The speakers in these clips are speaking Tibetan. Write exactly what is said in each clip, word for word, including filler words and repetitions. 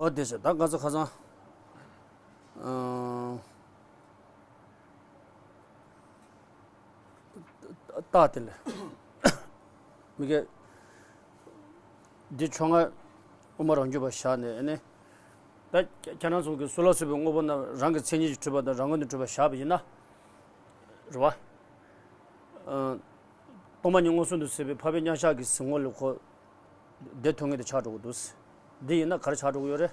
ཨོ་དེ་བྱས་ད་ང་ཚོ་ཁ་སང་། ཨང་། རྟགས་དེ་ལས། མི་དགེ། འདི་ཕྱོགས་སྔ་དབུ་མ་རང་རྒྱུད་པ་བཞག་ནས་ཨ་ནི། ད་ཁྱེད་རང་ཚོ་གི་སུ་ལ་སོགས་པའི་དངོས་པོ་རྣམས་རང་གི་མཚན་ཉིད་ཀྱིས་གྲུབ་པ་དང་རང་ངོས་ནས་གྲུབ་པ་བཞག་པ་ཡིན་ན། རེད་བ། ཨང་། སྟོང་པ་ཉིད་མངོན་སུམ་དུ་གཟིགས་པའི་འཕགས་པའི་མཉམ་གཞག་གི་གཟིགས་ངོ་ལས་ཁོ། བདེ་ཐོབ་ངེས་དེ་ཆགས་འགྲོ་གི་འདུག་འདི་ཡིན་ན་ག་རེ་ཆགས་འགྲོ་གི་ཡོད་རེད།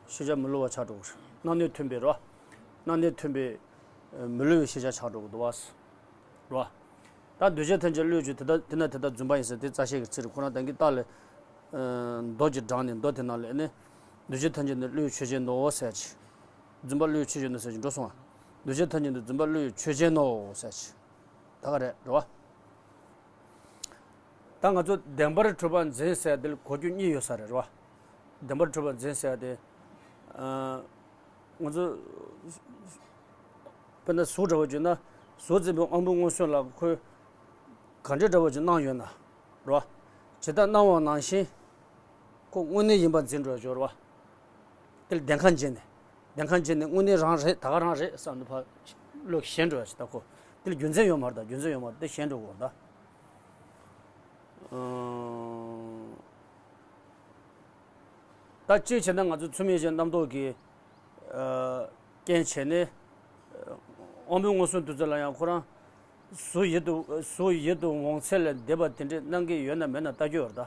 ཤེས་བྱ་མི་སླུ་བ་ཆགས་འགྲོ་གི་རེད། སྣང་གནས་མཐུན་པའི་རོ། སྣང་གནས་མཐུན་པའི་མི་སླུ་བའི་ཤེས་བྱ་ཆགས་འགྲོ་གི་འདུག་བ། རོ། ད་འདུས་བྱས་ཐམས་ཅད་བློས་བྱས་དེ་དག་དེ་ན་དེ་དག་རྫུན་པ་ཡིན་ཟེར་དེ་རྩ་ཤེ་གི་ཚིག་རེད། ཁོ་རང་དང་གི་རྟགས་ལས། མདོ་གྱི་འགྲངས་ནས་མདོ་དེ་ནང་ལས་ནི། འདུས་བྱས་ཐམས་ཅད་ནི་བློས་ཆོས་ཅན་ནོ་ཟེར་ཅིག་རྫུན་པ་བློས་ཆོས་ཅན་ནོ་ཟེར་ཅིག་འགྲོ་སོང་ང་། འདུས་བྱས་ཐམས་ཅད་ནི་རྫུན་པ་བློས་ཆོས་ཅན་ནོ་ཟེར་ཅིག་ད་ག་རེད་རེད་བ། ད་ང་ཚོ་བདེན་པར་གྲུབ་པ་འཛིན་ཟེར་དེ་ལ་གོ་རྒྱུ་གཉིས་ཡོད་ས་རེད་རེད་བ། བདེན་པར་གྲུབ་པ་འཛིན་ཟེར་དེ། ང་ཚོ། དཔེར་ན་གཟུགས་འདྲ་བོ་བརྗོད་ན། གཟུགས་འཛིན་པའི་དབང་པོའི་མངོན་སུམ་ལ་ཁོས། ག་འདྲ་འདྲ་བོ་ཅིག་སྣང་ཡོད་ན། རེད་བ། ཇི་ལྟར་སྣང་བ་ནང་བཞིན། ཁོ་དངོས་གནས་ཡིན་པར་འཛིན་འགྲོ་ཡོད་རེད་བ། དེ་ལ་བདེན་ཁ་འབྱེད་ནས། བདེན་ཁ་འབྱེད་ནས་དངོས་གནས་རང་རེད་ད་ག་རང་རེད་བསམ་ནས་ཕར། བློ་ཞེན་འགྲོ་ཡ་ཞིག་ད་ཁོ། དེ་ལ་རྒྱུ་མཚན་ཡོད་མ་རེད་ད་རྒྱུ་མཚན་ཡོད་མ་རེད་དེ་ཞེན་འགྲོ་གི་རེད་ད། ཨང་། ད་གཅིག་བྱས་ན་ང་ཚོ་ཚུལ་མིན་ཅན་རྣམ་རྟོག་གི། ཨ། རྐྱེན་བྱས་ནས། དབང་པོའི་མངོན་སུམ་དུས་ཚོད་ལ་ཡང་ཁོ་རང་། གཟུགས་ཡིད་དུ་གཟུགས་ཡིད་དུ་འོང་ཚད་ལས་འདས་པ་དེ་འདྲའི་སྣང་གི་ཡོད་ན་མེད་ན་ལྟ་རྒྱུ་ཡོད་རེད་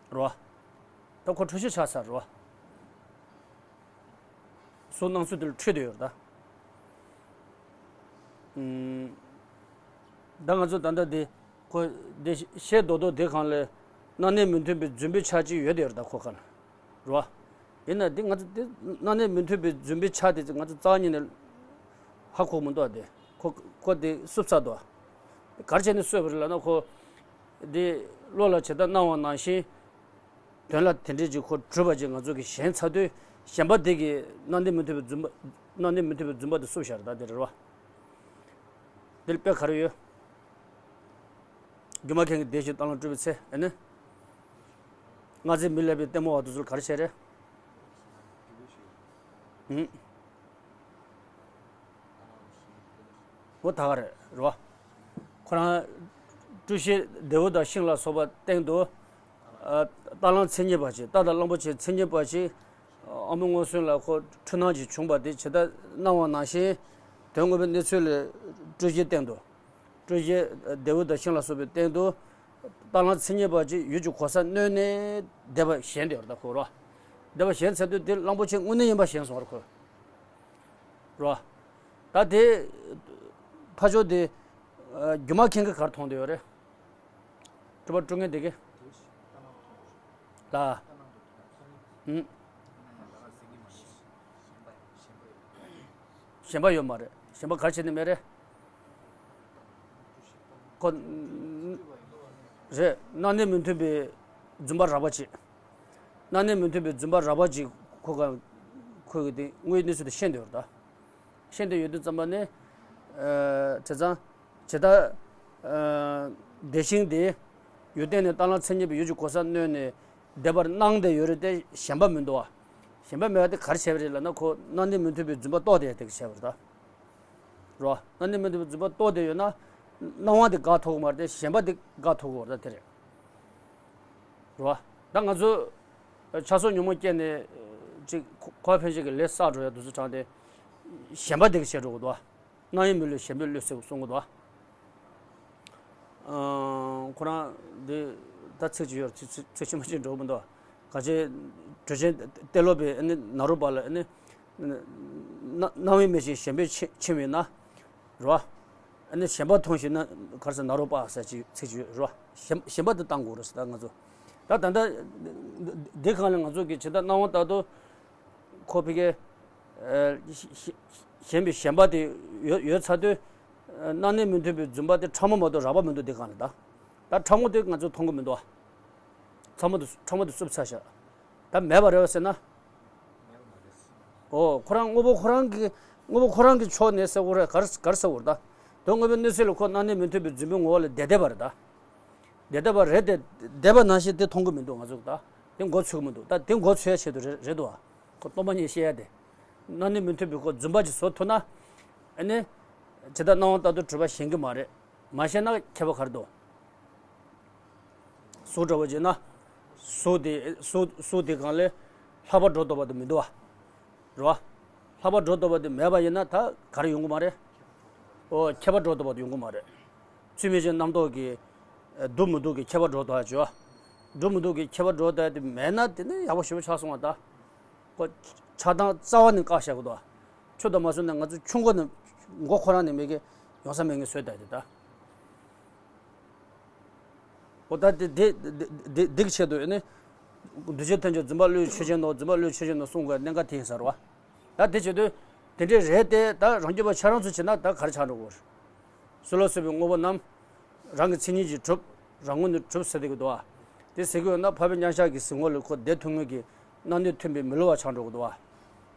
ད། རེད་བ། ད་ཁོ་འཁྲུལ་གཞི་ཆགས་ཚར་རེད་བ། གཟུགས་སྣང་ཚུལ་དེ་ལ་འཁྲུལ་བསྡད་ཡོད་རེད་ད། ཨུམ། ད་ང་ཚོ་ད་ལྟ་འདི། ཁོ། འདི་ཤེས་རྡོག་རྡོག་འདི་སྒང་ལ། སྣང་གནས་མི་མཐུན་པའི་རྫུན་པའི་ཆ་གཅིག་ཡོད་དེ་ཡོད་རེད་ད་ཁོ་ག་ལ། རེད་བ། ཡིན་ན་འདི་ང་ཚོ་འདི་སྣང་གནས་མི་མཐུན་པའི་རྫུན་པའི་ཆ་དེ་ང་ཚོ་རྩ་བ་ཉིད་ནས་ཧ་གོ་མི་འདུག་བ་དེ། ཁོ་ཁོ་དེ་བསུབ་ཚར་འདུག་བ། ག་རེ་བྱས་ནས་བསུབས་པ་རེད་ལབ་ན་ཁོ། འདི་བློ་ལ་ཇི་ལྟར་སྣང་བ་ནང་བཞིན། དོན་ལ་དེ་འདྲའི་ཅིག་ཁོ་གྲུབ་པ་ཅིག་ང་ཚོ་གིས་ཞེན་ཚར་དུས་ཞེན་པ་དེ་གིས་སྣང་གནས་མི་མཐུན་པའི་རྫུན་པ། སྣང་གནས་མི་མཐུན་པའི་རྫུན་པ་དེ་བསུབ་བཞག་རེད་ད་དེ་རེད་བ། འདིར་དཔེ་ག་རེ་ཡོད། སྒྱུ་མ་མཁན་གྱི་སྡེ་བཞི་རྟ་གླང་སྤྲུལ་པའི་ཚེ་ཨེ་ནི། སྔར་ཚེ་མི་ལེགས་པའི་ལྟད་མོ་བ་དེ་ཚོར་ག་རེ་བྱས་རེད། ཧུམ། འོ་ད་ག་རེད་རེད་བ། ཁོ་རང་། སྤྲུལ་གཞི་རྡེའུ་དང་ཤིང་ལ་སོགས་པ་སྟེང་དུ། ཨ། རྟ་གླང་མཚན་ཉིད་པ་ཅིག་རྟ་དང་གླང་པོ་ཆེ་མཚན་ཉིད་པ་ཅིག་དབང་པོའི་མངོན་སུམ་ལ་ཁོ་འཁྲུལ་སྣང་ཅིག་བྱུང་བ་དེ་ཇི་ལྟར་སྣང་བ་ནང་བཞིན། དོན་དངོས་པོའི་གནས་ཚུལ་ལས་སྤྲུལ་གཞིའི་སྟེང་དུ། སྤྲུལ་གཞི་རྡེའུ་དང་ཤིང་ལ་སོགས་པའི་སྟེང་དུ། རྟ་གླང་མཚན་ཉིད་པ་ཅིག་ཡུལ་གྱི་གོ་ས་གནོན་ནས་བསྡད་པ་ཞེན་དེ་ཡོད་རེད་ད་ཁོ་རོ། བསྡད་པ་ཞེན་ཚར་དུས་དེ་གླང་པོ་ཆེ་དངོས་གནས་ཡིན་པ་ཞེན་སོང་བ་རེད་ཁོ། རོ། ད་དེ། ཕ་ཆོས་དེ། སྒྱུ་མ་མཁན་གྱིས་ག་རེ་མཐོང་དེ་ཡོད་རེད། སྤྲུལ་པ་སྤྲུལ་མཁན་དེ་གིས། ལ། ཨུམ། ཞེན་པ་ཡོད་མ་རེད། ཞེན་པ་ག་རེ་བྱས་ནས་མེད་རེད། ཁོ། རེད། སྣང་གནས་མི་མཐུན་པའི་རྫུན་པ་རགས་པ་ཅིག་སྣང་གནས་མི་མཐུན་པའི་རྫུན་པ་རགས་པ་ཅིག་ཁོ་ག་ཁོ་གི་དེ་དངོས་ཡོད་གནས་ཚུལ་དེ་ཤེས་འདོད་རེད་ད། ཤེས་འདོད་ཡོད་དུས་ཙམ་པ་ནས། ཨ། བྱས་ཙང་། ཇི་ལྟར། ཨ། བདེ་ཞིང་དེ། ཡུལ་སྟེང་ནས་རྟ་གླང་མཚན་ཉིད་པའི་ཡུལ་གྱི་གོ་ས་གནོན་ནས་བསྡད་པར་སྣང་བསྡད་ཡོད་རེད་དེ་ཞེན་པ་མི་འདུག་བ། ཞེན་པ་མེད་པ་དེ་ག་རེ་བྱས་པ་རེད་ལབ་ན་ཁོ་སྣང་གནས་མི་མཐུན་པའི་རྫུན་པ་རྟོགས་བསྡད་དེ་བྱས་པ་རེད་ད། རོ། སྣང་གནས་མི་མཐུན་པའི་རྫུན་པ་རྟོགས་བསྡད་ཡོད་ན། སྣང་བ་དེ་དགག་ཐུབ་ཀྱི་མ་རེད་དེ་ཞེན་པ་དེ་དགག་ཐུབ་ཀྱི་ཡོད་རེད་ད་དེ་རེད། རོ། ད་ང་ཚོ། ཆགས་སོགས་ཉོན་མོངས་སྐྱེས་ནས། ཅིག་ཁོ་ཕན་ཆད་ཀྱི་ལས་བསགས་འགྲོ་ཡ་དུས་ཚོད་དྲངས་ཏེ། ཞེན་པ་དེ་ག་བྱས་འགྲོ་གི་འདུག་བ། སྣང་ཡུལ་མི་བསླུ་ཞེན་པས་བསླུས་ཟེར་གསུང་གི་འདུག་ཨང་། ཁོ་རང་འདི་ད་ཚིག་ཅིག་ཡོད་རེད། ཚིག་ཚིག་ཚིག་ཕྱི་མ་ཅིག་འགྲོ་གི་མི་འདུག་ག་ཅི། གྲུ་ཆེན་ཏེ་ལོ་པའི་ཨ་ནི་ནཱ་རོ་པ་ལ་ཨ་ནི། སྣང་སྣང་བའི་མེད་ཅིང་ཞེན་པས་འཆིང་བས་ན། རེད་བ། ཨ་ནི་ཞེན་པ་མཐོང་ཞིང་ན་ག་རེ་ཟེར་ནཱ་རོ་པ་ཟེར་ཅིག་ཚིག་ཅིག་ཡོད་རེད་བ། ཞེན་ཞེན་པ་དེ་བཏང་དགོས་རེད་ཟེར་ད་ང་ཚོ། ད་ད་ལྟ་འདི་སྒང་ལ་ང་ཚོ་གི་ཇི་ལྟར་སྣང་བ་ལྟར་དུ། ཁོ་ཕ་གི། ཨ། ཞེ་ཞེ་ཞེན་པའི་ཞེན་པ་དེ་ཡོད་ཡོད་ཚར་དུས། སྣང་གནས་མི་མཐུན་པའི་རྫུན་པ་དེ་ཕྲ་མོ་མ་གཏོགས་རགས་པ་མི་འདུག་འདི་སྒང་ལ་ད། ད་ཕྲ་མོ་དེ་ང་ཚོ་མཐོང་གི་མི་འདུག་བ། ཕྲ་མོ་དེ་ཕྲ་མོ་དེ་བསུབས་ཚར་ཤག་ད་མེད་པ་རེད་བ་ཟེར་ན། ཨོ་ཁོ་རང་དངོས་པོ་ཁོ་རང་གི་དངོས་པོ་ཁོ་རང་གི་ཕྱོགས་ནས་ཟེར་དགོས་རེད་ག་རེ་ག་རེ་ཟེར་དགོས་རེད་ད། དོན་དངོས་པོའི་གནས་ཚུལ་ལ་ཁོ་སྣང་གནས་མི་མཐུན་པའི་རྫུན་པའི་ངོ་བོ་ལ་བསྡད་བསྡད་པ་རེད་ད། བསྡད་བསྡད་པ་རེད་དེ་བསྡད་པ་ནང་བཞིན་དེ་མཐོང་གི་མི་འདུག་ང་ཚོ་ད། དེ་མགོ་ཚོས་ཀྱི་མི་འདུག་ད་དེ་མགོ་ཚོས་ཡ་ཆེད་དུ་རེད་རེད་འདུག་བ། ཁོ་སྟོང་པ་ཉིད་བཤད་ཡ་དེ། སྣང་བརྙན་མི་མཐུན་པའི་ཁོ་རྫུན་པ་ཅིག་བཟོ་ཐུབ་ན། ཨ་ནི། ཇི་ལྟར་སྣང་བ་ལྟར་དུ་གྲུབ་པ་ཞེན་གྱི་མ་རེད། མ་ཤེས་ན་ཁྱད་པར་ག་རེ་འདུག་གཟུགས་འདྲ་བོ་བྱས་ན། གཟུགས་དེ་གཟུགས་གཟུགས་དེ་སྒང་ལས་ལྷག་པ་སྒྲོ་འདོགས་པ་དེ་མི་འདུག་བ། རེད་བ། ལྷག་པ་སྒྲོ་འདོགས་པ་དེ་མེད་པ་ཡིན་ན་ད་ག་རེ་ཡོང་གི་མ་རེད། ཨོ་ཁྱད་པར་སྒྲོ་འདོགས་པ་དེ་ཡོང་གི་མ་རེད། ཚུལ་མིན་གྱི་རྣམ་རྟོག་གི་སྡུག་མི་སྡུག་གི་ཁྱད་པར་སྒྲོ་འདོགས་ཡ་བྱོས། སྡུག་མི་སྡུག་གི་ཁྱད་པར་སྒྲོ་འདོགས་ཡ་དེ་མེད་ན་དེ་ནི་ཡག་པོ་ཞེ་པོ་ཆགས་སོང་བ་ད། ཁོ་ཆགས་སྟངས་རྩ་བ་ནས་བཀག་བཞག་གི་འདུག་ཆུ་དང་མ་སོང་ན་ང་ཚོ་ཆུ་མགོ་ནས་མགོ་ཁོ་རང་ནས་མེད་ཀི་ཡོང་ས་མེད་ངེས་བཟོས་བསྡད་དེ་ད། འོ་ད་དེ་དེ་དེ་དེ་དེ་གི་ཆེད་དུ་ནི། འདུས་བྱས་ཐམས་ཅད་རྫུན་པ་བློའི་ཆོས་ཅན་ནོ། རྫུན་པ་བློའི་ཆོས་ཅན་ནོ་གསུང་དགོས་གནད་འགག་དེ་ཡིན་ས་རེད་བ། ད་དེ་བྱེད་དུས་དེ་འདྲས་རེད་དེ་ད་རང་རྒྱུད་པ་ཁྱེད་རང་ཚོ་བྱེད་ན་ད་ག་རེ་ཆགས་འགྲོ་གི་རེད། སྲོལ་ལ་སོགས་པའི་དངོས་པོ་རྣམས་རང་གི་མཚན་ཉིད་ཀྱིས་གྲུབ། རང་ངོས་ནས་གྲུབ་ཟེར་དེ་གི་འདུག་བ། དེ་ཟེར་གི་ཡོད་ན་འཕགས་པའི་མཉམ་གཞག་གི་གཟིགས་ངོ་ལ་ཁོ་དེ་ཐུན་དངོས་ཀྱི་སྣང་བརྙན་མཐུན་པའི་མི་སླུ་བ་ཆགས་འགྲོ་གི་འདུག་བ།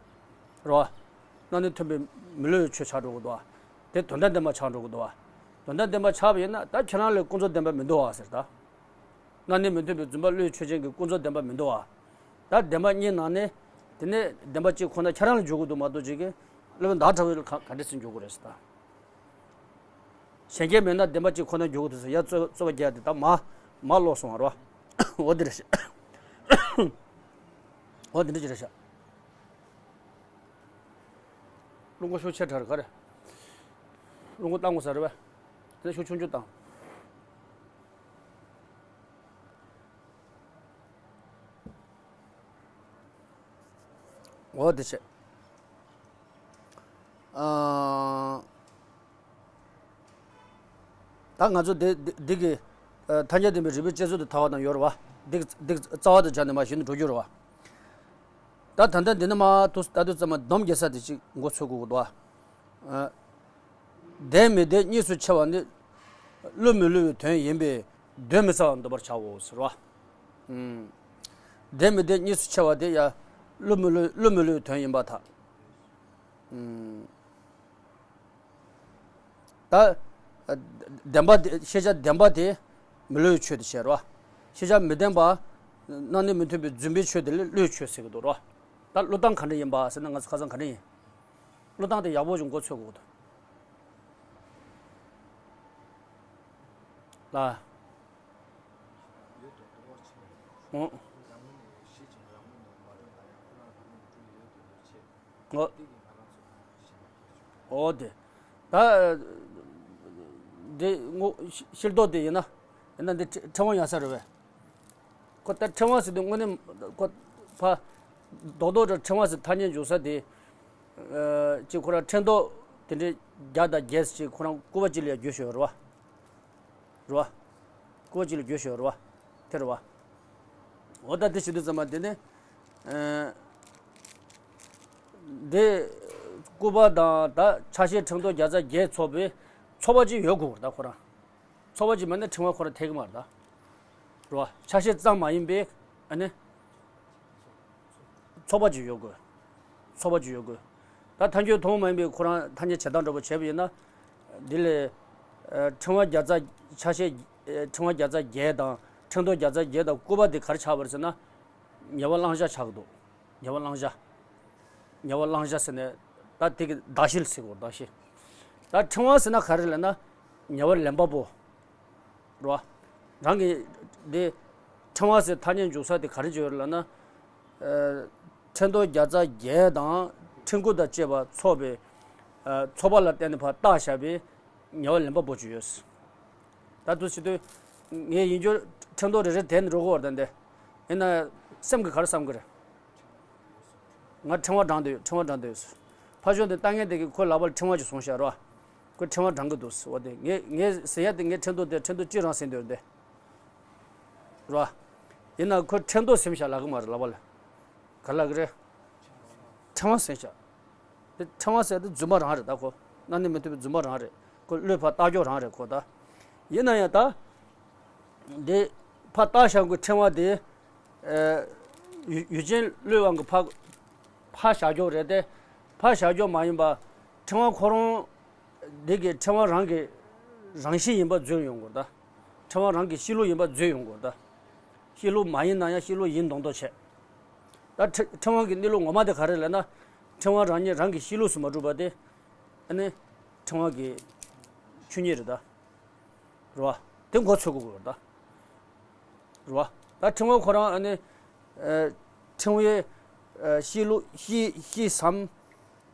རེད་བ། སྣང་བརྙན་མཐུན་པའི་མི་སླུ་བའི་ཆོས་ཆགས་འགྲོ་གི་འདུག་བ། དེ་དོན་དམ་བདེན་པ་ཆགས་འགྲོ་གི་འདུག་བ། དོན་དམ་བདེན་པ་ཆགས་པ་ཡིན་ན་ད་ཁྱེད་རང་ལ་ཀུན་རྫོབ་བདེན་པ་མི་འདུག་བ་ཟེར་ད། སྣང་བརྙན་མི་མཐུན་པའི་རྫུན་པ་བློའི་ཆོས་ཅན་གྱི་ཀུན་རྫོབ་བདེན་པ་མི་འདུག་བ། ད་བདེན་པ་གཉིས་ནང་ནས། དེ་ནས་བདེན་པ་གཅིག་ཁོ་ན་ཁྱེད་རང་ལ་འཇོག་གི་འདུག་མ་གཏོགས་ཅིག་གི་སློབ་དཔོན་བདག་ཕྲ་བ་ལ་ག་ག་འདྲ་སེ་འཇོག་གི་རེད་ཟེར་ད། གཞན་སྐྱེ་མེད་ན་བདེན་པ་གཅིག་ཁོ་ན་འཇོག་གི་འདུག་ཟེར་ཡ་རྩོད་རྩོད་པ་རྒྱག་དེ་ད་མ་མ་ལོག་སོང་བ་རེད་བ། འོ་དེ་རེད་ཤག་འོ་དེ་འདྲ་ཅིག་རེད་ཤག་རླུང་ཁོ་ཤུགས་ཆེ་དྲགས་རེད་ག་རེ། རླུང་ཁོ་བཏང་དགོས་ས་རེད་བ། དེ་ཤུགས་ཆུང་ཆུང་བཏང་། འོ་དེ་བྱས། ཨ། ད་ང་ཚོ་འདི་འདི་འདི་གི་ཨ། ཐ་སྙད་བདེན་པའི་རིགས་པའི་དཔྱད་བཟོད་དུ་ཐལ་བ་དང་ཡོད་རེད་བ། འདི་གི་འདི་གི་རྩ་བ་དང་སྦྱར་ནས་མར་གཞི་ནས་འགྲོ་རྒྱུ་རེད་བ། ད་ད་ལྟ་འདི་ནས་མར་ཏོག་ཙམ་ལྟ་དུས་ཙམ་པ་སྡོམ་རྒྱག་ས་དེ་ཅིག་མགོ་ཚོད་དགོས་ཀྱི་འདུག་བ། ཨ། བདེན་མི་བདེན་གཉིས་སུ་ཕྱེ་བ་ནི། བསླུ་མི་བསླུ་བའི་དོན་ཡིན་པས་གདོན་མི་ཟ་བར་འདོད་པར་བྱའོ་ཟེར་བ། ཨུམ། བདེན་མི་བདེན་གཉིས་སུ་ཕྱེ་བ་དེ་ཡང་བསླུ་མི་བསླུ་བསླུ་མི་བསླུ་བའི་དོན་ཡིན་པར་ཐལ། ཨུམ། ད། བདེན་པ་དེ་ཤེས་བྱ་བདེན་པ་དེ་མི་བསླུ་བའི་ཆོས་དེ་བྱས་རེད་བ། ཤེས་བྱ་མི་བདེན་པ། སྣང་བརྙན་མི་མཐུན་པའི་རྫུན་པའི་ཆོས་དེ་ལ་བསླུ་བའི་ཆོས་ཟེར་གྱི་འདུག་རེད་བ། ད་བསླུ་སྟངས་ག་འདྲ་ཡིན་པ་ཟེར་ན་ང་ཚོ་ཁ་སང་ག་འདྲ་ཡིན། བློ་བཏང་དེ་ཡག་པོ་ཞིག་མགོ་ཚོད་དགོས་འདུག་ལ། འོ། འོ། འོ་དེ། ད། འདི་ངོ་ཤེས་རྟོགས་དེ་ཡིན་ན། ཡིན་ན་འདི་ཕྲེང་བ་ཡང་ས་རེད་བས། ཁོ་ལྟར་ཕྲེང་བ་ཟེར་དུས་དངོས་གནས་ཁོ་ཕ། རྡོག་རྡོག་འདྲ་ཕྲེང་བ་ཟེར་ཐ་སྙད་འཇུག་ས་དེ། ཅིག་ཁོ་རང་ཕྲེང་རྡོག་དེ་འདྲའི་བརྒྱ་དང་བརྒྱད་ཅིག་ཁོ་རང་སྐུད་པ་གཅིག་ལ་ཡ་བརྗོད་ཤོད་རེད་བ། རེད་བ། སྐུད་པ་གཅིག་ལ་བརྗོད་ཤོད་རེད་བ། དེ་རེད་བ། འོ་ད་དེ་བྱེད་དུས་ཙམ་པ་དེ་ནི། འདི། སྐུད་པ་དང་ད་ཆ་ཤས་ཕྲེང་རྡོག་བརྒྱ་རྩ་བརྒྱད་ཚོགས་པའི་ཚོགས་པ་གཅིག་ཡོད་དགོས་རེད་ད་ཁོ་རང་། ཚོགས་པ་གཅིག་མེད་ན་ཕྲེང་བ་ཁོ་རང་འཐད་ཀྱི་མ་རེད་ད། རེད་བ། ཆ་ཤས་ཙམ་མ་ཡིན་པའི་ཨ་ནི། ཚོགས་པ་གཅིག་ཡོད་དགོས། ཚོགས་པ་གཅིག་ཡོད་དགོས། ད་ཐལ་འགྱུར་ཐུན་མོང་མ་ཡིན་པའི་ཁོ་རང་ཐ་སྙད་བྱེད་སྟངས་འདྲ་པོ་བྱས་པ་ཡིན་ན། འདི་ལས། ཕྲེང་བ་བརྒྱ་རྩ་ཆ་ཤས། ཕྲེང་བ་བརྒྱ་རྩ་བརྒྱད་དང་ཕྲེང་རྡོག་བརྒྱ་རྩ་བརྒྱད་དང་སྐུད་པ་དེ་ག་རེ་ཆགས་པ་རེད་ཟེར་ན། ཉེ་བར་བླང་བྱ་ཆགས་ཀྱི་འདུག་ཉེ་བར་བླང་བྱ། ཉེ་བར་བླང་བྱ་ཟེར་ནས་ད་དེ་གི་གདགས་གཞི་ལ་ཟེར་གོ་གདགས་གཞི། ད་ཕྲེང་བ་ཟེར་ན་ག་རེ་ལབ་ན། ཉེ་བར་ལེན་པ་པོ། རེད་བ། རང་གི་དེ་ཕྲེང་བ་ཟེར་ཐ་སྙད་འཇུག་ས་དེ་ག་རེ་བརྗོད་ཡོད་ལབ་ན། ཕྲེང་རྡོག་བརྒྱ་རྩ་བརྒྱད་དང་ཕྲེང་སྐུད་དང་བཅས་པ་ཚོགས་པའི་ཚོགས་པ་ལ་བརྟེན་ནས་ཕར་བཏགས་བཞག་པའི་ཉེ་བར་ལེན་པ་པོ་ཅིག་ཡོད། ད་དུ་བྱེད་དུས། ངས་ཡིན་རྒྱུ་ཕྲེང་རྡོག་རེ་རེ་དེད་ནས་འགྲོ་གི་ཡོད་རེད་ད་འདི། ཡིན་ན། སེམས་ཀྱི་ག་རེ་བསམ་གི་རེད། ང་ཕྲེང་བ་དྲངས་བསྡད་ཡོད་ཕྲེང་བ་དྲངས་བསྡད་ཡོད། ཕར་ཕྱོགས་འདི་ལྟ་མཁན་དེ་གིས་ཁོའི་ལག་པ་ལ་ཕྲེང་བ་ཅིག་བཟུང་བཞག་རེད་བ། ཁོས་ཕྲེང་བ་དྲངས་གི་འདུག་ཟེར་བ་དེ་ངས་ངས་ཟེར་ཡ་དེ་ངས་ཕྲེང་རྡོག་དེ་ཕྲེང་རྡོག་གཅིག་རང་ཟེར་འདོད་རེད་དེ། རེད་བ། ཡིན་ན་ཁོས་ཕྲེང་རྡོག་ཟིན་བཞག་ལབ་གི་མ་རེད་ལག་པ་ལ། ག་ལབ་གི་རེད། ཕྲེང་བ་ཟིན་བཞག་དེ་ཕྲེང་བ་ཟེར་དེ་རྫུན་པ་རང་རེད་ད་ཁོ། སྣང་བརྙན་མི་མཐུན་པའི་རྫུན་པ་རང་རེད་ཁོ་བློས་ཕར་བཏགས་རྒྱུ་རང་རེད་ཁོ་ད། ཡིན་ན་ཡང་ད། དེ་ཕར་བཏགས་བཞག་གི་ཕྲེང་བ་དེ། ཡུལ་ཡུལ་ཅན་བློའི་དབང་གིས་ཕར་ཕར་བཞག་རྒྱུ་རེད་དེ། ཕར་བཞག་རྒྱུ་མ་ཡིན་པ། ཕྲེང་བ་ཁོ་རང་། འདི་གི་ཕྲེང་བ་རང་གི་རང་བཞིན་ཡིན་པ་འཛོལ་ཡོང་དགོས་ད། ཕྲེང་བ་རང་གི་གཤིས་ལུགས་ཡིན་པ་འཛོལ་ཡོང་དགོས་ད། གཤིས་ལུགས་མ་ཡིན་ན་ཡང་གཤིས་ལུགས་ཡིན་མདོག་མདོག་བྱས། ད་ཕྲེང་ཕྲེང་བ་གི་གནས་ལུགས་ངོ་མ་དེ་ག་རེ་ལབ་ན། ཕྲེང་བ་རང་ཉིད་རང་གི་གཤིས་ལུགས་སུ་མ་གྲུབ་པ་དེ། ཨ་ནི་ཕྲེང་བ་གི་ཆོས་ཉིད་རེད་ད། རེད་བ། དེ་མགོ་ཚོས་དགོས་ཀྱི་ཡོད་རེད་ད། རེད་བ། ད་ཕྲེང་བ་ཁོ་རང་ཨ་ནི། ཨ། ཕྲེང་བའི། ཨ། གཤིས་ལུགས་གཤིས་གཤིས་སམ།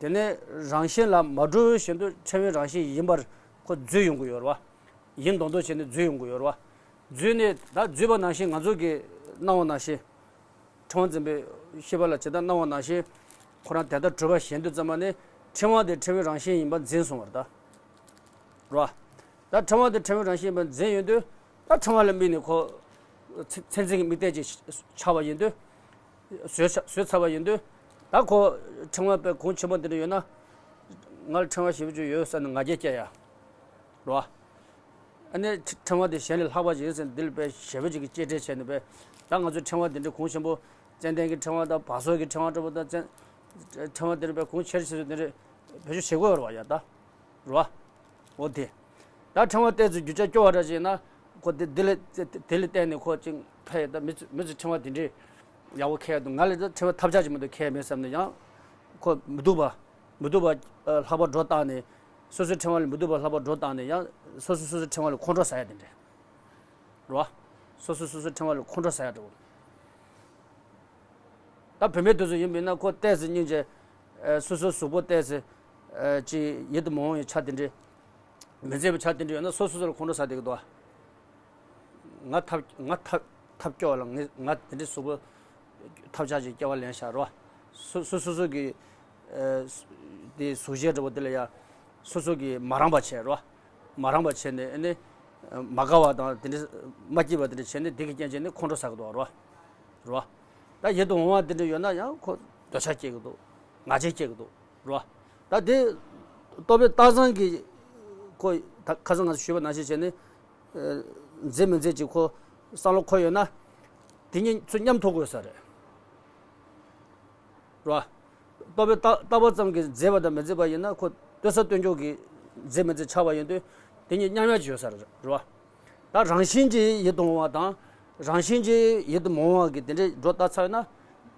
དེ་ནས་རང་བཞིན་ལ་མ་གྲུབ་བཞིན་དུ་ཕྲེང་བའི་རང་བཞིན་ཡིན་པར་ཁོ་འཛུལ་ཡོང་གི་ཡོད་རེད་བ། ཡིན་མདོག་མདོག་བྱས་ནས་འཛུལ་ཡོང་གི་ཡོད་རེད་བ། འཛུལ་ནས་ད་འཛུལ་བ་ནང་བཞིན་ང་ཚོ་གིས་སྣང་བ་ནང་བཞིན། ཕྲེང་བ་འཛིན་པའི་ཤེས་པ་ལ་ཇི་ལྟར་སྣང་བ་ནང་བཞིན། ཁོ་རང་དེ་ལྟར་གྲུབ་པ་བཞིན་དུ་ཙམ་པ་ནི་ཕྲེང་བ་དེ་ཕྲེང་བའི་རང་བཞིན་ཡིན་པ་འཛིན་སོང་བ་རེད་ད། རེད་བ། ད་ཕྲེང་བ་དེ་ཕྲེང་བའི་རང་བཞིན་ཡིན་པ་འཛིན་ཡོང་དུས། ད་ཕྲེང་བ་ལ་དམིགས་ནས་ཁོ། མཚན་མཚན་འཛིན་གྱི་དམིགས་གཏད་ཅིག་ཆགས་པ་ཡིན་དུས། བཟོས་ཆ་བཟོས་ཚར་བ་ཡིན་དུས། ད་ཁོ་ཕྲེང་བ་པའི་གོང་ཆེན་པོ་འདི་འདྲ་ཡོད་ན། ང་ལ་ཕྲེང་བ་ཞེ་པོ་ཅིག་ཡོད་ཟེར་ནས་ང་རྒྱལ་སྐྱེ་ཡ། རེད་བ། ཨ་ནི་ཕྲེང་བ་དེ་གཞན་ལས་ལྷག་པ་ཅིག་ཡིན་ཟེར་ནས་འདི་ལ་དཔེ་ཞེ་པོ་ཅིག་གི་གཅེས་སྤྲས་བྱས་ནས་དཔེ། ད་ང་ཚོའི་ཕྲེང་བ་འདི་འདྲའི་གོང་ཆེན་པོ། ཙན་དན་གྱི་ཕྲེང་བ་དང་བ་སོ་གི་ཕྲེང་བ་འདྲ་པོ་དང་ཙན། ཕྲེང་བ་འདི་འདྲ་དཔེ་གོང་ཆེར་ཆེ་ཚོད་འདི་འདྲ་བེད་སྤྱོད་བྱེད་དགོས་ཡོད་རེད་བ་ཡ་ད། རེད་བ། འོ་དེ། ད་ཕྲེང་བ་ཏོག་ཙམ་རྒྱུ་ཆ་སྐྱོ་བ་འདྲ་ཅིག་ཡིན་ན། ཁོ་དེ་དེ་ལ་དེ་ལ་བརྟེན་ནས་ཁོ་ཅིག་ཕེ་ད་མི་ཚོ་མི་ཚོ་ཕྲེང་བ་དེ་འདྲའི་ཡག་པོ་ཁྱེར་འདུག་ང་ལ་ད་ཕྲེང་བ་ཐབས་ཆག་ཅིག་མི་འདུག་ཁྱེར་མེད་བསམ་ནས་ཡང་། ཁོ་མི་སྡུག་པ། མི་སྡུག་པ་ལྷག་པ་སྒྲོ་བཏགས་ནས། སོ་སོའི་ཕྲེང་བ་ལ་མི་སྡུག་པ་ལྷག་པ་སྒྲོ་བཏགས་ནས་ཡང་སོ་སོ་སོ་སོའི་ཕྲེང་བ་ལ་ཁོང་ཁྲོ་ཟ་ཡ་དེ་འདྲ། རེད་བ། སོ་སོ་སོ་སོའི་ཕྲེང་བ་ལ་ཁོང་ཁྲོ་ཟ་ཡ་འདྲ་བོ། ད་བུད་མེད་དེ་ཚོ་ཡིན་པས་ན་ཁོ་ཏོག་ཙམ་སྙིང་རྗེ། ཨ། སོ་སོའི་གཟུགས་པོ་ཏོག་ཙམ། ཨ། ཅིག་ཡིད་དུ་མི་འོང་བའི་ཆ་དེ་འདྲ། མི་མཛེས་པའི་ཆ་དེ་འདྲ་ཡོད་ན་སོ་སོ་སོ་ལ་ཁོང་ཁྲོ་ཟ་བསྡད་ཀྱི་འདུག་ང་ཐབས་ང་ཐབས་ཐབས་སྐྱོ་བ་ལ་ང་ང་དེ་འདྲའི་གཟུགས་པོ་ཐབས་ཆག་ཅིག་སྐྱེ་བ་ལེན་ཤག་རོ། སོ་སོ་སོ་སོ་གི། ཨ། དེ་གཟུགས་གཞི་འདྲ་པོ་དེ་ལ་ཡ། སོ་སོ་གི་མ་རངས་པ་བྱས་རོ། མ་རངས་པ་བྱས་ནས་ཨ་ནི། མ་དགའ་བ་དང་དེ་འདྲ། མ་སྐྱིད་པ་དེ་འདྲ་བྱས་ནས་དེ་གི་རྐྱེན་བྱས་ནས་ཁོང་ཁྲོ་ཟ་གི་འདུག་རོ། རོ། ད་ཡིད་དུ་འོང་བ་དེ་འདྲ་ཡོད་ན་ཡང་ཁོ་འདོད་ཆགས་སྐྱེ་གི་འདུག་ང་རྒྱལ་སྐྱེ་གི་འདུག་རོ། ད་དེ་རྟོག་པའི་རྟགས་བཟང་གི་ཁོ་ད་ཁ་སང་ང་ཚོ་ཞུས་པ་ནང་བཞིན་བྱས་ནས། ཨ། མཛེས་མི་མཛེས་ཀྱི་ཁོ་བསམ་བློ་འཁོར་ཡོད་ན། དེ་གཉིས་ཚུར་མཉམ་ཐུག་དགོས་ས་རེད། རོ། རྟོག་པའི་རྟགས་རྟགས་པ་ཙམ་གྱིས་མཛེས་པ་དང་མི་མཛེས་པ་ཡིན་ན་ཁོ་ལྟོས་ས་ལྟོས་འཇོག་གི་མཛེས་མི་མཛེས་ཆགས་པ་ཡིན་དུས་དེ་གཉིས་མཉམ་ཡག་ཅིག་ཡོད་ས་རེད་རོ། ད་རང་བཞིན་གྱིས་ཡིད་དུ་འོང་བ་དང་རང་བཞིན་གྱིས་ཡིད་དུ་མི་འོང་བ་གི་དེ་འདྲའི་སྒྲོ་བཏགས་ཚར་ཡོད་ན།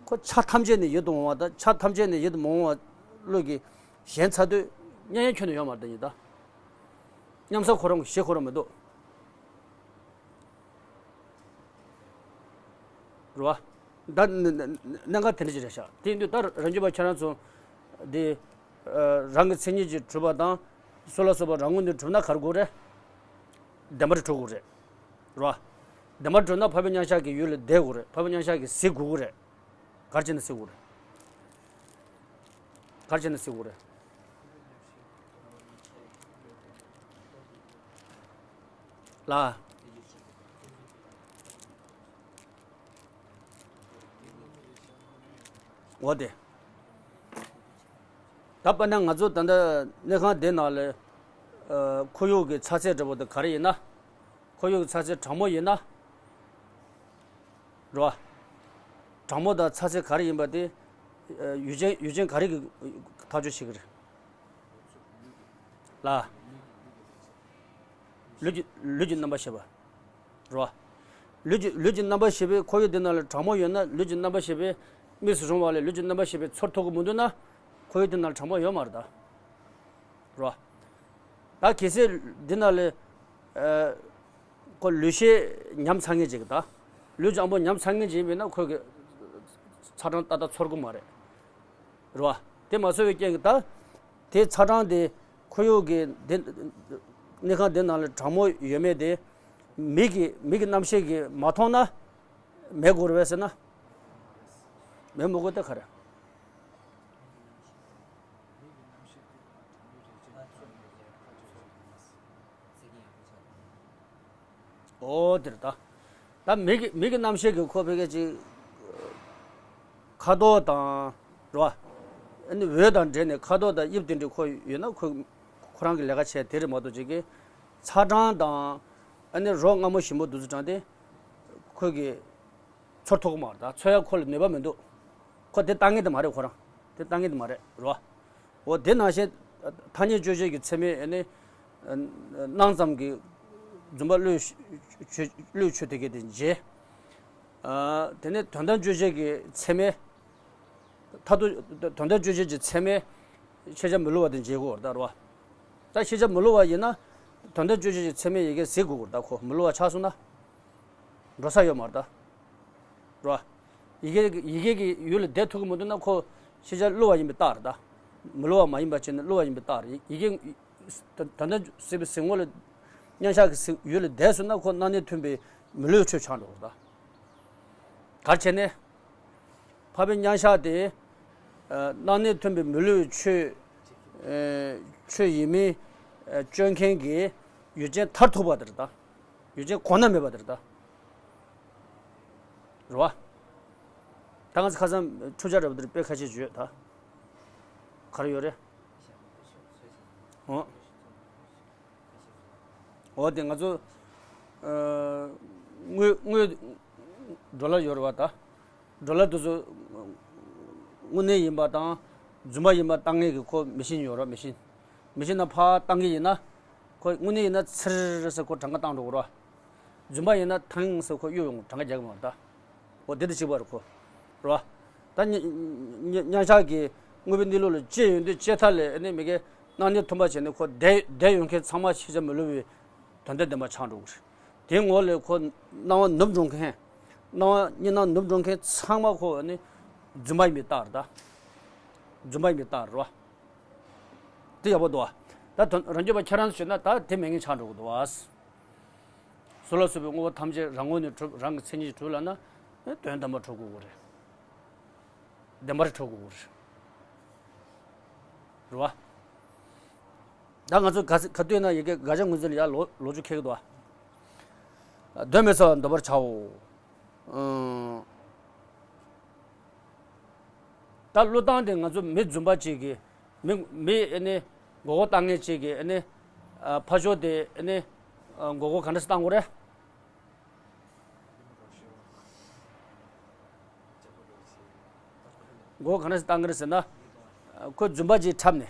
ཁོ་ཆ་ཐམས་ཅད་ནས་ཡིད་དུ་འོང་བ་དང་ཆ་ཐམས་ཅད་ནས་ཡིད་དུ་མི་འོང་བ་བློ་གི་ཞེན་ཚར་དུས་མཉམ་ཡག་ཁྱོན་ནས་ཡོད་མ་རེད་ད་ཡིན་ད། མཉམ་ས་ཁོ་རང་གི་གཞི་ཁོ་རང་མི་འདུག་རེད་བ། ད་གནད་འགག་དེ་འདྲ་ཅིག་རེད་ཤག་དེ་ཡིན་དུས་ད་རང་རྒྱུད་པ་ཁྱེད་རང་ཚོ་འདི། ཨ། རང་གི་མཚན་ཉིད་ཀྱིས་གྲུབ་པ་དང་སོ་ལ་སོགས་པ་རང་ངོས་ནས་གྲུབ་ན་ག་རེ་དགོས་རེད། བདེན་པར་གྲུབ་དགོས་རེད། རེད་བ། བདེན་པར་གྲུབ་ན་འཕགས་པའི་མཉམ་གཞག་གི་ཡུལ་ལ་བསྡད་དགོས་རེད། འཕགས་པའི་མཉམ་གཞག་གིས་གཟིགས་དགོས་ཀྱི་རེད། ག་རེ་བྱས་ནས་གཟིགས་དགོས་རེད། ག་རེ་བྱས་ནས་གཟིགས་དགོས་རེད། ལ། འོ་དེ། ད་དཔེར་ན་ང་ཚོ་ད་ལྟ་གནས་ཁང་འདི་ནང་ལ། ཨ། ཁོར་ཡུག་གི་ཚ་ཚད་འདྲ་པོ་དེ་ག་རེ་ཡིན་ན། ཁོར་ཡུག་གི་ཚ་ཚད་གྲང་མོ་ཡིན་ན། རེད་བ། གྲང་མོ་དང་ཚ་ཚད་ག་རེ་ཡིན་པ་དེ། ཨ། ཡུལ་ཅན་ཡུལ་ཅན་ག་རེ་གིས་ཐག་གཅོད་བྱེད་ཀྱི་རེད། ལ། ལུས་ཀྱི་ལུས་ཀྱི་རྣམ་པར་ཤེས་པ། རེད་བ། ལུས་ཀྱི་ལུས་ཀྱི་རྣམ་པར་ཤེས་པའི་ཁོར་ཡུག་འདི་ནང་ལ་གྲང་མོ་ཡོད་ན་ལུས་ཀྱི་རྣམ་པར་ཤེས་པས་དམིགས་སུ་རུང་བ་ལས་ལུས་ཀྱི་རྣམ་པར་ཤེས་པས་ཚོར་ཐུབ་ཀྱི་མི་འདུག་ན། ཁོར་ཡུག་འདི་ནང་ལ་གྲང་མོ་ཡོད་མ་རེད་ད། རེད་བ། ད་གལ་སྲིད་འདི་ནང་ལ། ཨ། ཁོ་ལུས་ཤེས་ཉམས་ཚར་མཁན་ཅིག་ད། ལུས་ཀྱི་ཨ་འབོ་ཉམས་ཚར་མཁན་ཅིག་ཡིན་པས་ན་ཁོས་གི་ཚ་གྲང་ཏག་ཏག་ཚོར་གི་མ་རེད། རེད་བ། དེ་མ་ཚོར་བའི་རྐྱེན་གྱིས་ད། དེ་ཚ་གྲང་དེ་ཁོར་ཡུག་གི་འདི། གནས་ཁང་འདི་ནང་ལ་གྲང་མོ་ཡོད་མེད་དེ། མིག་གི་མིག་གི་རྣམ་ཤེས་ཀྱིས་མ་མཐོང་ན། མེད་དགོས་རེད་པས་ཟེར་ན། མེད་མི་དགོས་ད་ག་རེ། འོ་དེ་རེད་ད། ད་མིག་གི་མིག་གི་རྣམ་ཤེས་ཀྱི་ཁོ་ཕ་གི་ཅིག་ཁ་དོག་དང་། རེད་བ། ཨ་ནི་འོད་དང་འདྲེས་ནས་ཁ་དོག་དང་དབྱིབས་དེ་འདྲ་ཁོ་ཡོད་ན་ཁོ་ཁོ་རང་གི་ལས་ཀ་བྱས་དེ་རེད་མ་གཏོགས་ཅིག་གི་ཚ་གྲང་དང་། ཨ་ནི་རོ་མངར་མོ་ཞིམ་པོ་དེ་ཚོ་གྲང་དེ་ཁོ་གི་ཚོར་ཐུབ་ཀྱི་མ་རེད་ད། ཚོར་ཡ་ཁོ་ལ་ནུས་པ་མི་འདུག་ཁོ་དེ་ལྟ་ངན་དེ་མ་རེད་ཁོ་རང་། དེ་ལྟ་ངན་དེ་མ་རེད་རོ། འོ་དེ་ནང་བཞིན་ཐ་སྙད་དཔྱོད་བྱེད་ཀྱི་ཚད་མས་ཨ་ནི། སྣང་ཙམ་གྱི་རྫུན་པ་བློས་བློས་ཆོད་དེ་གས་དེ་འཇལ། ཨ། དེ་ནས་དོན་དམ་དཔྱོད་བྱེད་ཀྱི་ཚད་མའི། མཐར་ཐུག་དོན་དམ་དཔྱོད་བྱེད་ཀྱི་ཚད་མའི་ཤེས་བྱ་མི་སླུ་བ་དེ་འབྱེད་དགོས་རེད་ད། རེད་བ། ད་ཤེས་བྱ་མི་སླུ་བ་ཡིན་ན། དོན་དམ་དཔྱོད་བྱེད་ཀྱི་ཚད་མའི་ཡི་གེ་གཟིགས་དགོས་རེད་ད། ཁོ་མི་སླུ་བ་ཆགས་སོང་ན། འགྲོ་ས་ཡོད་མ་རེད་ད། རེད་བ། ཡི་གེ་ཡི་གེ་གི་ཡུལ་ལ་བསྡད་ཐུབ་ཀྱི་མི་འདུག་ན་ཁོ་ཤེས་བྱ་སླུ་བ་ཡིན་པའི་རྟགས་རེད་ད། མི་སླུ་བ་མ་ཡིན་པ་བྱས་ནས་སླུ་བ་ཡིན་པའི་རྟགས་རེད། ཡི་གེ་ད་ལྟ་སྲིད་པའི་གཟིགས་ངོ་ལ། མཉམ་བཞག་གི་གཟིགས་ཡུལ་ལ་བསྡད་སོང་ན་ཁོ་སྣང་གནས་མཐུན་པའི་མི་སླུའི་ཆོས་ཆགས་འགྲོ་གི་རེད་ད། ག་རེ་བྱས་ནས། འཕགས་པའི་མཉམ་བཞག་དེ། ཨ། སྣང་གནས་མཐུན་པའི་མི་སླུའི་ཆོས། ཨ། ཆོས་ཡིན་མིན། ཨ། དཔྱོད་མཁན་གྱི་ཡུལ་ཅན་མཐར་ཐུག་པ་དེ་རེད་ད། ཡུལ་ཅན་གོང་ན་མེད་པ་དེ་རེད་ད། རེད་བ། ད་ང་ཚོ་ཁ་སང་འཁྲུག་ཆ་འདྲ་པོ་དེར་དཔེ་ཁ་ཤས་བརྗོད་ད། ག་རེ་ཡོད་རེད། འོ། འོ་དེ་ང་ཚོ། ཨ། དངོས་དངོས་འགྲོ་ལ་ཡོད་རེད་བ་ད། འགྲོ་ལ་དེ་ཚོ་དངོས་གནས་ཡིན་པ་དང་རྫུན་མ་ཡིན་པ་བཏང་མཁན་གྱི་ཁོ་མི་ཤེས་ཡོད་རེད། མི་ཤེས། མི་ཤེས་ན་ཕར་བཏང་གི་ཡིན་ན། ཁོ་དངོས་གནས་ཡིན་ན་ཚིར་ཟེར་ཁོ་གྲངས་ཀ་བཏང་འགྲོ་གི་རེད་བ། རྫུན་མ་ཡིན་ན་ཐང་ཟེར་ཁོ་གཡུག་ཡོང་གྲངས་ཀ་རྒྱག་གི་མ་རེད་ད། འོ་དེ་དང་གཅིག་པ་རེད་ཁོ། རེད་བ། ད་མཉམ་མཉམ་བཞག་གི་དངོས་པོའི་གནས་ལུགས་ལ་དཔྱད་ཡོང་དུས་དཔྱད་ཐག་ལས་ཨ་ནི་མི་དགེ་སྣང་གནས་མཐུན་པ་བྱས་ནས་ཁོ་བསྡད་བསྡད་ཡོང་མཁན་ཚང་མ་ཤེས་བྱ་མི་སླུ་བའི་དོན་དམ་བདེན་པ་ཆགས་འགྲོ་གི་རེད། དེའི་ངོ་ལས་ཁོ་སྣང་བ་ནུབ་འགྲོ་མཁན། སྣང་བ་གཉིས་སྣང་ནུབ་འགྲོ་མཁན་ཚང་མ་ཁོ་ཨ་ནི་རྫུན་མ་ཡིན་པའི་རྟགས་རེད་ད། རྫུན་མ་ཡིན་པའི་རྟགས་རེད་བ། དེ་ཡག་པོ་འདུག་བ། ད་དོན་རང་རྒྱུད་པ་ཁྱེད་རང་ཚོ་བྱས་ན་ད་དེ་མེད་མཁན་ཆགས་འགྲོ་གི་འདུག་བ། གཟུགས་ལ་སོགས་པའི་དངོས་པོ་ཐམས་ཅད་རང་ངོས་ནས་གྲུབ། རང་གི་མཚན་ཉིད་ཀྱིས་གྲུབ་ལབ་ན། དོན་དམ་པར་གྲུབ་དགོས་ཀྱི་རེད། བདེན་པར་གྲུབ་དགོས་ཀྱི་རེད། རེད་བ། ད་ང་ཚོ་ག་ས་ག་དུས་ན་ཡི་གེ་དགག་བྱ་ངོས་འཛིན་ལ་ཡར་ལོ་ལོ་རྒྱུས་འཁེལ་གྱི་འདུག་བ། གདོན་མི་ཟ་བར་འདོད་པར་བྱའོ། ཨང་། ད་བློས་བཏང་དེ་ང་ཚོ་མི་རྫུན་པ་ཅིག་གིས། མི་མི་ཨ་ནི་མགོ་སྐོར་བཏང་མཁན་ཅིག་གིས་ཨ་ནི། ཨ། ཕར་ཕྱོགས་དེ་ཨ་ནི། ཨ། མགོ་སྐོར་ག་འདྲ་སེ་བཏང་དགོས་རེད། མགོ་སྐོར་ག་འདྲ་སེ་བཏང་གི་རེད་ཟེར་ན། ཁོ་རྫུན་པ་ཅིག་འཁྲབ་ནས།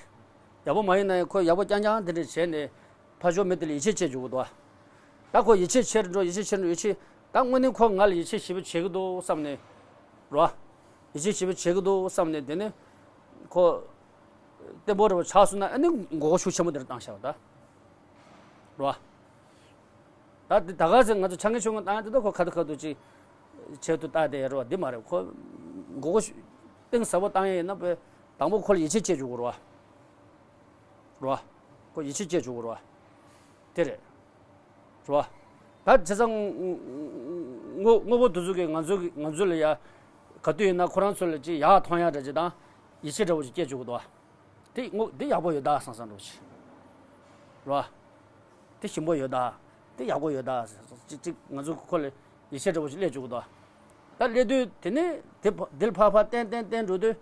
ཡག་པོ་མ་ཡིན་ན་ཡང་ཁོ་ཡག་པོ་རྐྱང་རྐྱང་དེ་འདྲ་བྱས་ནས། ཕར་ཕྱོགས་མི་དེ་ལ་ཡིད་ཆེས་བྱེད་འཇུག་གི་འདུག་བ། ད་ཁོ་ཡིད་ཆེས་ཆེར་འགྲོ། ཡིད་ཆེས་ཆེར་འགྲོ། ཡིད་ཆེས། ད་དངོས་གནས་ཁོ་ང་ལ་ཡིད་ཆེས་ཞེ་པོ་བྱེད་ཀྱི་འདུག་བསམ་ནས། རོ། ཡིད་ཆེས་ཞེ་པོ་བྱེད་ཀྱི་འདུག་བསམ་ནས། དེ་ནས་ཁོ་བརྟན་པོ་འདྲ་པོ་ཆགས་སོང་ན་ཨ་ནི་མགོ་སྐོར་ཤུགས་ཆེན་པོ་དེ་འདྲ་བཏང་བཞག་པ་ད། རོ། ད་དེ་ད་ག་ཚོད་ང་ཚོ་ཆ་ངན་ཆུང་ངུ་བཏང་ཡ་དེ་ད་ཁོ་ཁ་ཐུག་ཁ་ཐུག་ཅིག་ཆེད་དུ་བཏང་བསྡད་ཡ་རེད་བ། འདི་མ་རེད། ཁོ་མགོ་སྐོར་གཏིང་ཟབ་པོ་བཏང་ཡ་ཡིན་ན་དཔེ་དང་པོ་ཁོ་ལ་ཡིད་ཆེས་བྱེད་འཇུག་གི་རེད་བ། རེད་བ། ཁོ་ཡིད་ཆེས་བྱེད་འཇུག་གི་རེད་བ། དེ་རེད། རེད་བ། ད་བྱས་ཙང་དངོས་དངོས་པོ་དེ་ཚོ་གིས་ང་ཚོ་གི་ང་ཚོ་ལ་ཡ། ག་དུས་ཡིན་ན་ཁོ་རང་ཚོ་ལ་ཅིག་ཡག་མཐོང་ཡ་འདྲ་ཅིག་དང་། ཡིད་ཆེས་འདྲ་པོ་ཅིག་སྐྱེ་བཅུག་གི་འདུག་བ། དེ་དངོས་དེ་ཡག་པོ་ཡོད་ད་བསམ་བསམ་འདྲ་པོ་ཅིག་རེད་བ། དེ་ཞིམ་པོ་ཡོད་ད། དེ་ཡག་པོ་ཡོད་ད། ཅིག་ཅིག་ང་ཚོ་ཁོ་ལ་ཡིད་ཆེས་འདྲ་པོ་ཅིག་སླེབས་བཅུག་གི་འདུག་བ། ད་སླེབས་དུས་དེ་ནས་དེ་ཕ་དེ་ལ་ཕར་ཕར་བརྟན་བརྟན་བརྟན་འགྲོ་དུས།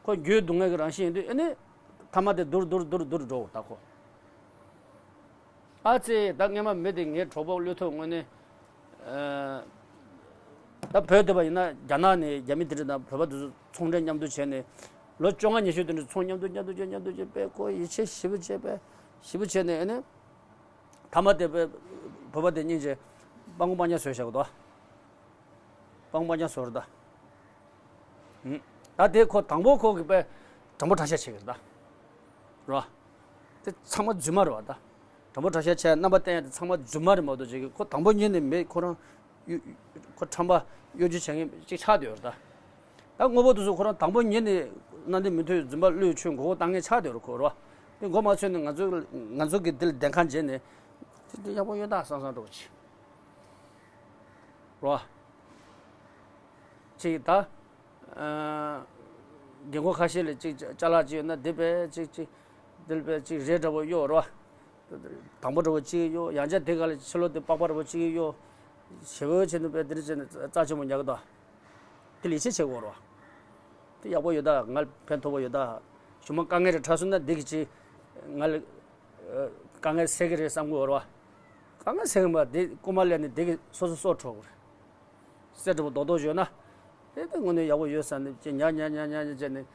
ཁོ་རྒྱུད་སྡུག་བསྔལ་གྱི་རང་བཞིན་ཡིན་དུས་ཨ་ནི། ཐ་མ་དེ་སྡུག་རུ་སྡུག་རུ་སྡུག་རུ་སྡུག་རུ་འགྲོ་ད་ཁོ། ཨ་ཙི། ད་སྔས་མ་མི་དེ་ངའི་གྲོགས་པོ་བློ་ཐུབ་དངོས་གནས། ཨ། ད་བོད་སྡོད་པ་ཡིན་ན་རྒྱ་ནག་ནས་རྒྱ་མི་དེ་འདྲ་དང་བོད་པ་དེ་ཚོ་ཚོང་འབྲེལ་མཉམ་དུ་བྱས་ནས། ལོ་བཅོ་ལྔ་ཉི་ཤུ་དེ་འདྲ་ཚོང་མཉམ་དུ་མཉམ་དུ་བྱས། མཉམ་དུ་བྱས་པས་ཁོ་ཡིད་ཆེས་ཞེ་པོ་བྱས་པས། ཞེ་པོ་བྱས་ནས་ཨ་ནི། ཐ་མ་དེ་བོད་པ་དེ་སྙིང་རྗེ། སྤྲང་པོ་སྤྲང་རྐྱང་བཟོས་བཞག་གི་འདུག་སྤྲང་པོ་སྤྲང་རྐྱང་བཟོས་རེད་ད། ཧུམ། ད་དེ་ཁོ་དང་པོ་ཁོ་གིས་དཔེ་དྲང་པོ་དྲང་བཞག་བྱེད་ཀྱི་རེད་ད། རེད་བ། དེ་ཚང་མ་རྫུན་མ་རེད་བ་ད། དྲང་པོ་དྲང་བཞག་བྱས་རྣམ་པ་བསྟན་ཡ་དེ་ཚང་མ་རྫུན་མ་རེད་མ་གཏོགས་བྱེད་ཀྱི། ཁོ་དང་པོ་ཉིད་ནས་མེད། ཁོ་རང་གཡོ་ཁོ་ཁྲམ་པ་གཡོ་སྒྱུ་བྱེད་མཁན་ཅིག་ཆགས་བསྡད་ཡོད་རེད་ད། ད་དངོས་པོ་དེ་ཚོ་ཁོ་རང་དང་པོ་ཉིད་ནས་སྣང་དེ་མི་མཐུན་རྫུན་པ་བློས་ཆོས་མགོ་སྐོར་བཏང་མཁན་ཆགས་བསྡད་ཡོད་རེད་ཁོ། རེད་བ། དེ་མགོ་མ་ཚོས་ནས་ང་ཚོ་ང་ཚོ་གི་འདི་ལ་བདེན་ཁ་འཇལ་ནས། དེ་འདི་ཡག་པོ་ཡོད་ད་བསམ་བསམ་འདྲ་པོ་ཅིག་རོ། ཅིག་ད། ཨ། རྒན་གོག་ཁ་ཤས་ལ་ཅིག་ཅ་ལག་ཅིག་ཡོད་ན་དེ་དཔེ་ཅིག་ཅིག་དེ་ལ་དཔེ་ཅིག་རས་འདྲ་པོ་གཡོག་རོ། དང་པོ་འདྲ་པོ་ཅིག་གཡོག་ཡང་བསྐྱར་དེ་ག་ལ་ཕྱི་ལོགས་དེ་པགས་པ་འདྲ་པོ་ཅིག་གཡོག་ཞེ་པོ་བྱས་ནས་དཔེ་དེ་འདྲ་བྱས་ནས་རྩ་ཆེན་པོ་ཉར་གི་འདུག་དེ་ལ་ཡིད་ཆེས་བྱེད་དགོས་རོ། དེ་ཡག་པོ་ཡོད་ད། ང་ལ་ཕན་ཐོགས་པོ་ཡོད་ད། གཞུག་མ་དཀའ་ངལ་རེ་འཕྲད་སོང་ན་འདི་གི་ཅིག་ང་ལ་དཀའ་ངལ་སེལ་གི་རེད་བསམ་གི་ཡོད་རོ། དཀའ་ངལ་སེལ་གི་མ་དེ་རྐུ་མ་ལས་ནས་འདི་གི་སོ་སོ་སྲོག་འཕྲོག་གི་རེད། གསེར་འདྲ་པོ་རྡོག་རྡོག་ཡོད་ན། དེ་དེ་དངོས་གནས་ཡག་པོ་ཡོད་ས་ནས་ཅིག་ཉར་ཉར་ཉར་ཉར་ཉར་བྱས་ནས་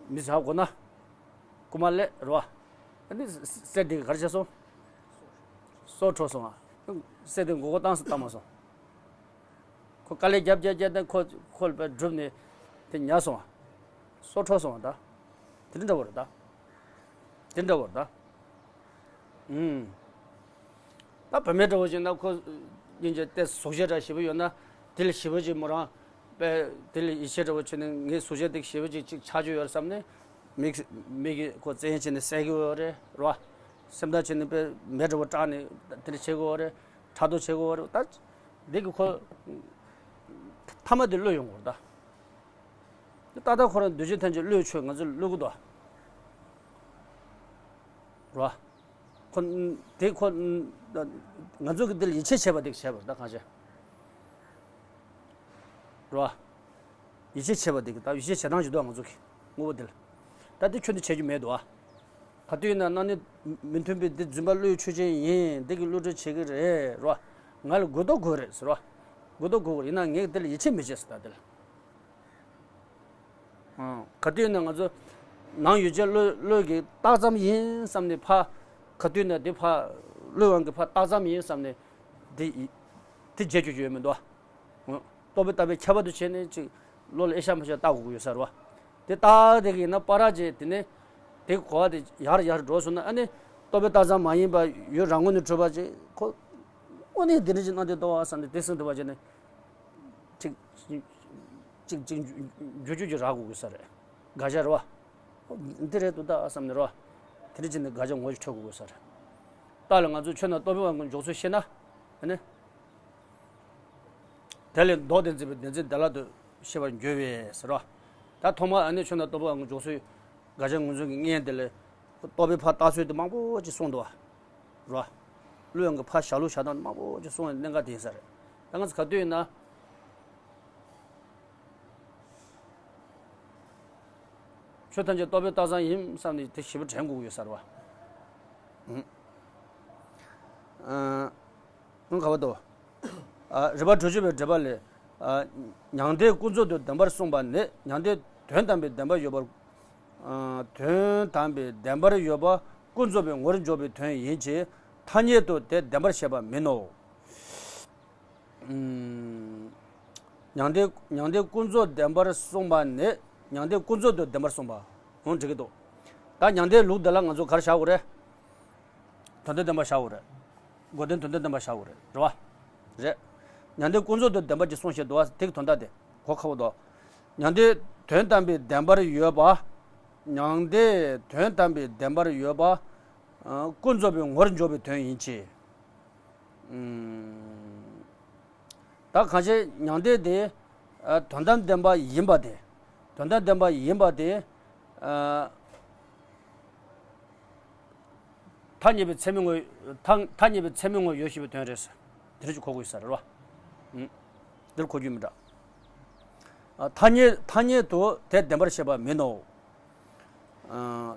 མི་ཟ་དགོས་ན། རྐུ་མ་ལས་རོ། ཨ་ནི་གསེར་དེ་ག་རེ་བྱས་སོང་། སྲོག་འཕྲོག་སོང་ཨ། གསེར་དེ་མགོ་སྐོར་བཏང་སོང་བཏང་མ་སོང་། ཁོ་དཀའ་ལས་རྒྱབ་རྒྱབ་རྒྱབ་དང་ཁོ་ཁོ་ལ་བསྒྲུབས་ནས་དེ་ཉར་སོང་བ། སྲོག་འཕྲོག་སོང་བ་ད། དེ་འདྲ་བོ་རེད་ད། དེ་འདྲ་བོ་རེད་ད། ཨུམ། ད་བུད་མེད་འདྲ་བོ་ཅིག་ན་ཁོ་སྙིང་རྗེ་ཏོག་ཙམ་གཟུགས་གཞི་འདྲ་ཞེ་པོ་ཡོད་ན་དེ་ལ་ཞེ་པོ་ཅིག་མོ་རང་དཔེ་དེ་ལ་ཡིད་ཆེས་འདྲ་བོ་བྱས་ནས་ངའི་གཟུགས་གཞི་དེ་ཞེ་པོ་ཅིག་ཅིག་ཆགས་རྒྱུ་ཡོད་བསམ་ནས་མིག་མིག་གིས་ཁོ་བཙན་བྱས་ནས་བསད་ཀྱི་ཡོད་རེད་རོ། སེམས་ཐག་བཅད་ནས་དཔེ་མེ་འདྲ་བོ་སྐྲག་ནས་དེ་འདྲ་བྱེད་ཀྱི་ཡོད་རེད། ཕྲག་དོག་བྱེད་ཀྱི་ཡོད་རེད། ད་འདི་གི་ཁོ་ཐ་མ་དེ་བློས་ཡོང་དགོས་རེད་ད། ཏག་ཏག་ཁོ་རང་འདུས་བྱས་ཐམས་ཅད་བློས་ཆོད་ང་ཚོ་བློས་དགོས་དོ། རོ། ཁོ་དེ་ཁོ་ང་ཚོ་གི་འདི་ལ་ཡིད་ཆེས་བྱས་པ་དེ་བྱས་པ་ད་གང་བྱས། རོ། ཡིད་ཆེས་བྱས་པ་དེ་གི་ད་ཡིད་ཆེས་བྱེད་སྟངས་ཅིག་འདུག་ང་ཚོ་གི་དངོས་པོ་དེ་ལ། ད་དེ་ཁྱོད་འདི་བྱེད་རྒྱུ་མེད་དོ། ག་དུས་ཡིན་ན་ནང་ནས་མི་མཐུན་པའི་འདི་རྫུན་པ་བློས་ཆོད་ཅན་ཡིན་འདི་གི་བློ་གྲོས་བྱེད་གི་རེད་རོ། ང་ལ་དགོས་དོ་དགོས་རེད་ཟེར་རོ། དགོས་དོ་དགོས་གི་རེད་ཡིན་ན་ངས་འདི་ལ་ཡིད་ཆེས་མི་བྱེད་ཟེར་ད་འདི་ལ། ག་དུས་ན་ང་ཚོ་ནང་ཡོད་ཅན་བློ་བློ་གི་རྟགས་ཙམ་ཡིན་བསམ་ནས་ཕ། ག་དུས་ན་དེ་ཕ་བློའི་དབང་གིས་ཕ་རྟགས་ཙམ་ཡིན་བསམ་ནས་དེ་དེ་བརྗེད་རྒྱུ་ཡོད་མི་འདུག་རྟོག་པས་བཏགས་པའི་ཁྱབ་པ་དུ་བྱས་ནས་ཅིག་བློ་ལ་ཨེ་ཤ་མ་ཤ་བཏགས་དགོས་ཀྱི་ཡོད་ས་རེད་བ། དེ་བཏགས་དེ་གི་ཡིན་ན་པ་ར་ཅེ་དེ་ནས་དེ་གོ་བ་དེ་ཡར་ཡར་འགྲོ་སོང་ན་ཨ་ནི་རྟོག་པས་བཏགས་ཙམ་མ་ཡིན་པ་ཡུལ་རང་ངོས་ནས་གྲུབ་པ་ཅེ་ཁོ་དངོས་གནས་དེ་འདྲ་ཅིག་སྣང་དེ་རྟོགས་པ་བསམ་ནས་དེ་སེམས་ཐུབ་པ་བྱས་ནས། ཅིག་ཅིག་ཅིག་འཇུ་འཇུ་ཅིག་རག་དགོས་ས་རེད། དགག་བྱ་རེད་བ། འདི་རེད་འདུག་ད་བསམ་ནས་རེད་བ། དེ་འདྲ་བྱས་ནས་དགག་བྱ་ངོ་ཅིག་འཕྲོད་དགོས་ས་རེད། རྟགས་ལ་ང་ཚོས་ཆོས་རྣམས་རྟོག་པའི་དབང་གིས་འཇོག་ཚུལ་ཤེས་ན། ཨ་ནི། དེ་ལས་ལྡོག་སྟེ་འཛིན་པའི་བདེན་འཛིན་བདེ་བླག་ཏུ་ཤེས་པར་འགྱུར་བས་ཟེར་རོ། ད་ཐོག་མར་ཨ་ནི་ཆོས་རྣམས་རྟོག་པའི་དབང་གིས་འཇོག་ཚུལ། དགག་བྱ་ངོས་འཛིན་གྱི་ངོས་དེ་ལས། རྟོག་པའི་ཕར་བཏགས་ཚུལ་དེ་མང་པོ་ཅིག་གསུངས་འདུག་བ། རོ། བློའི་དབང་གིས་ཕར་བཞག་ལུགས་བཞག་སྟངས་མང་པོ་ཅིག་གསུངས་པའི་གནད་འགག་དེ་ཡིན་ས་རེད། ད་ང་ཚོ་ག་དུས་ཡིན་ན། ཆོས་ཐམས་ཅད་རྟོག་པས་བཏགས་ཙམ་ཡིན་བསམ་ནས་དེ་ཞིབ་པོ་དྲན་དགོས་ཀྱི་ཡོད་ས་རེད་བ། ཨང་། ཨང་། ག་བ་དོ། རིགས་པ་དྲུག་ཅུ་པའི་འགྲེལ་པ་ལས། མྱང་འདས་ཀུན་རྫོབ་ཏུ་བདེན་པར་གསུངས་པ་ནི་མྱང་འདས་དོན་དམ་པའི་བདེན་པ་ཡོད་པར། དོན་དམ་པའི་བདེན་པར་ཡོད་པ་ཀུན་རྫོབ་པའི་ངོར་འཇོག་པའི་དོན་ཡིན་གྱི། ཐ་སྙད་དུ་དེ་བདེན་པར་བཤད་པ་མིན་ནོ། མྱང་འདས་མྱང་འདས་ཀུན་རྫོབ་བདེན་པར་གསུངས་པ་ནི་མྱང་འདས་ཀུན་རྫོབ་ཏུ་བདེན་པར་གསུངས་པ་འོང་འགྲིག་གི་འདུག་ད་མྱང་འདས་ལུགས་འདི་ལ་ང་ཚོ་ག་རེ་བཞག་དགོས་རེད། དོན་དམ་བདེན་པ་བཞག་དགོས་རེད། དགོས་དོན་དོན་དམ་བདེན་པ་བཞག་དགོས་རེད། རེད་བ། རེད། མྱང་འདས་ཀུན་རྫོབ་ཏུ་བདེན་པ་ཅིག་གསུངས་བཞག་འདུག་བ་དེ་གི་དོན་དག་དེ་གོ་ཁག་པོ་འདུག་མྱང་འདས་དོན་དམ་པའི་བདེན་པར་ཡོད་པ། མྱང་འདས་དོན་དམ་པའི་བདེན་པར་ཡོད་པ། ཀུན་རྫོབ་པའི་ངོར་འཇོག་པའི་དོན་ཡིན་གྱི། ད་གང་ཞིག་མྱང་འདས་དེ། དོན་དམ་བདེན་པ་ཡིན་པ་དེ། དོན་དམ་བདེན་པ་ཡིན་པ་དེ། ཐ་སྙད་པའི་ཚད་མའི་ངོས། ཐ་ཐ་སྙད་པའི་ཚད་མའི་ངོས་ཡོད་ཞེས་པའི་དོན་རེད། དེ་རེད་ཅེས་གོ་དགོས་ས་རེད་བ། འདིར་གོ་རྒྱུ་མི་འདྲ། ཐ་སྙད་ཐ་སྙད་དུ་དེ་བདེན་པར་བཤད་པ་མིན་ནོ།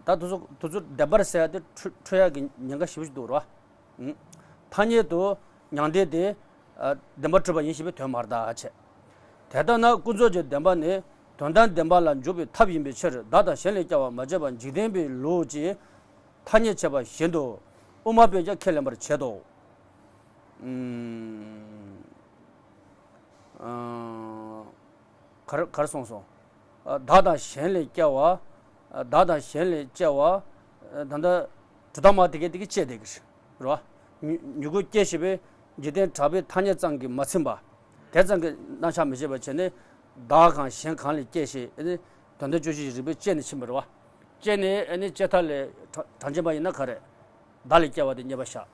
ད་དུ་ཚོ་དུ་ཚོ་བདེན་པར་ཟེར་ཡ་དེ་འཁྲུལ་འཁྲུལ་ཡ་གི་ཉེན་ཁ་ཞེ་པོ་ཞིག་འདུག་ར། ཐ་སྙད་དུ་མྱང་འདས་དེ་བདེན་པར་གྲུབ་པ་ཡིན་ཞེས་པའི་དོན་མ་རེད་ད་ཆེ། དེ་ལྟ་ན་ཀུན་རྫོབ་ཀྱི་བདེན་པ་ནི་དོན་དམ་བདེན་པ་ལ་འཇོག་པའི་ཐབས་ཡིན་པའི་ཕྱིར་བདག་དང་གཞན་ལས་སྐྱེ་བ་མ་བྱས་པ་འཇིག་རྟེན་པའི་ལུགས་ཀྱིས་ཐ་སྙད་བྱས་པ་བཞིན་དུ་དབུ་མ་པས་ཀྱང་ཁས་ལེན་པར་བྱེད་དོ། གར་གར་སོང་སོང་། བདག་དང་གཞན་ལས་སྐྱེ་བ། བདག་དང་གཞན་ལས་སྐྱེ་བ། ད་ལྟ་གྲུབ་མཐའ་མ་དེ་གས་དེ་གས་བཅད་དེ་གི་རེད་བ། མྱུ་གུ་སྐྱེ་ཞེས་པའི་འཇིག་རྟེན་གྲགས་པའི་ཐ་སྙད་ཙམ་གྱིས་མ་ཚིམ་པ། དེ་ཙམ་གྱིས་རྣམ་གཞག་མི་བྱེད་པ་བྱས་ནས་བདག་གང་གཞན་གང་ལས་སྐྱེ་ཞེས་ཨ་ནི་དོན་དམ་དཔྱོད་བྱེད་ཀྱི་རིགས་པས་དཔྱད་ནས་ཕྱིན་པ་རེད་བ། དཔྱད་ནས་ཨ་ནི་དཔྱད་མཐའ་ལས་གྲངས་ཅན་པ་ཡིན་ན་ག་རེ། བདག་ལས་སྐྱེ་བ་དེ་རྙེད་པར་བྱ།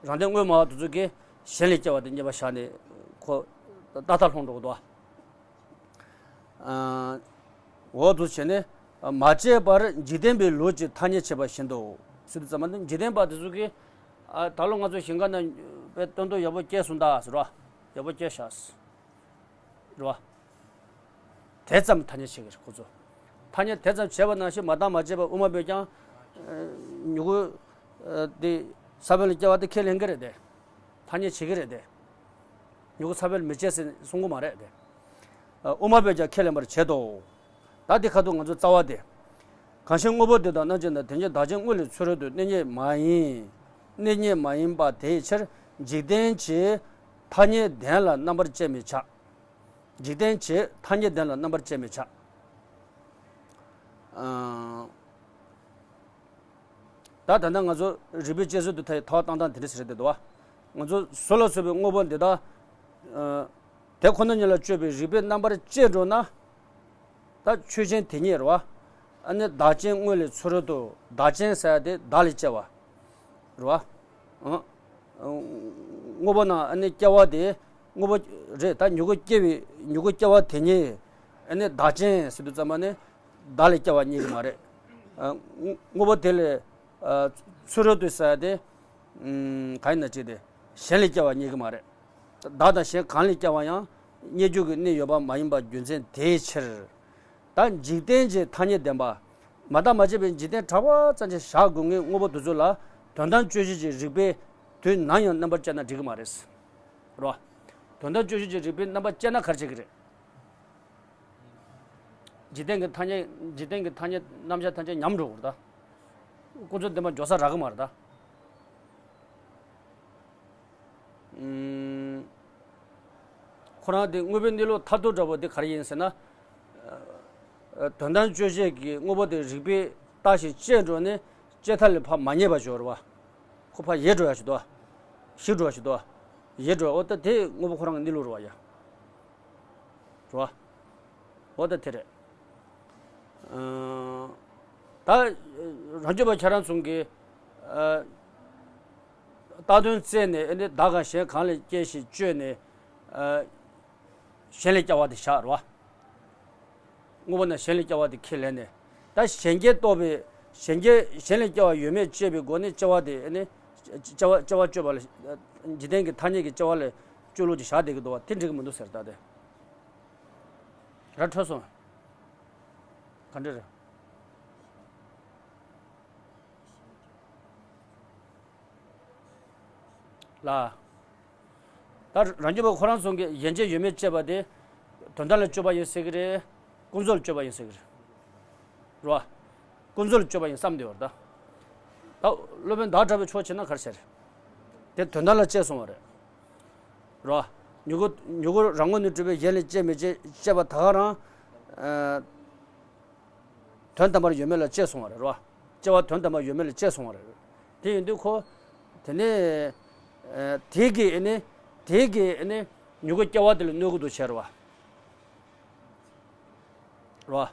རང་སྡེ་དངོས་སྨྲ་བ་དེ་ཚོ་གིས་གཞན་ལས་སྐྱེ་བ་དེ་རྙེད་པར་བྱ་ནས་ཁོ་ཏག་ཏག་ལྷུང་འགྲོ་གི་འདུག་བ། འོ་དུ་བྱས་ནས་མ་བྱས་པར་འཇིག་རྟེན་པའི་ལུགས་ཀྱི་ཐ་སྙད་བྱས་པ་བཞིན་དུ་ཟེར་དུས་ཙམ་པ་འདི་འཇིག་རྟེན་པ་དེ་ཚོ་གིས་ད་ལོ་ང་ཚོ་ཞིང་ཁ་ན་དཔེ་སྟོན་ཐོག་ཡག་པོ་སྐྱེས་སོང་ད་ཟེར་བ། ཡག་པོ་སྐྱེས་ཤག་རེད་བ། དེ་ཙམ་ཐ་སྙད་བྱེད་ཀྱི་རེད་ཁོ་ཚོ། ཐ་སྙད་དེ་ཙམ་བྱས་པ་ནང་བཞིན་མ་བརྟགས་མ་དཔྱད་པ་དབུ་མ་པས་ཀྱང་མྱུ་གུ་དེ་ས་བོན་ལ་སྐྱེ་བ་དེ་ཁས་ལེན་གྱི་རེད་དེ། ཐ་སྙད་བྱེད་ཀྱི་རེད་དེ། མྱུ་གུ་ས་བོན་ལ་མི་སྐྱེ་ཟེར་གསུང་གི་མ་རེད་དེ། དབུ་མ་པས་ཀྱང་ཁས་ལེན་པར་བྱེད་དོ། ད་དེ་ཁ་ཐུག་ང་ཚོ་རྩ་བ་དེ། གང་ཕྱིར་དངོས་པོ་དེ་དག་རྣམ་བཅད་ན་དེ་ཉིད་བདག་གཅིག་དངོས་ལས་ཚུ་རོལ་དུ་གནས་རྙེད་མ་ཡིན། གནས་རྙེད་མ་ཡིན་པ་དེའི་ཕྱིར་འཇིག་རྟེན་གྱི་ཐ་སྙད་དོན་ལ་རྣམ་པར་དཔྱད་མི་བྱ། འཇིག་རྟེན་བྱེད་ཐ་སྙད་ལྡན་ལ་རྣམ་པར་དཔྱད་མི་བྱ། ཨ། ད་ད་ལྟ་ང་ཚོ་རིགས་པས་དཔྱད་བཟོད་དུ་ཐལ་བའི་ཐོག་བཏང་སྟངས་དེ་འདྲ་ཞིག་རེད་འདུག་བ། ང་ཚོ་གཟུགས་ལ་སོགས་པའི་དངོས་པོ་འདི་དག་ཨ། དེ་ཁོ་ན་ཉིད་ལ་དཔྱོད་པའི་རིགས་པས་རྣམ་པར་དཔྱད་འགྲོ་ན། ད་ཆོས་ཅན་དེ་ཉིད་རེད་བ། ཨ་ནི་བདག་ཅན་དངོས་ལས་ཚུ་རོལ་དུ། བདག་ཅན་ཟེར་ཡ་དེ་བདག་ལས་སྐྱེ་བ་རེད་བ། ཨང་། དངོས་པོ་ནང་ཨ་ནི་སྐྱེ་བ་དེ་དངོས་པོ་རེད། ད་མྱུ་གུ་སྐྱེ་བའི་མྱུ་གུ་སྐྱེ་བ་དེ་ཉིད་ཨ་ནི་བདག་ཅན་ཟེར་དུས་ཙམ་པ་ནི་བདག་ལས་སྐྱེ་བ་རྙེད་ཀྱི་མ་རེད། ཨ། དངོས་པོ་དེ་ལས་ཨ། ཚུ་རོལ་དུ་ཟེར་ཡ་དེ་ཨ། གང་ཡིན་ན་ཅིག་དེ་གཞན་ལས་སྐྱེ་བ་རྙེད་ཀྱི་མ་རེད། བདག་དང་གཞན་གང་ལས་སྐྱེ་བ་ཡང་། རྙེད་འགྱུར་གྱི་གནས་ཡོད་པ་མ་ཡིན་པ་རྒྱུ་མཚན་དེའི་ཕྱིར། ད་འཇིག་རྟེན་གྱི་ཐ་སྙད་ལྡན་པ། མ་བརྟགས་མ་དཔྱད་པའི་འཇིག་རྟེན་གྲགས་པ་ཙམ་ཞིག་བཞག་དགོས་ངེས་དངོས་པོ་དེ་ཚོ་ལ་དོན་དམ་དཔྱོད་བྱེད་ཀྱི་རིགས་པས་དུས་ནམ་ཡང་རྣམ་པར་དཔྱད་ན་འགྲིག་གི་མ་རེད། རེད་བ། དོན་དམ་དཔྱོད་བྱེད་ཀྱི་རིགས་པས་རྣམ་པར་དཔྱད་ན་ག་རེ་བྱེད་ཀྱི་རེད། འཇིག་རྟེན་གྱི་ཐ་སྙད། འཇིག་རྟེན་གྱི་ཐ་སྙད་རྣམ་གཞག་ཐམས་ཅད་ཉམས་འགྲོ་གི་རེད་ད། ཀུན་རྫོབ་བདེན་པ་འཇོག་ས་རག་གི་མ་རེད་ད། ཨུམ། ཁོ་རང་དེ་དངོས་པོའི་གནས་ལུགས་མཐར་ཐུག་འདྲ་པོ་དེ་ག་རེ་ཡིན་ཟེར་ན། ཨ། དོན་དམ་དཔྱོད་བྱེད་ཀྱི་དངོས་པོ་དེ་རིགས་པས་བརྟགས་ཤིང་དཔྱད་འགྲོ་ནས་དཔྱད་མཐའ་ལས་ཕར་མ་རྙེད་པ་ཞིག་ཡོད་རེད་བ། ཁོ་ཕར་ཡལ་འགྲོ་ཡ་ཞིག་འདུག་བ། ཞིག་འགྲོ་ཡ་ཞིག་འདུག་བ། ཡལ་འགྲོ་ཡ། འོ་ད་དེ་དངོས་པོ་ཁོ་རང་གི་གནས་ལུགས་རེད་བ་ཡ། རེད་བ། འོ་ད་དེ་རེད། ཨ། ད་རང་རྒྱུད་པ་ཁྱེད་རང་ཚོ་གིས་ཨ། བཏགས་དོན་བཙལ་ནས་ཨ་ནི་བདག་གང་གཞན་གང་ལས་སྐྱེ་ཞེས་དཔྱོད་ནས། ཨ། གཞན་ལས་སྐྱེ་བ་དེ་བཞག་རེད་བ། དངོས་པོ་ནང་གཞན་ལས་སྐྱེ་བ་དེ་ཁས་ལེན་ནས། ད་གཞན་སྐྱེ་རྟོགས་པའི། གཞན་སྐྱེ། གཞན་ལས་སྐྱེ་བ་ཡོད་མེད་དཔྱད་པའི་སྒོ་ནས་སྐྱེ་བ་དེ་ཨ་ནི། སྐྱེ་བ། སྐྱེ་བ་དཔྱོད་པ་ལ། འཇིག་རྟེན་གྱི་ཐ་སྙད་ཀྱི་སྐྱེ་བ་ལ་དཔྱོད་ལུགས་ཀྱི་བཞག་བསྡད་ཀྱི་འདུག་བ། དེ་འགྲིག་གི་མི་འདུག་ཟེར་ད་དེ། ར་འཕྲོད་སོང་། ག་འདྲ་རེད། ལ། ད་རང་རྒྱུད་པ་ཁོ་རང་ཚོ་གིས་གཞན་སྐྱེ་ཡོད་མེད་དཔྱད་པ་དེ། དོན་དམ་ལ་དཔྱོད་པ་ཡིན་ཟེར་གི་རེད། ཀུན་རྫོབ་ལ་དཔྱོད་པ་ཡིན་ཟེར་གི་རེད། རེད་བ། ཀུན་རྫོབ་ལ་དཔྱོད་པ་ཡིན་བསམ་བསྡད་པ་རེད་ད། ད་སློབ་དཔོན་ཟླ་གྲགས་པའི་ཕྱོགས་ཕྱིན་ན་ག་རེ་བྱས་རེད། དེ་དོན་དམ་ལ་དཔྱད་སོང་བ་རེད། རེད་བ། མྱུ་གུ། མྱུ་གུ་རང་ངོས་ནས་གྲུབ་པའི་གཞན་ལས་སྐྱེ་མི་སྐྱེ་དཔྱད་པ་ད་ག་རང་། ཨ། དོན་དམ་པར་ཡོད་མེད་ལ་དཔྱད་སོང་བ་རེད་རོ། སྐྱེ་བ་དོན་དམ་པར་ཡོད་མེད་ལ་དཔྱད་སོང་བ་རེད། དེ་ཡིན་དུས་ཁོ། དེ་ནས། ཨ། དེ་གིས་ཨ་ནི། དེ་གིས་ཨ་ནི། མྱུ་གུ་སྐྱེ་བ་དེ་ལ་གནོད་ཀྱི་འདུག་བྱས་རོ། རོ།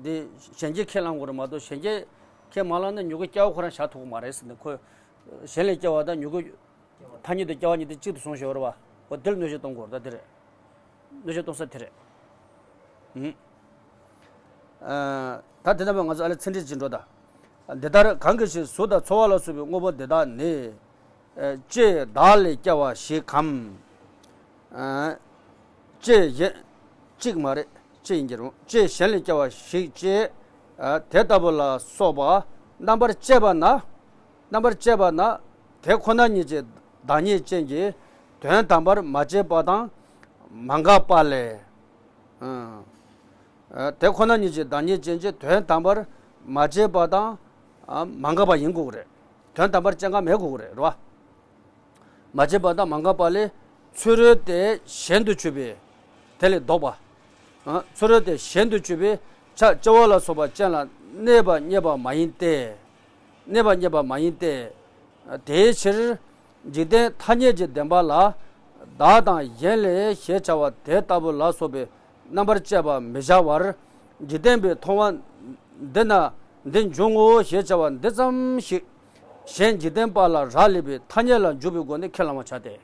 འདི་གཞན་སྐྱེ་ཁས་བླང་དགོས་རེད་མ་གཏོགས་གཞན་སྐྱེ་ཁས་མ་བླངས་ན་མྱུ་གུ་སྐྱེ་བ་ཁོ་རང་བཞག་ཐུབ་ཀྱི་མ་རེད་ཟེར་ནས། ཁོ་གཞན་ལས་སྐྱེ་བ་དང་མྱུ་གུ། ཐ་སྙད་དུ་སྐྱེ་བ་གཉིས་དེ་གཅིག་ཏུ་བཟུང་བཞག་ཡོད་རེད་བ། འོ་དེར་གནོད་བྱེད་གཏོང་དགོས་རེད་ད་དེ་རེད། གནོད་བྱེད་གཏོང་ས་དེ་རེད། ཨུམ། ཨ། ད་དེ་ལྟ་བུ་ང་ཚོ་ཨ་ལས་ཚིག་འགྲེལ་ཅིག་འགྲོ་ད། འདི་ལྟར་གང་གི་ཕྱིར་གཟུགས་དང་ཚོར་བ་ལ་སོགས་པའི་དངོས་པོ་འདི་དག་ནི། ཨ། ལྕེ་བདག་ལས་སྐྱེ་བ་ཞིག་གམ། ཨ། ལྕེ་གཞན། གཅིག་མ་རེད། ལྕེ་ཡིན་གྱི་རུང་། ལྕེ་གཞན་ལས་སྐྱེ་བ་ཞིག་ཅེས། ཨ། དེ་ལྟ་བུ་ལ་སོགས་པ་རྣམ་པར་དཔྱད་པ་ན། རྣམ་པར་དཔྱད་པ་ན། དེ་ཁོ་ན་ཉིད་ཀྱི་བདག་ཉིད་ཅན་གྱི་དོན་དམ་པར་མ་དཔྱད་པ་དང་མ་འགགས་པ་ལས། ཨ། དེ་ཁོ་ན་ཉིད་ཀྱི་བདག་ཉིད་ཅན་གྱི་དོན་དམ་པར་མ་དཔྱད་པ་དང་། ཨ། མ་འགགས་པ་ཡིན་དགོས་ཀྱི་རེད། དོན་དམ་པར་དཔྱད་འགག་མེད་དགོས་ཀྱི་རེད། རེད་བ། མ་དཔྱད་པ་དང་མ་འགགས་པ་ལས། ཚུ་རོལ་ཏེ་གཞན་དུ་གྱུར་པའི། དེ་ལས་ལྡོག་པ། ཨ། ཚུ་རོལ་ཏེ་གཞན་དུ་གྱུར་པའི་ཆ་སྐྱེ་བ་ལ་སོགས་པ་ཅན་ལ་གནས་པ་རྙེད་པ་མ་ཡིན་ཏེ། གནས་པ་རྙེད་པ་མ་ཡིན་ཏེ། དེའི་ཕྱིར། འཇིག་རྟེན་ཐ་སྙད་ཀྱི་བདེན་པ་ལ། བདག་དང་གཞན་ལས་ཞེས་བྱ་བ་དེ་ལྟ་བུ་ལ་སོགས་པའི་རྣམ་པར་དཔྱད་པ་མི་བྱ་བར། འཇིག་རྟེན་པའི་མཐོང་བ་འདི་ན་འདི་འབྱུང་ངོ་ཞེས་བྱ་བ་འདི་ཙམ་ཞིག་གཞན་འཇིག་རྟེན་པ་ལ་རག་ལས་པའི་ཐ་སྙད་ལ་འཇུག་པའི་སྒོ་ནས་ཁས་བླང་བར་བྱ་སྟེ།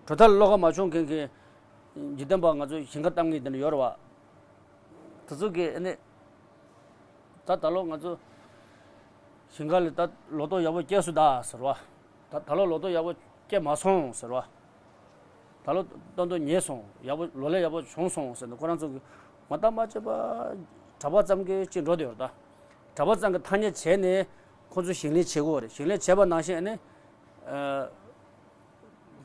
གྲུབ་མཐའ་ལ་བློ་ཁ་མ་ཕྱུང་མཁན་གྱི་འཇིག་རྟེན་པ་ང་ཚོས་ཞིང་ཁ་གཏམ་མཁན་དེ་འདྲ་ཡོད་རེད་བ། དེ་ཚོ་གིས་ཨ་ནི། ད་ད་ལོ་ང་ཚོ་ཞིང་ཁ་ལ་ད་ལོ་ཏོག་ཡག་པོ་སྐྱེས་སོང་ད་ཟེར་བ། ད་ད་ལོ་ལོ་ཏོག་ཡག་པོ་སྐྱེས་མ་སོང་ཟེར་བ། ད་ལོ་ཏོག་ཏོག་ཉེས་སོང་། ཡག་པོ་ལོ་ལེགས་ཡག་པོ་བྱུང་སོང་ཟེར་ནས་ཁོ་རང་ཚོ་གིས་མ་བརྟགས་མ་དཔྱད་པ་གྲྭ་པ་ཙམ་གྱིས་ཅིག་འགྲོ་བསྡད་ཡོད་རེད་ད། གྲྭ་པ་ཙམ་གྱིས་ཐ་སྙད་བྱས་ནས་ཁོ་ཚོ་ཞིང་ལས་བྱེད་དགོས་རེད། ཞིང་ལས་བྱས་པ་ནང་བཞིན་ཨ་ནི། ཨ།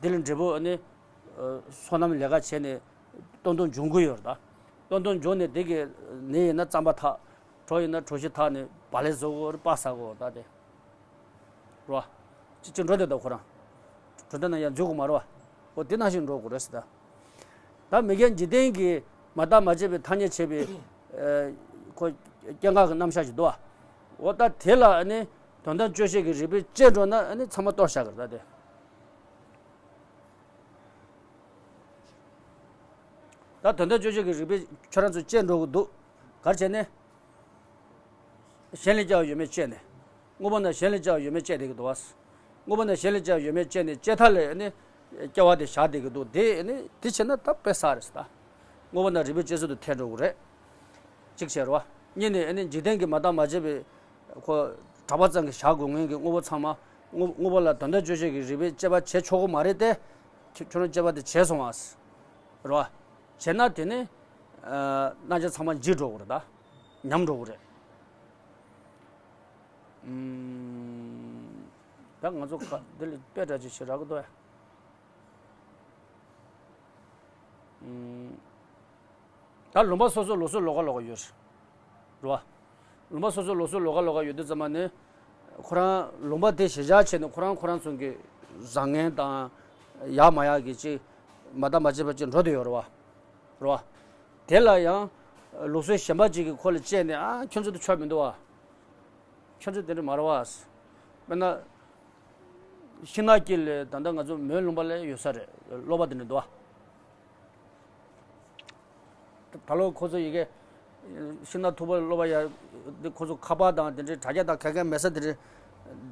དེ་ལ་འབྲས་བུ་ཨ་ནི། ཨ། སོ་ནམ་ལས་ཀ་བྱས་ནས་ཏོག་ཏོག་འབྱུང་གི་ཡོད་རེད་ད། ཏོག་ཏོག་འབྱུང་ནས་དེ་གི་ནས་ཡིན་ན་རྩམ་པ་འཐག་གྲོ་ཡིན་ན་གྲོ་ཞིབ་འཐག་ནས་བག་ལེབ་བཟོ་གི་ཡོད་རེད། པ་ཟ་གི་ཡོད་རེད་ད་དེ། རེད་བ། ཅི་ཅི་འགྲོ་དེ་ད་ཁོ་རང་། གྲུབ་མཐའ་ནང་ཡང་འཛུལ་དགོས་མ་རེད་བ། འོ་དེ་ནང་བཞིན་འགྲོ་དགོས་རེད་ཟེར་ད། ད་མི་དགེ་འཇིག་རྟེན་གྱི་མ་བརྟགས་མ་དཔྱད་པའི་ཐ་སྙད་བྱས་པའི་ཨ་ཁོ་སྐྱེ་འགག་གི་རྣམ་གཞག་ཅིག་འདུག་བ། འོ་ད་དེ་ལ་ཨ་ནི་དོན་དམ་དཔྱོད་བྱེད་ཀྱི་རིགས་པས་དཔྱད་འགྲོ་ན་ཨ་ནི་ཚང་མ་གཏོར་བཞག་གི་རེད་ད་དེ། ད་དོན་དམ་དཔྱོད་བྱེད་ཀྱི་རིགས་པས་ཁྱོད་རང་ཚོ་དཔྱད་འགྲོ་གི་འདུག་ག་རེ་བྱས་ནས། གཞན་ལས་སྐྱེ་བ་ཡོད་མེད་དཔྱད་ནས། དངོས་པོ་རྣམས་གཞན་ལས་སྐྱེ་བ་ཡོད་མེད་དཔྱད་བསྡད་ཀྱི་འདུག་བ། དངོས་པོ་རྣམས་གཞན་ལས་སྐྱེ་བ་ཡོད་མེད་དཔྱད་ནས་དཔྱད་མཐའ་ལས་ནི་སྐྱེ་བ་དེ་བཞག་བསྡད་ཀྱི་འདུག་དེ་ནི་དེ་བྱས་ན་ད་དཔེ་བསགས་རེད་ཟེར་ད། དངོས་པོ་རྣམས་རིགས་པས་དཔྱད་བཟོད་དུ་ཐལ་འགྲོ་གི་རེད། གཅིག་བྱས་རེད་བ། གཉིས་ནས་ནི་འཇིག་རྟེན་གྱི་མ་བརྟགས་མ་དཔྱད་པའི་ཁོ་གྲྭ་པ་ཙམ་གྱིས་བཞག་དགོས་ངེས་ཀྱི་དངོས་པོ་ཚང་མ་དངོས་དངོས་པོ་ལ་དོན་དམ་དཔྱོད་བྱེད་ཀྱི་རིགས་པས་དཔྱད་པ་བྱེད་ཆོག་གི་མ་རེད་དེ། ཁྱོད་ཁྱོད་རང་དཔྱད་པ་དེ་བྱས་སོང་བ། རེད་བ། བྱས་ན་དེ་ནི་ཨ་རྣམ་གཞག་ཚང་མ་འཇིག་འགྲོ་གི་རེད་ད། ཉམས་འགྲོ་གི་རེད། ཨུམ། ད་ང་ཚོ་ག་འདི་ལ་དཔེ་འདྲ་ཅིག་ཞིག་རག་གི་འདུག་ཨ། ཨུམ། ད་ལུང་པ་སོ་སོ་ལུགས་སྲོལ་ལོགས་ཀ་ལོགས་ཀ་ཡོད་རེད། རེད་བ། ལུང་པ་སོ་སོ་ལུགས་སྲོལ་ལོགས་ཀ་ལོགས་ཀ་ཡོད་དུས་ཙམ་པ་ནི། ཁོ་རང་ལུང་པ་དེ་གཞིར་བཞག་བྱས་ནས་ཁོ་རང་ཁོ་རང་ཚོ་གི་བཟང་ངན་དང་། ཡག་མ་ཡག་གི་ཅིག་མ་བརྟགས་མ་དཔྱད་པ་ཅིག་འགྲོ་བསྡད་ཡོད་རེད་བ། རེད་བ། དེ་ལ་ཡང་ལུགས་སྲོལ་གཞན་པ་ཅིག་གིས་ཁོ་ལ་དཔྱད་ནས་ཨ་ཁྱོད་ཚོ་དེ་ཆོ་མི་འདུག་བ། ཁྱོད་ཚོ་དེ་འདྲ་མ་རེད་བ། དཔེར་ན། ཤིང་ནགས་དཀྱིལ་ལ་ད་ལྟ་ང་ཚོ་མོན་ལུང་པ་ལ་ཡོད་ས་རེད། གློག་པ་དེ་འདྲ་འདུག་བ། ད་ལོ་ཁོ་ཚོ་ཡི་གེ་ཤིང་ནགས་མཐུག་པོ་གློག་པ་ཡ། འདི་ཁོ་ཚོ་ཁ་པར་དང་དེ་འདྲའི་དྲ་རྒྱ་དང་ག་ག་མེད་ས་དེ་འདྲའི་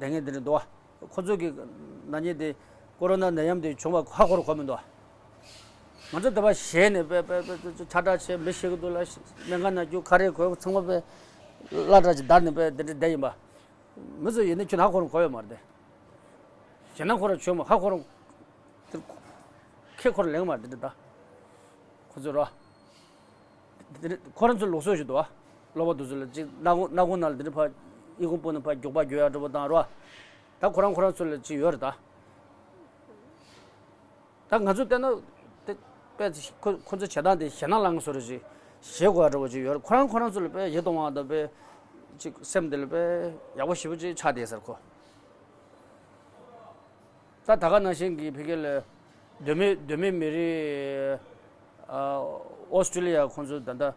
བསྡད་མཁན་དེ་འདྲ་འདུག་བ། ཁོ་ཚོ་གི་ན་ནིང་དེ་ཀོ་རོ་ན་ནད་ཡམས་དེ་བྱུང་བ་ཧ་གོ་རུ་གོ་མི་འདུག་བ། ང་ཚོ་དེ་བ་ཞེད་ནས་པེ་པེ་པེ་ཆ་འདྲ་བྱས་མི་ཤི་གི་འདུག་ལ། སྨན་ཁང་ན་རྒྱུ་ཁ་རས་གོན་ཚང་མ་པེ་བླ་བྲག་ཅིག་བརྡར་ནས་པེ་དེ་འདྲ་བསྡད་ཡིན་པ། མི་ཚོ་ཡིན་ན་ཁྱོད་ཧ་གོ་རུ་གོ་ཡོད་མ་རེད་དེ། ཞེད་སྣང་ཁོ་རང་བྱུང་མ་ཧ་གོ་རུ། དེ་ཁེ་ཁོ་རང་ལེན་མ་རེད་དེ་ད། ཁོ་ཚོ་རོ། དེ་ཁོ་རང་ཚོའི་ལུགས་སྲོལ་ཞིག་འདུག་བ། ལོག་པ་དེ་ཚོ་ལ་ཅིག་སྣ་ཁུང་སྣ་ཁུང་ནང་ལ་དེ་འདྲ་ཕར་ཨི་ཁུང་སྤུ་ནས་ཕར་རྒྱུག་པ་རྒྱུག་ཡག་འདྲ་པོ་དང་རོ། ད་ཁོ་རང་ཁོ་རང་ཚོ་ལ་ཅིག་ཡོད་རེད་ད། ད་ང་ཚོ་བལྟས་ན་དེ་དཔེ་ཁོ་ཁོ་ཚོ་བྱེད་སྟངས་དེ་ཞེད་སྣང་ལངས་བཟོ་འདྲ་ཅིག་བྱེད་དགོས་ཡག་འདྲ་པོ་ཅིག་ཡོད་རེད། ཁོ་རང་ཁོ་རང་ཚོ་ལ་དཔེ་ཡིད་གཏོང་བ་དང་དཔེ་ཅིག་སེམས་དེ་ལ་དཔེ་ཡག་པོ་ཞེ་པོ་ཅིག་ཆགས་བསྡད་ས་རེད་ཁོ། ད་ད་ག་ནང་བཞིན་གྱི་ཕ་གི་ལ་གདོད་མའི་གདོད་མའི་མི་རིགས། ཨ། ཨོ་སི་ཀྲི་ལི་ཡ་ཁོང་ཚོ་ད་ལྟ་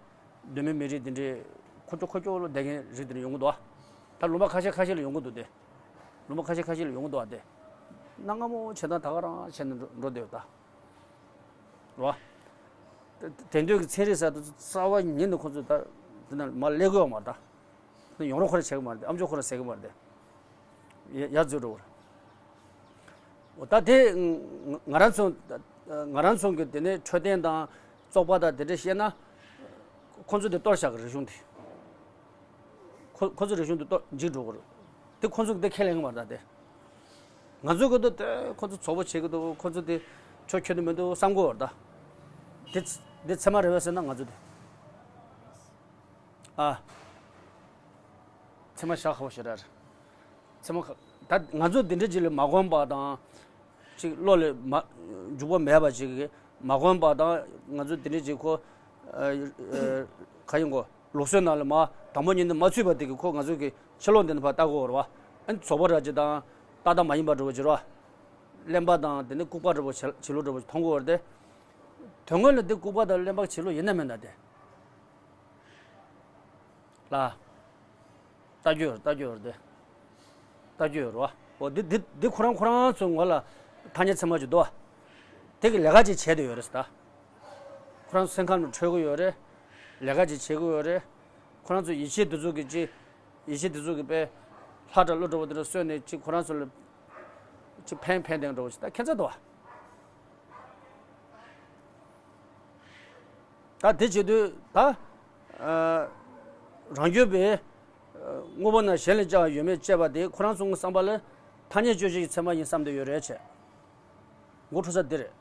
གདོད་མའི་མི་རིགས་འདི་འདྲའི་ཁོ་ཚོ་ཁོ་ཚོ་ལ་བསྡད་མཁན་རིགས་འདི་འདྲ་ཡོང་གི་འདུག་བ། ད་ལུང་པ་ཁ་ཤས་ཁ་ཤས་ལ་ཡོང་གི་འདུག་སྟེ། ལུང་པ་ཁ་ཤས་ཁ་ཤས་ལ་ཡོང་གི་འདུག་བ་སྟེ། གནའ་སྔ་མོ་བྱེད་སྟངས་ད་ག་རང་བྱས་ནས་འགྲོ་འགྲོ་བསྡད་ཡོད་ད། རེད་བ། དེང་དུས་ཀྱི་ཚན་རིག་གསར་གཏོད་རྩ་བ་ཉིད་ནས་ཁོ་ཚོ་ད་དེ་ན་མར་སླེབས་ཀྱི་ཡོད་མ་རེད་ད། ཡོང་རོགས་ཁོ་རང་བྱེད་ཀྱི་མ་རེད། ཨ་མཆོག་ཁོ་རང་ཟེར་གྱི་མ་རེད། ཡ་ཡ་འཛུལ་འགྲོ་བར། འོ་ད་དེ་ང་ང་རང་ཚོ་ང་རང་ཚོ་གི་དེ་ནས་འཕྲོད་བསྟེན་དང་བཙོག་པ་དང་དེ་འདྲ་བཤད་ན། ཁོ་ཚོ་དེ་གཏོར་བཞག་གི་རིག་གཞུང་དེ། ཁོ་ཁོ་ཚོ་རིག་གཞུང་དེ་གཏོར་འཇིག་འགྲོ་གི་རེད། དེ་ཁོ་ཚོ་གི་དེ་ཁས་ལེན་གྱི་མ་རེད་ད་དེ། ང་ཚོ་གི་དེ་དེ་ཁོ་ཚོ་བཙོག་པ་བྱེད་ཀྱི་འདུག་ཁོ་ཚོ་དེ་ཆོ་ཁྱོད་དེ་མི་འདུག་བསམ་གྱི་ཡོད་རེད་ད། དེ་དེ་ཚད་མ་རེད་པས་ཟེར་ན་ང་ཚོ་དེ། ཨ། ཚད་མ་བཞག་ཁ་བོ་ཞེ་དྲག་རེད། ཚད་མ་ཁ་ད་ང་ཚོ་འདི་འདྲ་ཅིག་ལ་མ་གོམས་པ་དང་། ཅིག་བློ་ལ་མ་འཇུག་པ་མེད་པ་ཅིག་གིས་མ་གོམས་པ་དང་ང་ཚོ་འདི་འདྲ་ཅིག་ཁོ། ཨ། ཨ། ག་ཡིན་གོ་ལུགས་སྲོལ་ནང་ལ་མ་དང་པོ་ཉིད་ནས་མ་ཚུད་པ་དེ་གིས་ཁོ་ང་ཚོ་གི་ཕྱི་ལོགས་འདི་ནས་ཕར་ལྟ་དགོས་རེད་བ། ཨ་ནི་བཙོག་པ་འདྲ་ཅིག་དང་ཏག་ཏག་མ་ཡིན་པ་འདྲ་བོ་ཅིག་རེད་བ། གླེན་པ་དང་དེ་ནི་ལྐུགས་པ་འདྲ་བོ་བྱེད་བྱེད་ལུགས་འདྲ་བོ་མཐོང་གི་ཡོད་རེད་དེ། དོན་དངོས་ལ་འདི་ལྐུགས་པ་དང་གླེན་པ་བྱེད་ལུགས་ཡིན་ན་མིན་ན་དེ། ལ། ལྟ་རྒྱུ་ཡོད་རེད། ལྟ་རྒྱུ་ཡོད་རེད་དེ། ལྟ་རྒྱུ་ཡོད་རེད་བ། འོ་འདི་འདི་འདི་ཁོ་རང་ཁོ་རང་ཚོའི་ངོ་ལ་ཐ་སྙད་ཚད་མ་ཅིག་འདུག་བ། དེ་གི་ལས་ཀ་ཅིག་བྱས་བསྡད་ཡོད་རེད་ཟེར་ད། ཁོ་རང་ཚོ་སེམས་ཁམས་ལ་འཕྲོད་ཀྱི་ཡོད་རེད། ལས་ཀ་ཅིག་བྱེད་ཀྱི་ཡོད་རེད། ཁོ་རང་ཚོ་ཡིད་ཆེས་དེ་ཚོ་གི་ཅིག་ཡིད་ཆེས་དེ་ཚོ་གི་དཔེ་ལྷ་འདྲ་ཀླུ་འདྲ་བོ་དེ་འདྲ་གསོལ་ནས་ཅིག་ཁོ་རང་ཚོ་ལ་ཅིག་ཕན་ཕན་བཏགས་འདྲ་བོ་ཞིག་ད་ཁྱད་མཚར་འདུག་བ། ད་དེ་བྱེད་དུས་ད། ཨ། རང་རྒྱུད་པའི། ཨ། དངོས་པོ་རྣམས་གཞན་ལས་སྐྱེ་བ་ཡོད་མེད་དཔྱད་པ་དེ་ཁོ་རང་ཚོའི་བསམ་པ་ལ་ཐ་སྙད་དཔྱོད་བྱེད་ཀྱི་ཚད་མ་ཡིན་བསམ་བསྡད་ཡོད་རེད་བྱས། མགོ་འཁྲུག་ས་འདི་རེད།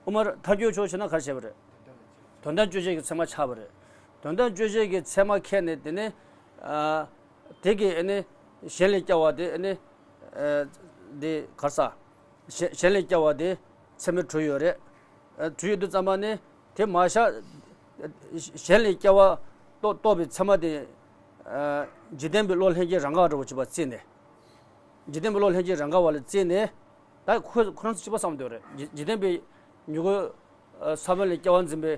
དབུ་མར་ཐལ་འགྱུར་ཕྱོགས་ཕྱིན་ན་ག་རེ་བྱས་པ་རེད། དོན་དམ་དཔྱོད་བྱེད་ཀྱི་ཚད་མ་ཆགས་པ་རེད། དོན་དམ་དཔྱོད་བྱེད་ཀྱི་ཚད་མ་ཁྱེར་ནས་དེ་ནས། ཨ། དེ་གི་ཨ་ནི་གཞན་ལས་སྐྱེ་བ་དེ་ཨ་ནི། ཨ། དེ་ག་རེ་ཟ། གཞན་གཞན་ལས་སྐྱེ་བ་དེ་ཚད་མས་གྲུབ་ཡོད་རེད། ཨ། གྲུབ་ཡོད་དུས་ཙམ་པ་ནི་དེ་མ་བཞག་གཞན་ལས་སྐྱེ་བ་རྟོགས་རྟོགས་པའི་ཚད་མ་དེ། ཨ། འཇིག་རྟེན་པའི་བློ་ལྷན་སྐྱེས་རང་ག་འདྲ་བོ་བྱེད་པ་བརྩིས་ནས། འཇིག་རྟེན་པའི་བློ་ལྷན་སྐྱེས་རང་ག་བ་ལ་བརྩིས་ནས། ད་ཁོས་ཁོ་རང་ཚོ་གཅིག་པ་བསམ་འདོད་རེད། འཇིག་འཇིག་རྟེན་པའི་མྱུ་གུ་ས་བོན་ལས་སྐྱེ་བ་འཛིན་པའི་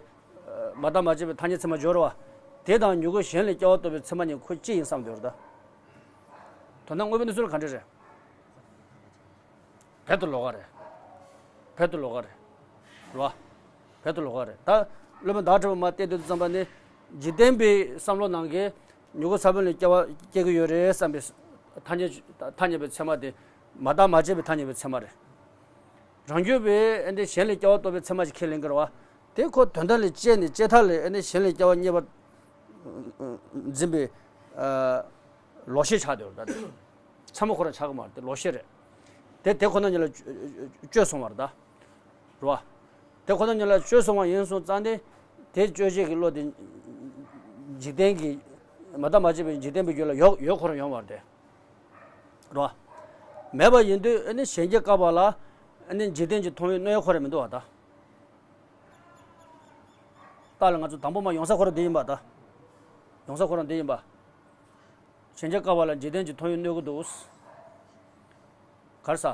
མ་བརྟགས་མ་དཔྱད་པའི་ཐ་སྙད་ཚད་མ་སྦྱོར་བ་དེ་དང་མྱུ་གུ་གཞན་ལས་སྐྱེ་བ་གཏོད་པའི་ཚད་མ་གཉིས་ཁོ་གཅིག་ཡིན་བསམ་འདོད་རེད་ད། དོན་དག་དངོས་པོའི་གནས་ཚུལ་ག་འདྲ་རེད། བེད་དུ་ལོག་ག་རེད། བེད་དུ་ལོག་ག་རེད། རེད་བ། བེད་དུ་ལོག་ག་རེད། ད་སློབ་དཔོན་ཟླ་བ་གྲགས་པས་མར་བསྟན་དུས་ཙམ་པ་ནི་འཇིག་རྟེན་པའི་བསམ་བློ་ནང་གི་མྱུ་གུ་ས་བོན་ལས་སྐྱེ་བ་སྐྱེ་གི་ཡོད་རེད་བསམ་པའི་ཐ་སྙད་ཐ་སྙད་པའི་ཚད་མ་དེ་མ་བརྟགས་མ་དཔྱད་པའི་ཐ་སྙད་པའི་ཚད་མ་རེད། རང་རྒྱུད་པའི་ཨ་ནི་གཞན་ལས་སྐྱེ་བ་གཏོད་པའི་ཚད་མ་ཞིག་ཁས་ལེན་གི་རེད་བ། དེ་ཁོ་དོན་དག་ལས་དཔྱད་ནས་དཔྱད་ཐག་ལས་ཨ་ནི་གཞན་ལས་སྐྱེ་བ་རྙེད་པ་འཛིན་པའི་ལོག་ཤེས་ཆགས་བསྡད་ཡོད་རེད་ད། ཚད་མ་ཁོ་རང་ཆགས་ཀྱི་མ་རེད་དེ་ལོག་ཤེས་རེད། དེ་དེ་ཁོ་ན་ཉིད་ལ་དཔྱོད་སོང་བ་རེད་ད། རེད་བ། དེ་ཁོ་ན་ཉིད་ལ་དཔྱོད་སོང་བ་ཡིན་སོང་ཙང་ནས་དེ་དཔྱོད་བྱེད་ཀྱི་བློ་དེ་འཇིག་རྟེན་གྱི་མ་བརྟགས་མ་དཔྱད་པའི་འཇིག་རྟེན་པའི་རྒྱུད་ལ་ཡོད་ཡོད་ཁོ་རང་ཡོང་བ་རེད་དེ། རེད་བ། མེད་པ་ཡིན་དུས་ཨ་ནི་གཞན་གྱིས་བཀག་པ་ལ་ཨ་ནི་འཇིག་རྟེན་གྱིས་མཐོང་བའི་གནོད་ཡ་ཁོ་རང་མི་འདུག་བ་ད། རྟགས་ལ་ང་ཚོ་དང་པོ་མ་ཡོང་ས་ཁོ་རང་འདི་ཡིན་པ་ད། ཡོང་ས་ཁོ་རང་འདི་ཡིན་པ། གཞན་གྱིས་བཀག་པ་ལ་འཇིག་རྟེན་གྱིས་མཐོང་བའི་གནོད་ཀྱི་འདུག་ག་རེ་ཟ།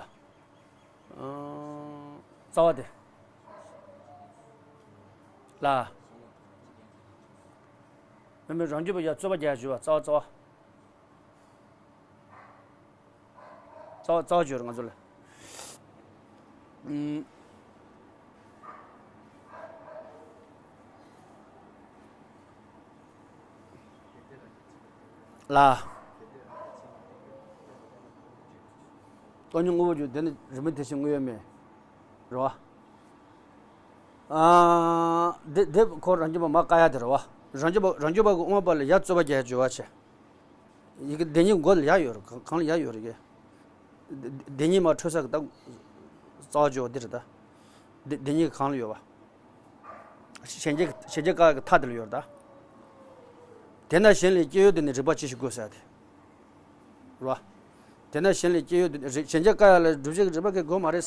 ཨང་། རྩ་བ་དེ། ལ། མི་མི་རང་རྒྱུད་པ་ཡ་རྩོད་པ་རྒྱག་ཞུ་བ་རྩ་བ་རྩ་བ། རྩ་བ་རྩ་བ་བརྗོད་རེད་ང་ཚོ་ལ། ཨུམ། ལ། སྟོང་ཉིད་དངོས་པོ་བརྗོད་དེ་ནི་རིགས་མི་དེ་བཞིན་དངོས་ཡོད་མེད། རེད་བ། ཨ། དེ་དེ་ཁོ་རང་རྒྱུད་པ་མ་བཀག་ཡ་དེ་རེད་བ། རང་རྒྱུད་པ་རང་རྒྱུད་པ་གི་དབུ་མ་པ་ལ་ཡ་རྩོད་པ་རྒྱག་ཡ་སྦྱོར་བ་བྱས། ཡི་གེ་དེ་གཉིས་མགོ་ལ་ཡ་ཡོད་རེད་གང་གང་ལ་ཡ་ཡོད་རེད་གི། དེ་གཉིས་མ་འཕྲོད་ས་གི་ད་རྩ་བ་སྦྱོར་བ་འདི་རེད་ད། དེ་དེ་གཉིས་གང་ལ་ཡོད་བ། གཞན་གྱི་གཞན་གྱི་བཀག་གི་མཐའ་དེ་ལ་ཡོད་རེད་ད། དེས་ན་གཞན་ལས་སྐྱེ་ཡུལ་དེ་ནི་རིགས་པ་ཅི་ཞིག་དགོས་ཟེར་ཏེ། རེད་བ། དེས་ན་གཞན་ལས་སྐྱེ་ཡུལ་དེ་ནི་རིགས་གཞན་གྱི་བཀག་ཡ་ལ་སྒྲུབ་བྱེད་ཀྱི་རིགས་པ་གི་དགོས་མ་རེད།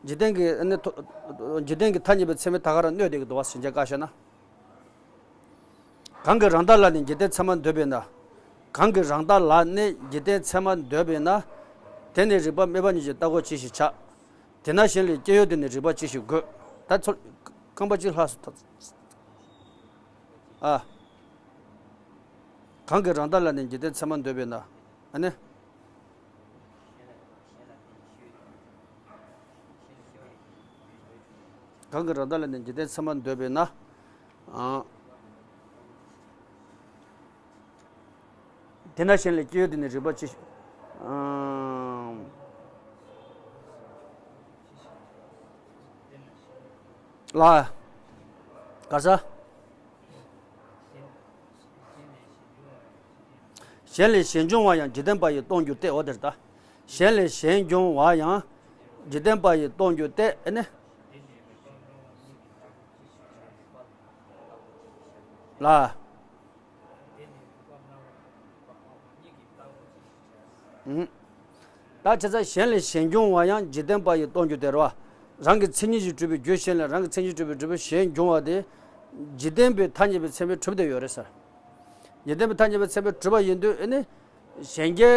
འཇིག་རྟེན་གྱི་ཨ་ནི་ཐོ་འཇིག་རྟེན་གྱི་མཐའ་གཉིས་པའི་ཚད་མའི་ཐད་ཀ་རང་གནོད་བསྡད་ཀྱི་འདུག་བ་གཞན་གྱི་བཀག་བཞག་ན། གང་གིས་རང་ལྟ་ལ་ནི་འཇིག་རྟེན་ཚད་མར་འདོད་པས་ན། གང་གིས་རང་ལྟ་ལ་ནི་འཇིག་རྟེན་ཚད་མར་འདོད་པས་ན། དེ་ནི་རིགས་པ་དམན་པ་ཉིད་ཀྱིས་བརྟག་གོ་ཅི་ཞིག་བྱ། དེས་ན་གཞན་ལས་སྐྱེ་ཡུལ་དེ་ནི་རིགས་པ་ཅི་ཞིག་དགོས། ད་ཚོ་རྐང་པ་གཅིག་ལྷག་སོང་ད། ཨ། གང་གིས་རང་ལྟ་ལ་ནི་འཇིག་རྟེན་ཚད་མར་འདོད་པས་ན། ཨ་ནི། གང་གིས་རང་ལྟ་ལ་ནི་འཇིག་རྟེན་ཚད་མར་འདོད་པས་ན། ཨང་། དེས་ན་གཞན་ལས་སྐྱེ་ཡུལ་དེ་ནི་རིགས་པ་ཅི་ཞིག་ཨང་། ལ། ག་ས། གཞན་ལས་གཞན་འབྱུང་བ་ཡང་འཇིག་རྟེན་པ་ཡིས་སྟོང་འགྱུར་ཏེ། འོ་དེར་ལྟ། གཞན་ལས་གཞན་འབྱུང་བ་ཡང་འཇིག་རྟེན་པ་ཡིས་སྟོང་འགྱུར་ཏེ། ཨེ་ནི། ལ། ཨུ། ད་བྱས་ཙང་གཞན་ལས་གཞན་འབྱུང་བ་ཡང་འཇིག་རྟེན་པ་ཡིས་སྟོང་འགྱུར་ཏེ་རེད་བ། རང་གི་མཚན་ཉིད་ཀྱིས་གྲུབ་པའི་རྒྱུ་གཞན་ལས་རང་གི་མཚན་ཉིད་ཀྱིས་གྲུབ་པའི་གྲུབ་པ་གཞན་འབྱུང་བ་དེ། འཇིག་རྟེན་པའི་ཐ་སྙད་པའི་ཚད་མས་གྲུབ་བསྡད་ཡོད་རེད་ཟེར། འཇིག་རྟེན་པའི་ཐ་སྙད་པའི་ཚད་མས་གྲུབ་པ་ཡིན་དུས་ཨེ་ནི། གཞན་སྐྱེ་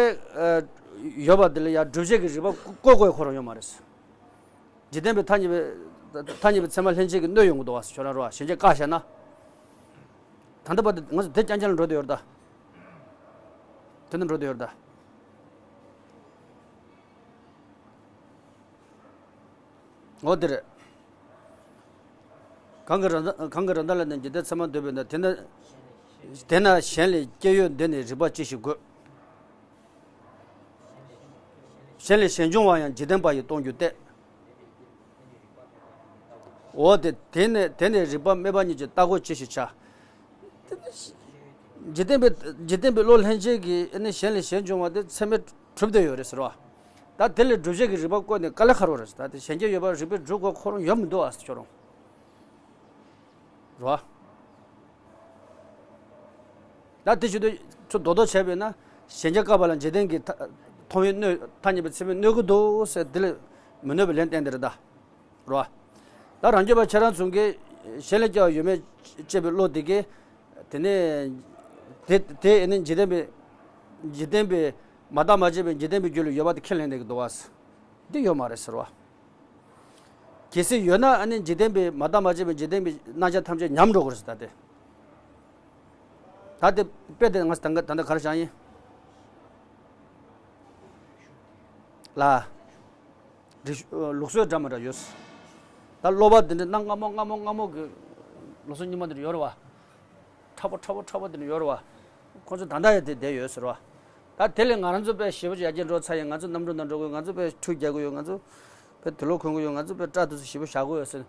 ཡོད་པ་དེ་ལ་ཡང་སྒྲུབ་བྱེད་ཀྱི་རིགས་པ་བཀོད་དགོས་ཁོ་རང་ཡོད་མ་རེད། འཇིག་རྟེན་པའི་ཐ་སྙད་པའི་ཐ་སྙད་པའི་ཚད་མ་ལྷན་སྐྱེས་ཀྱིས་གནོད་ཡོང་གི་འདུག་བ་ཁྱོད་རང་རོ་གཞན་སྐྱེ་བཀག་བཞག་ན། ད་ལྟ་བར་དུ་ང་ཚོ་དེ་རྐྱང་རྐྱང་ལ་འགྲོ་བསྡད་ཡོད་རེད་ད། དེ་ནི་འགྲོ་བསྡད་ཡོད་རེད་ད། འོ་དེ་རེད། གང་གིས་རང་ལྟ་གང་གིས་རང་ལྟ་ལ་ནི་འཇིག་རྟེན་ཚད་མར་འདོད་པས་ན་དེ་ན། དེས་ན་གཞན་ལས་སྐྱེ་ཡུལ་འདི་ནི་རིགས་པ་ཅི་ཞིག་དགོས། གཞན་ལས་གཞན་འབྱུང་བ་ཡང་འཇིག་རྟེན་པ་ཡིས་སྟོང་འགྱུར་ཏེ། འོ་དེ་དེ་ནི་དེ་ནི་རིགས་པ་དམན་པ་ཉིད་ཀྱིས་བརྟག་གོ་ཅི་ཞིག་བྱ། འཇིག་རྟེན་པའི་འཇིག་རྟེན་པའི་བློ་ལྷན་སྐྱེས་ཀྱིས་ནི་གཞན་ལས་གཞན་འབྱུང་བ་དེ་ཚད་མས་གྲུབ་བསྡད་ཡོད་རེད་ཟེར་བ། ད་དེ་ལས་སྒྲུབ་བྱེད་ཀྱི་རིགས་པ་བཀོད་ནས་དཀའ་ལས་ཁག་པོ་རེད་ཟེར། ད་དེ་གཞན་སྐྱེ་ཡོད་པ་རིགས་པས་སྒྲུབ་དགོས་ཁོ་རང་ཡོད་མི་འདུག་ཨ་ཟེར་ཁྱོད་རང་། རེད་བ། ད་དེ་བྱེད་དུས་ཚུར་རྡོག་རྡོག་བྱས་པས་ན་གཞན་སྐྱེ་བཀག་པ་ལ་འཇིག་རྟེན་གྱི་མཐོང་བའི་གནོད་ཐ་སྙད་པའི་ཚད་མས་གནོད་ཀྱི་འདུག་ཟེར་དེ་ལས་མི་གནོད་པའི་ལན་བསྟན་དེ་རེད་ད། རེད་བ། ད་རང་རྒྱུད་པ་ཁྱེད་རང་ཚོ་གིས་གཞན་ལས་སྐྱེ་བ་ཡོད་མེད་དཔྱད་པའི་བློ་དེ་གིས་དེ་ནས་དེ་དེ་ནི་འཇིག་རྟེན་པའི་འཇིག་རྟེན་པའི་མ་བརྟགས་མ་དཔྱད་པའི་འཇིག་རྟེན་པའི་རྒྱུད་ལ་ཡོད་པ་དེ་ཁས་ལེན་བསྡད་ཀྱི་འདུག་བ། འདི་ཡོད་མ་རེད་ཟེར་བ། གལ་སྲིད་ཡོད་ན་ཨ་ནི་འཇིག་རྟེན་པའི་མ་བརྟགས་མ་དཔྱད་པའི་འཇིག་རྟེན་པའི་སྣང་ཆ་ཐམས་ཅད་ཉམས་འགྲོ་དགོས་རེད་ཟེར། ད་དེ། ད་དེ་དཔེ་དེ་ང་ད་ད་ད་ག་རེ་བཞག་ཡིན། ལ། རིག་ལུགས་སྲོལ་འདྲ་མི་འདྲ་ཡོད། ད་སློབ་པ་འདི་འདྲ་གནའ་སྔ་མོ་སྔ་མོ་སྔ་མོ་གི་ལུགས་སྲོལ་རྙིང་མ་འདི་འདྲ་ཡོད་རེད་བ། མཁྲེགས་པོ་མཁྲེགས་པོ་མཁྲེགས་པོ་འདི་འདྲ་ཡོད་རེད་བ། ཁོང་ཚོ་ད་ལྟ་ཡང་དེ་བསྡད་ཡོད་ཟེར་བ། ད་དེ་ལས་ང་རང་ཚོ་དཔེ་ཞེ་པོ་ཅིག་ཡར་རྒྱས་འགྲོ་ཚར་ཡིན། ང་ཚོ་གནམ་གྲུ་ནང་འགྲོ་གི་ཡོད། ང་ཚོ་དཔེ་ཁྲུས་རྒྱག་གི་ཡོད། ང་ཚོ་དཔེ་དུག་ལོག་གོན་གི་ཡོད། ང་ཚོ་དཔེ་སྐྲ་དེ་ཚོ་ཞེ་པོ་བཞར་གི་ཡོད་ཟེར།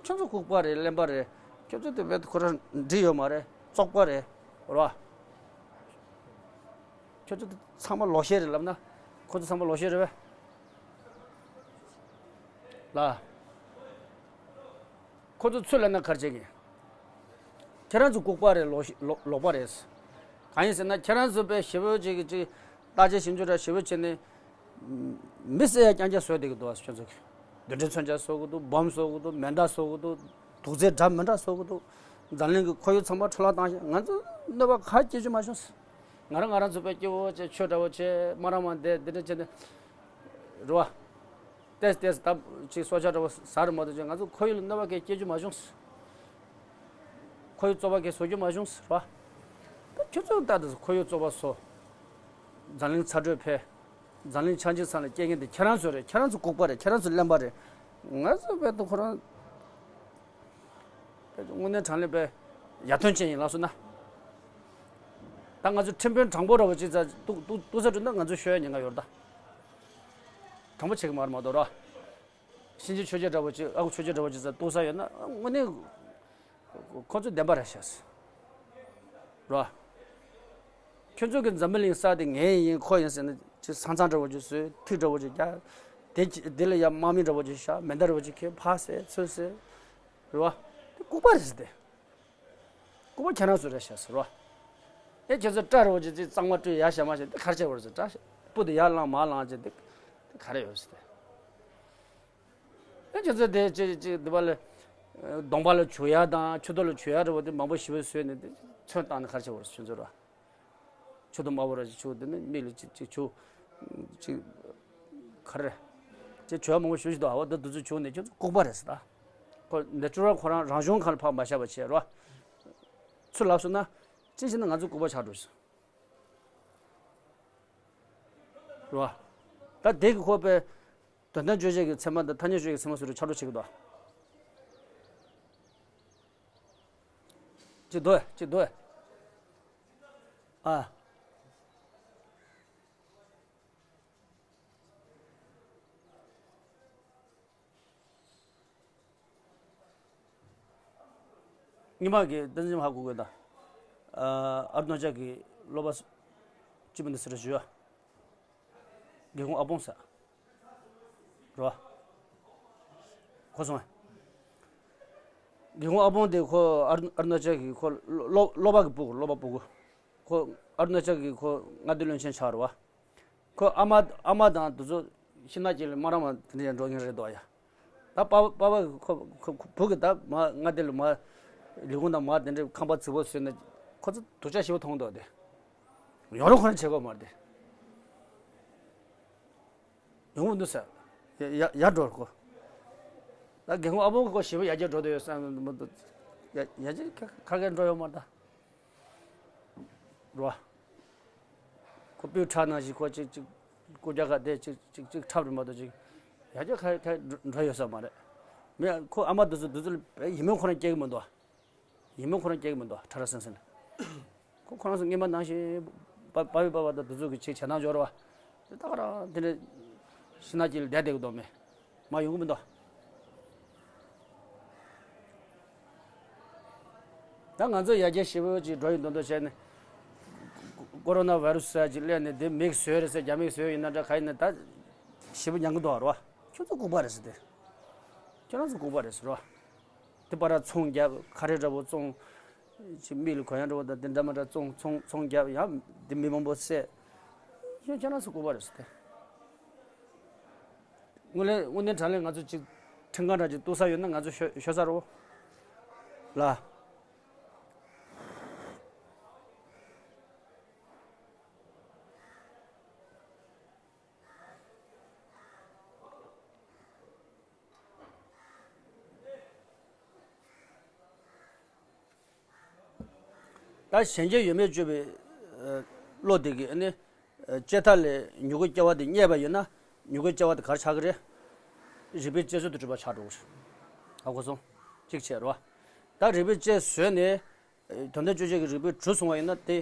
ཁྱོད་ཚོ་ལྐུགས་པ་རེད། གླེན་པ་རེད། ཁྱོད་ཚོ་དེ་དཔེ་ཁོ་རང་འགྲིག་ཡོད་མ་རེད། བཙོག་པ་རེད། རེད་བ། ཁྱོད་ཚོ་དེ་ཚང་མ་ལོག་ཤེས་རེད་ལབ་ན། ཁོ་ཚོ་ཚང་མ་ལོག་ཤེས་རེད་པས། ལ། ཁོ་ཚོ་ཚུར་ལབ་ན་ག་རེ་བྱེད་ཀྱི། ཁྱེད་རང་ཚོ་ལྐུགས་པ་རེད། ལོག་ལོག་ལོག་པ་རེད། གང་ཡིན་ཟེར་ན་ཁྱེད་རང་ཚོ་དཔེ་ཞེ་པོ་ཅིག་གི་ཅིག་བརྟག་དཔྱད་ཞིབ་འཇུག་འདྲ་ཞེ་པོ་བྱས་ནས། མི་བསད་ཡ་རྐྱང་རྐྱང་བཟོས་བསྡད་ཀྱི་འདུག་ཁྱོད་ཚོ་གིས། རྡུལ་ཕྲན་མཚོན་ཆ་བཟོ་གི་འདུག་སྦོམ་བཟོ་གི་འདུག་མེ་མདའ་བཟོ་གི་འདུག་དུག་རྫས་འདྲ་མི་འདྲ་བཟོ་གི་འདུག་འཛམ་གླིང་གི་ཁོར་ཡུག་ཚང་མ་འཕྲོ་བརླག་བཏང་ཤག་ང་ཚོ་གནོད་པ་ག་སྐྱེལ་རྒྱུ་མ་བྱུང་། ང་རང་ང་རང་ཚོ་དཔེ་སྐྱིད་པོ་བྱས། ཆོས་འདྲ་བོ་བྱས། མ་རང་མ་བསྡད། འདི་འདྲ་བྱས་ནས། རེད་བ། ཏེས་ཏེས་ད་ཅིག་སྲོག་ཆགས་འདྲ་བོ་ཟ་རེད་མ་གཏོགས་ཅིག་ང་ཚོ་ཁོར་ཡུག་ལ་གནོད་པ་གང་ཡང་སྐྱེལ་རྒྱུ་མ་བྱུང་། ཁོར་ཡུག་བཙོག་པ་གང་ཡང་བཟོ་རྒྱུ་མ་བྱུང་། རེད་བ། ད་ཁྱོད་ཚོ་ལྟ་དུས་ཁོར་ཡུག་བཙོག་པ་བཟོ། འཛམ་གླིང་ཚ་དྲོད་འཕེལ། འཛམ་གླིང་ཆགས་འཇིག་ཚང་ལ་སྐྱེལ་མཁན་དེ་ཁྱེད་རང་ཚོ་རེད། ཁྱེད་རང་ཚོ་ལྐུགས་པ་རེད། ཁྱེད་རང་ཚོ་གླེན་པ་རེད། ང་ཚོ་དཔེ་ད་ཁོ་རང་དངོས་གནས་དྲང་གནས་དཔེ་ཡར་ཐོན་ཅན་ཡིན་ལབ་སོང་ན། ད་ང་ཚོ་ཁྲིམས་དཔོན་དྲང་པོ་འདྲ་བོ་ཅིག་ཙ་ཏུག་ཏུག་ཏུག་ས་བྲུས་ན་ང་ཚོ་ཤོར་ཡ་ཉེན་ཁ་ཡོད་རེད་ད། དྲང་པོ་བྱེད་ཀྱི་མ་རེད་མ་གཏོགས་ར། གཤིན་རྗེ་ཆོས་རྒྱལ་འདྲ་བོ་ཅིག་ཨ་ཁུ་ཆོས་རྒྱལ་འདྲ་བོ་ཅིག་ཙ་ཏུག་ས་ཡོད་ན་དངོས་གནས་ཁོ་ཚོ་བདེན་པ་རེད་ཤག་ར། ཁྱོད་ཚོ་གི་འཛམ་བུ་གླིང་གསར་དེ་ངའི་ཡིན་ཁོ་ཡིན་ཟེར་ན་ཅིག་ས་མཚམས་འདྲ་བོ་ཅིག་བཟོས། ཐིག་འདྲ་བོ་ཅིག་རྒྱག་དེ་ཅི་དེ་ལ་ཡ་དམག་མི་འདྲ་བོ་ཅིག་བཞག་མེ་མདའ་འདྲ་བོ་ཅིག་ཁྱེར་ཕར་བསད་ཚུར་བསད། རེད་བ། དེ་ལྐུགས་པ་རེད་ཟེར་ཏེ། ལྐུགས་པ་ཁྱེད་རང་ཚོ་རེད་ཤག་ཟེར་བ། ཨེ་ཁྱེད་ཚོ་སྐྲ་འདྲ་བོ་ཅིག་ཅིག་གཙང་མ་བཀྲུས་ཡར་བཞག་མར་བཞག་དེ་ག་རེ་བྱེད་དགོས་རེད་ཟེར། སྐྲ་སྤུ་དེ་ཡར་བླངས་མར་བླངས་བྱས་དེ་དེ་ག་རེ་ཡོད་ཟེར་ཏེ། ཨེ་ཁྱེད་ཚོ་དེ་ཅིག་ཅིག་འདི་པ་ལ་གདོང་པ་ལ་བྱུག་ཡ་དང་མཆུ་ཏོ་ལ་བྱུག་ཡ་འདྲ་བོ་དེ་མང་པོ་ཞེ་པོ་བཟོས་ནས་དེ་ཚོན་བཏང་ནས་ག་རེ་བྱེད་དགོས་རེད་ཁྱེད་ཚོ་ར། མཆུ་ཏོ་དམར་པོ་ར་ཅིག་བྱུག་དེ་ནས་མིག་ལ་ཅིག་ཅིག་བྱུག་ཅིག་ག་རེ། ཅིག་བྱུག་ཡ་མང་པོ་ཞེ་པོ་ཞིག་འདུག་ཨ་བ་ད་དེ་ཚོ་བྱུག་ནས་ཁྱེད་ཚོ་ལྐུགས་པ་རེད་ཟེར་ད། ཁོ་ནེ་ཅུ་རལ་ཁོ་རང་རང་བྱུང་ཁ་ལ་ཕར་མ་བཞག་པ་བྱས་རོ། ཚུར་ལབ་སོང་ན། ཅི་ཞིག་ན་ང་ཚོ་ལྐུགས་པ་ཆགས་འགྲོ་ཞིག་རོ། ད་དེ་གི་ཁོ་པའི། དོན་དམ་དཔྱོད་བྱེད་ཀྱི་ཚད་མ་དང་ཐ་སྙད་དཔྱོད་ཀྱི་ཚད་མ་ཟེར་རུ་ཆགས་འགྲོ་བྱེད་ཀྱི་འདུག་ཅི་འདུག་ཅི་འདུག་ཨ། ཉི་མ་གི་བསྟན་འཛིན་ཧ་གོ་དགོས་ད། ཨ་རུ་ན་ཅལ་གི་སློབ་པ་སུ་ཅི་མི་འདུག་ཟེར་ཞུ་ཡ། དགེ་ཁུངས་ཨ་པོང་ཟེར། རོ། ཁོ་སོང་ངས། དགེ་ཁུངས་ཨ་པོང་དེ་ཁོ་ཨ་རུ་ཨ་རུ་ན་ཅལ་གི་ཁོ་སློབ་སློབ་པ་གི་སྤུ་གུ་སློབ་པ་སྤུ་གུ། ཁོ་ཨ་རུ་ན་ཅལ་གི་ཁོ་མངའ་སྡེ་བློན་ཆེན་ཆགས་རེད་བ། ཁོ་ཨ་མ་ཨ་མ་དང་དེ་ཚོ་ཤིང་ནགས་དཀྱིལ་ལ་སྨ་ར་མ་དེ་འདྲ་འགྲོ་མཁན་རེད་འདུག་ཡ། ད་པ་པ་པ་ཁོ་ཁོ་ཁོ་བུ་གི་ད་མ་མངའ་སྡེ་ལ་མ་ལས་ཁུངས་དང་མ་དེ་འདྲ་ཁང་པ་རྫིག་པོ་བཟོས་ནས་ཁོ་ཚོ་སྡུག་ཅག་ཞེ་པོ་མཐོང་འདུག་དེ། ཡོང་རོགས་ཁོ་རང་བྱེད་དགོས་མ་རེད་དེ། ཡོང་གི་འདུག་ཟེར། ཡ་ཡ་ཡར་འགྲོ་ཁོ། ད་རྒན་ཁོང་ཨ་ཕོ་ཁོ་ཞེ་པོ་ཡར་རྒྱས་འགྲོ་འདོད་ཡོད་བསམ་མི་འདུག་ཡ་ཡར་རྒྱས་ཁ་ཁ་སྐད་འགྲོ་ཡོད་མ་རེད་ད། རོ། ཁོ་སྤུས་ཁྲག་ནང་བཞིན་ཁོ་གཅིག་གཅིག་རྐུབ་བཀྱག་ཁ་བསྡད་གཅིག་གཅིག་གཅིག་འཁྲབ་རེད་མ་གཏོགས་གཅིག་ཡར་རྒྱས་ཁ་ཁ་འགྲོ་ཡོད་ས་མ་རེད། མི་ཁོ་ཨ་མ་དེ་ཚོ་དེ་ཚོ་ལ་ཡིད་སྨོན་ཁོ་རང་སྐྱེ་གི་མི་འདུག་ཡིད་སྨོན་ཁོ་རང་སྐྱེ་གི་མི་འདུག་ཁྲ་ར་སིང་སིང་ལ། ཁོ་ཁོ་རང་ཚོ་སྔོན་མ་ནང་བཞིན་པ་པ་བི་པ་བ་དང་དེ་ཚོ་གི་ཆེད་བྱེད་སྟངས་སྦྱོར་བ། དེ་ད་ག་རང་དེ་འདྲ་ཤིང་ནགས་དཀྱིལ་ལ་བསྡད་བསྡད་གི་འདུག་མེད། མ་ཡོང་གི་མི་འདུག་ད་ང་ཚོ་ཡར་རྒྱས་ཞེ་པོ་ཅིག་འགྲོ་ཡི་འདུག་འདུག་བྱས་ནས། ཀོ་རོ་ན་བྷའི་རུ་སི་ཟེར་ཅིག་སླེབས་ནས་དེ་མིག་བཟོས་རེད་ཟེར། རྒྱ་མིག་བཟོས་ཡིན་ན་འདྲ་ག་ཡིན་ན་ད་ཞེ་པོ་མྱང་གི་འདུག་རོ། ཁྱོད་ཚོ་ལྐུགས་པ་རེད་ཟེར་ཏེ། ཁྱོད་རང་ཚོ་ལྐུགས་པ་རེད་ཟེར་རོ། དེ་པར་ཚོང་རྒྱབ། ཁ་རས་འདྲ་པོ་བཙོང་། ཅིག་མིག་ལ་གོན་ཡག་འདྲ་པོ་དང་དེ་འདྲ་མ་འདྲ་བཙོང་ཚོང་ཚོང་རྒྱབ་ཡང་དེ་མི་མང་པོ་བསད། ཁྱོད་ཁྱོད་རང་ཚོ་ལྐུགས་པ་རེད་ཟེར་ཏེ། དངོས་གནས་དངོས་གནས་དྲང་གནས་ང་ཚོ་ཅིག་ཁྲིམས་ཁང་འདྲ་ཅིག་གཏུག་ས་ཡོད་ན་ང་ཚོ་ཤོད་ཤོད་ས་རེད་བ། ལ། ད་གཞན་གྱིས་ཡོད་མེད་དཔྱོད་པའི་ཨ་བློ་དེ་གིས་ཨ་ནི་ཨ་དཔྱད་མཐའ་ལས་མྱུ་གུ་སྐྱེ་བ་དེ་རྙེད་པ་ཡིན་ན། མྱུ་གུ་སྐྱེ་བ་དེ་ག་རེ་ཆགས་ཀྱི་རེད། རིགས་པའི་དཔྱད་བཟོད་དུ་གྲུབ་པ་ཆགས་འགྲོ་གི་རེད། ཧ་གོ་སོང་། གཅིག་བྱས་རེད་བ། ད་རིགས་པའི་དཔྱད་བཟོད་ནས་ཨ་དོན་དམ་དཔྱོད་བྱེད་ཀྱི་རིགས་པས་གྲུབ་སོང་བ་ཡིན་ན། དེ་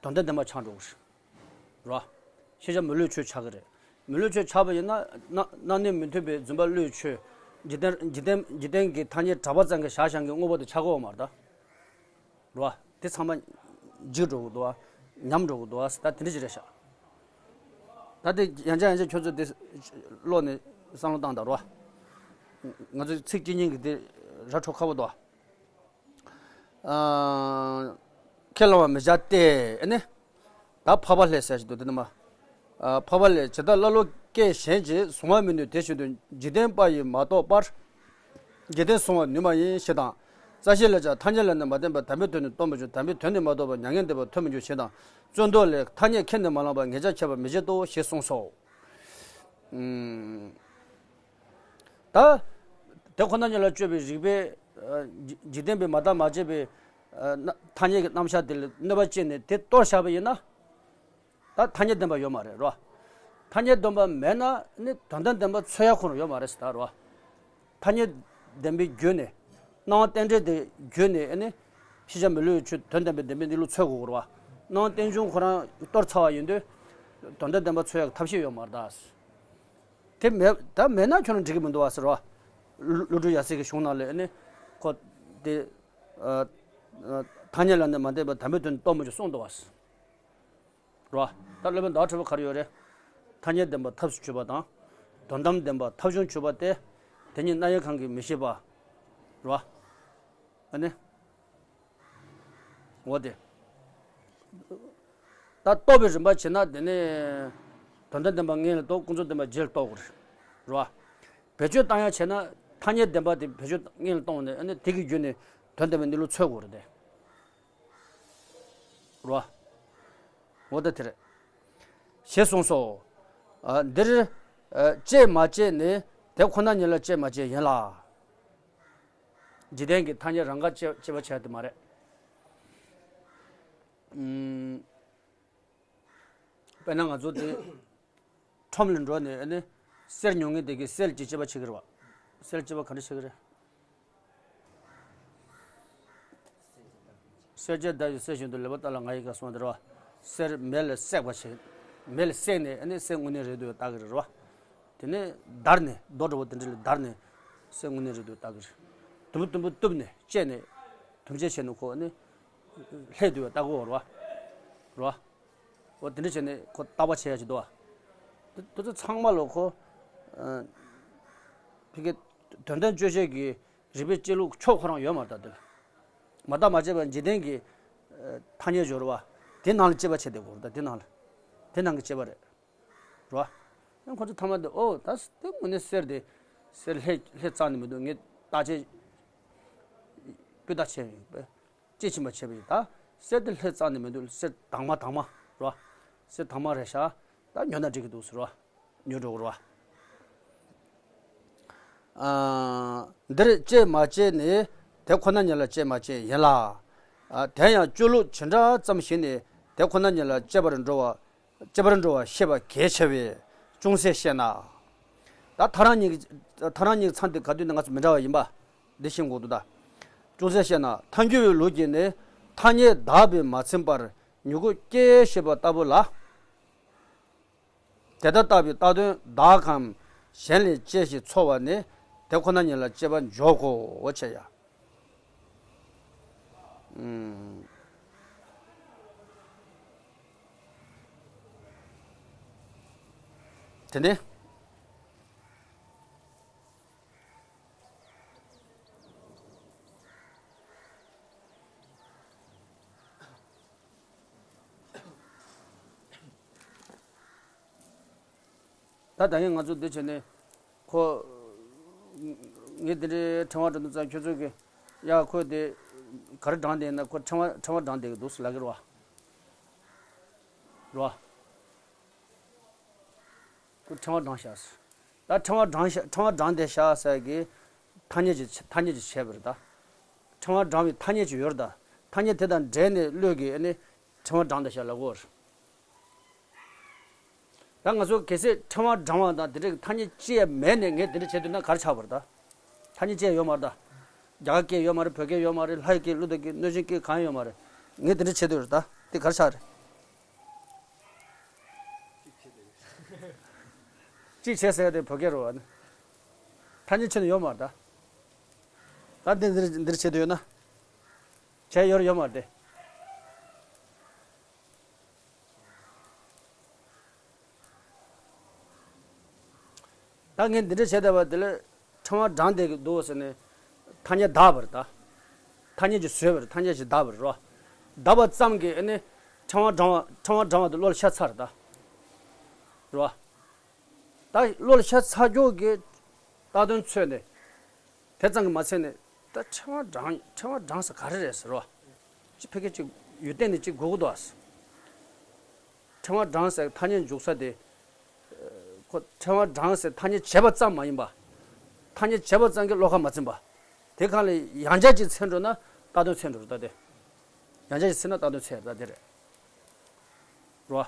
དོན་དམ་བདེན་པ་ཆགས་འགྲོ་གི་རེད། རེད་བ། ཤེས་བྱ་མི་བསླུའི་ཆོས་ཆགས་ཀྱི་རེད། མི་བསླུའི་ཆོས་ཆགས་པ་ཡིན་ན། རྣམ་རྣམ་གནས་མི་མཐུན་པའི་རྫུན་པ་བློའི་ཆོས། འཇིག་རྟེན་འཇིག་རྟེན་འཇིག་རྟེན་གྱི་ཐ་སྙད་གྲགས་པ་ཙམ་གྱིས་བཞག་བཞག་གི་དངོས་པོ་དེ་ཆགས་ཀྱི་ཡོད་མ་རེད་ད། རེད་བ། དེ་ཚང་མ་འཇིག་འགྲོ་གི་འདུག་བ། ཉམས་འགྲོ་གི་འདུག་བ། ད་དེ་འདྲ་ཞིག་རེད་ཤག་ད་དེ་ཡང་བསྐྱར་ཡང་བསྐྱར་ཁྱོད་ཚོས་དེ་ཀློག་ནས་བསམ་བློ་བཏང་དང་། རེད་བ། ང་ཚོས་ཚིག་གཅིག་གཉིས་ཀྱིས་དེ་ར་འཕྲོད་ཁག་པོ་འདུག་བ། ཨ་ཁས་བླངས་པར་མི་བྱ་སྟེ། ཨ་ནི། ད་འཕགས་པ་ལྷས་ཟེར་ཞིག་འདུག་དེ་ནི་མ། ཨ་འཕགས་པ་ལྷས། ཇི་ལྟར་ཀླ་ཀློ་སྐད་གཞན་གྱིས་གཟུང་བར་མི་ནུས་དེ་བཞིན་དུ། འཇིག་རྟེན་པ་ཡིས་མ་རྟོགས་པར། འཇིག་རྟེན་གཟུང་བར་ནུས་མ་ཡིན་ཞེས་དང་། རྩ་ཤེ་ལས་ཀྱང་ཐ་སྙད་ལ་ནི་མ་བརྟེན་པར་དམ་པའི་དོན་ནི་རྟོགས་མི་འགྱུར། དམ་པའི་དོན་ནི་མ་རྟོགས་པར་མྱ་ངན་འདས་པ་ཐོབ་མི་འགྱུར་ཞེས་དང་། བརྩོན་འགྲུས་ལས། ཐ་སྙད་ཁས་ནི་མ་བླངས་པར། ངེས་ཆ་ཁྱད་པར་མི་བྱེད་དོ་ཞེས་གསུངས་སོ། ཨུམ། ད་དེ་ཁོ་ན་ཉིད་ལ་དཔྱོད་པའི་རིགས་པས་ཨ་འཇིག་རྟེན་པའི་མ་བརྟགས་མ་དཔྱད་པའི་ཨ་ཐ་སྙད་ཀྱི་རྣམ་གཞག་དེ་ལ་གནོད་པ་བསྐྱལ་ནས་དེ་གཏོར་བཞག་པ་ཡིན་ན། ད་ཐ་སྙད་བདེན་པ་ཡོད་མ་རེད། རོ། ཐ་སྙད་བདེན་པ་མེད་ན་ནི་དོན་དམ་བདེན་པ་འཚོལ་ཡ་ཁོ་རང་ཡོད་མ་རེད་ཟེར་ད། རོ། ཐ་སྙད་བདེན་པའི་རྒྱུ་ནི། སྣང་བ་རྟེན་འབྲེལ་དེ་རྒྱུ་ནི་ནི། ཤེས་བྱ་མི་བསླུ་བའི་ཆོས་དོན་དམ་པའི་བདེན་པའི་གནས་ལུགས་འཚོལ་དགོས་རེད་བ། སྣང་བ་རྟེན་འབྱུང་ཁོ་རང་གཏོར་ཚར་བ་ཡིན་དུས། དོན་དམ་བདེན་པ་འཚོལ་ཡག་ཐབས་ཤེས་ཡོད་མ་རེད་ད། དེ་མེད་ད་མེད་ན་ཁྱོད་རང་འགྲིག་གི་མི་འདུག་བ་ཟེར་བ། ཀླུ་སྒྲུབ་ཡབ་སྲས་ཀྱི་གཞུང་ནང་ལ་ནི། ཁོ། དེ། ཨ། ཨ། ཐ་སྙད་ལ་ནི་མ་བརྟེན་པར་དམ་པའི་དོན་རྟོགས་མི་འགྱུར་གསུངས་འདུག་བ། རོ། ད་སློབ་དཔོན་ཟླ་བ་གྲགས་པ་ག་རེ་ཡོད་རེད། ཐ་སྙད་བདེན་པ་ཐབས་སུ་ཆུད་པ་དང་། དོན་དམ་བདེན་པ་ཐབས་བྱུང་ཆུད་པ་སྟེ། དེ་ཉིད་རྣམ་དབྱེ་གང་གིས་མི་ཤེས་པ། རོ། ཨ་ནི། འོ་དེ། ད་རྟོགས་པའི་རིམ་པ་བྱས་ན་དེ་ནི། དོན་དམ་བདེན་པ་སྔོན་ལ་རྟོགས། ཀུན་རྫོབ་བདེན་པ་རྗེས་ལ་རྟོགས་དགོས་རེད། རོ། བེད་སྤྱོད་བཏང་ཡ་བྱས་ན་ཐ་སྙད་བདེན་པ་དེ་བེད་སྤྱོད་སྔོན་ལ་གཏོང་ནས། ཨ་ནི་དེ་གི་རྒྱུ་ནི་དོན་དམ་པའི་གནས་ལུགས་འཚོལ་དགོས་རེད་དེ། རོ། འོ་ད་དེ་རེད། ཞེས་གསུངས་སོ། ཨ། འདིར། ཨ། དཔྱད་མ་དཔྱད་ནི་དེ་ཁོ་ན་ཉིད་ལ་དཔྱད་མ་དཔྱད་ཡིན་ལ། འཇིག་རྟེན་གྱི་ཐ་སྙད་རང་ག་དཔྱད་དཔྱད་པ་བྱས་ཏེ་མ་རེད། ཨུམ། དཔེར་ན་ང་ཚོ་དེ། ཁྲོམ་ལ་འགྲོ་ནས་ཨ་ནི། གསེར་ཉོ་མཁན་དེ་གིས་གསེར་གྱི་དཔྱད་པ་བྱེད་ཀྱི་རེད་བ། གསེར་དཔྱད་པ་ག་འདྲ་བྱེད་ཀྱི་རེད། གསེར་གྱི་བརྡར་ཡིས་གསེར་བཞིན་དུ། ལེགས་པར་བརྟགས་ལ་ང་ཡི་བཀའ་གསུངས་ཏེ་རོ། གསེར་མེ་ལ་བསྲེགས་པ་བྱས། མེ་ལ་བསྲེགས་ནས་ཨ་ནི་གསེར་དངོས་གནས་རེད་འདུག་བལྟ་གི་རེད་རོ། དེ་ནས་བརྡར་ནས་རྡོ་འདྲ་བོ་དེ་འདྲ་ལ་བརྡར་ནས་གསེར་དངོས་གནས་རེད་འདུག་བལྟ་གི་རེད། དུམ་བུ་དུམ་བུ་གཏུབ་ནས་བཅད་ནས་དུམ་བཅད་བྱས་ནས་ཁོ་ཨ་ནི་ལྷས་འདུག་བལྟ་གི་ཡོད་རེད་བ། རོ། འོ་དེ་འདྲ་བྱས་ནས་ཁོ་བརྟག་པ་བྱེད་ཡ་ཅིག་འདུག་བ། དེ་དེ་ཚོ་ཚང་མ་ལ་ཁོ། ཨ། ཕ་གི་དོན་དམ་དཔྱོད་བྱེད་ཀྱི་རིགས་པའི་དཔྱད་ལུགས་ཕྱོགས་ཁོ་རང་ཡོད་མ་རེད་ད་དེ་ལ། མ་བརྟགས་མ་དཔྱད་པ་འཇིག་རྟེན་གྱི། ཨ། ཐ་སྙད་སྦྱོར་བ། དེ་ནང་ལ་དཔྱད་པ་བྱེད་བསྡད་དགོས་རེད་ད། དེ་ནང་ལ། དེ་ནང་གི་དཔྱད་པ་རེད། རེད་བ། ཡང་ཁོ་ཚོ་ཐ་མ་དེ། ཨོ་ད་དེ་དངོས་གནས་གསེར་དེ། གསེར་ལྷས་ལྷས་བཙགས་ནས་མི་འདུག་ངས་བརྟག་དཔྱད། སྤུས་དག་བྱས་ཡིན་པས། དཔྱད་ཕྱིན་པ་བྱས་པ་ཡིན། ད་གསེར་དེ་ལྷས་བཙགས་ནས་མི་འདུག་གསེར་དྭངས་མ་དྭངས་མ་རོ། གསེར་དྭངས་མ་རེད་ཤག་ད་ཉོ་ན་འགྲིག་གི་འདུག་ཟེར་རོ། ཉོ་འགྲོ་གི་རོ། ཨ། འདིར་དཔྱད་མ་དཔྱད་ནི་དེ་ཁོ་ན་ཉིད་ལ་དཔྱད་མ་དཔྱད་ཡིན་ལ། ཨ། དེ་ཡང་དཔྱོད་ལུགས་ཇི་འདྲ་ཙམ་ཞིག་ནི་དེ་ཁོ་ན་ཉིད་ལ་དཔྱད་པར་འགྲོ་བ། དཔྱད་པར་འགྲོ་བ་ཤེས་པ་གལ་ཆེ་བས་ཅུང་ཟད་བཤད་ན། ད་ཐག་རིང་གཉིས་ཀྱི་ཐག་རིང་གཉིས་ཀྱི་མཚམས་དེ་ག་དུས་ནས་ང་ཚོ་མི་འདྲ་བ་ཡིན་པ། འདི་ཤེས་དགོས་འདུག་ད། ཅུང་ཟད་བཤད་ན། ཐལ་འགྱུར་བའི་ལུགས་ཀྱིས་ནི་ཐ་སྙད་བདག་པས་མ་ཚིམ་པར་མྱུ་གུ་སྐྱེ་ཞེས་པ་ལྟ་བུ་ལ། དེ་ལྟར་བཏགས་པའི་བཏགས་དོན་བདག་གམ་གཞན་ལས་སྐྱེས་ཞེས་ཚོར་བ་ནི་དེ་ཁོ་ན་ཉིད་ལ་དཔྱད་པ་འཇོག་གོ་བ་བྱས་ཡ། ཨུམ། དེ་ནས། ད་ད་ཡིན་ང་ཚོ་འདི་བྱས་ནས་ཁོ། ངས་འདི་འདྲའི་ཕྲེང་བ་འདྲ་འདུག་ཙང་ཁྱོད་ཚོ་གིས་ཡ་ཁོས་དེ་ག་རེ་བགྲངས་བསྡད་ན། ཁོ་ཕྲེང་བ་ཕྲེང་བ་བགྲངས་བསྡད་ཀྱི་འདུག་ཟེར་ལབ་ཀྱི་རེད་བ། རེད་བ། ཁོས་ཕྲེང་བ་བགྲངས་བཞག་ཟེར། ད་ཕྲེང་བ་བགྲངས་བཞག་ཕྲེང་བ་བགྲངས་བསྡད་བཞག་ཟེར་གི་ཐ་སྙད་ཅིག་ཐ་སྙད་ཅིག་བྱས་པ་རེད་ད། ཕྲེང་བ་བགྲངས་པའི་ཐ་སྙད་ཅིག་ཡོད་རེད་ད། ཐ་ ཐ་སྙད་དེ་དང་འབྲེལ་ནས་བློས་ཀྱིས་ཨ་ནི་ཕྲེང་བ་བགྲངས་ཏེ་བཞག་ལབ་དགོས་རེད། ད་ང་ཚོ་གལ་སྲིད་ཕྲེང་བ་བགྲང་བ་དང་དེ་འདྲའི་ཐ་སྙད་ཅི་ཡང་མེད་ནས་ངས་དེ་འདྲ་བྱེད་འདོད་ན་ག་རེ་ཆགས་པ་རེད་ད། ཐ་སྙད་ཅི་ཡང་ཡོད་མ་རེད་ད། རྒྱ་གར་སྐད་ཡོད་མ་རེད། བོད་སྐད་ཡོད་མ་རེད། ལྷ་ཡི་སྐད། ཀླུ་དར་སྐད། གནོད་སྦྱིན་སྐད། གང་ཡང་ཡོད་མ་རེད། ངས་དེ་འདྲ་བྱེད་འདོད་རེད་ད། དེ་ག་རེ་ཆགས་རེད། གཅིག་བྱས་ཟེར་ཡ་དེ་བོད་སྐད་རེད་བ། ཐ་སྙད་ཆོས་ནི་ཡོད་མ་རེད་ད། ད་འདི་འདིར་འདིར་བྱེད་འདོད་ཡོད་ན། བྱས་ཡོད་རེད་ཡོད་མ་རེད་དེ། ད་ངས་འདི་འདྲ་བྱས་བསྡད་པ་དེ་ལ་ཕྲེང་བ་བགྲངས་བསྡད་ཀྱི་འདུག་ཟེར་ནས་ཐ་སྙད་བདག་པ་རེད་ད། ཐ་སྙད་ཀྱིས་བཟོས་པ་རེད། ཐ་སྙད་ཀྱིས་བདག་པ་རེད་རོ། བདག་པ་ཙམ་གྱིས་ཨ་ནི་ཕྲེང་བ་བགྲང་བ་ཕྲེང་བ་བགྲང་བ་དེ་བློ་ལ་ཤར་ཚར་རེད་ད། རོ། ད་བློ་ལ་ཤར་ཚར་རྒྱུ་གི་ལྟ་དོན་ཚོད་ནས་དེ་ཙམ་གྱིས་མ་ཚད་ནས་ད་ཕྲེང་བ་བགྲང་ཕྲེང་བ་བགྲངས་ས་ག་རེ་རེད་ཟེར་རོ། ཅི་ཕ་གི་ཅིག་ཡོད་བསྡད་ནས་ཅིག་དགོས་ཀྱི་འདུག་ཨ། ཕྲེང་བ་བགྲངས་ཟེར་ཐ་སྙད་འཇུག་ས་དེ། ཁོ་ཕྲེང་བ་བགྲངས་ཟེར་ཐ་སྙད་བྱས་པ་ཙམ་མ་ཡིན་པ། ཐ་སྙད་བྱས་པ་ཙམ་གྱིས་བློ་ཁ་མ་ཚིམ་པ། དེ་གང་ལས་ཡང་བསྐྱར་ཅིག་འཚོལ་འགྲོ་ན་ལྟ་དོན་འཚོལ་འགྲོ་རེད་ད་དེ། ཡང་བསྐྱར་ཅིག་འཚོལ་ན་ལྟ་དོན་འཚོལ་ད་དེ་རེད། རོ།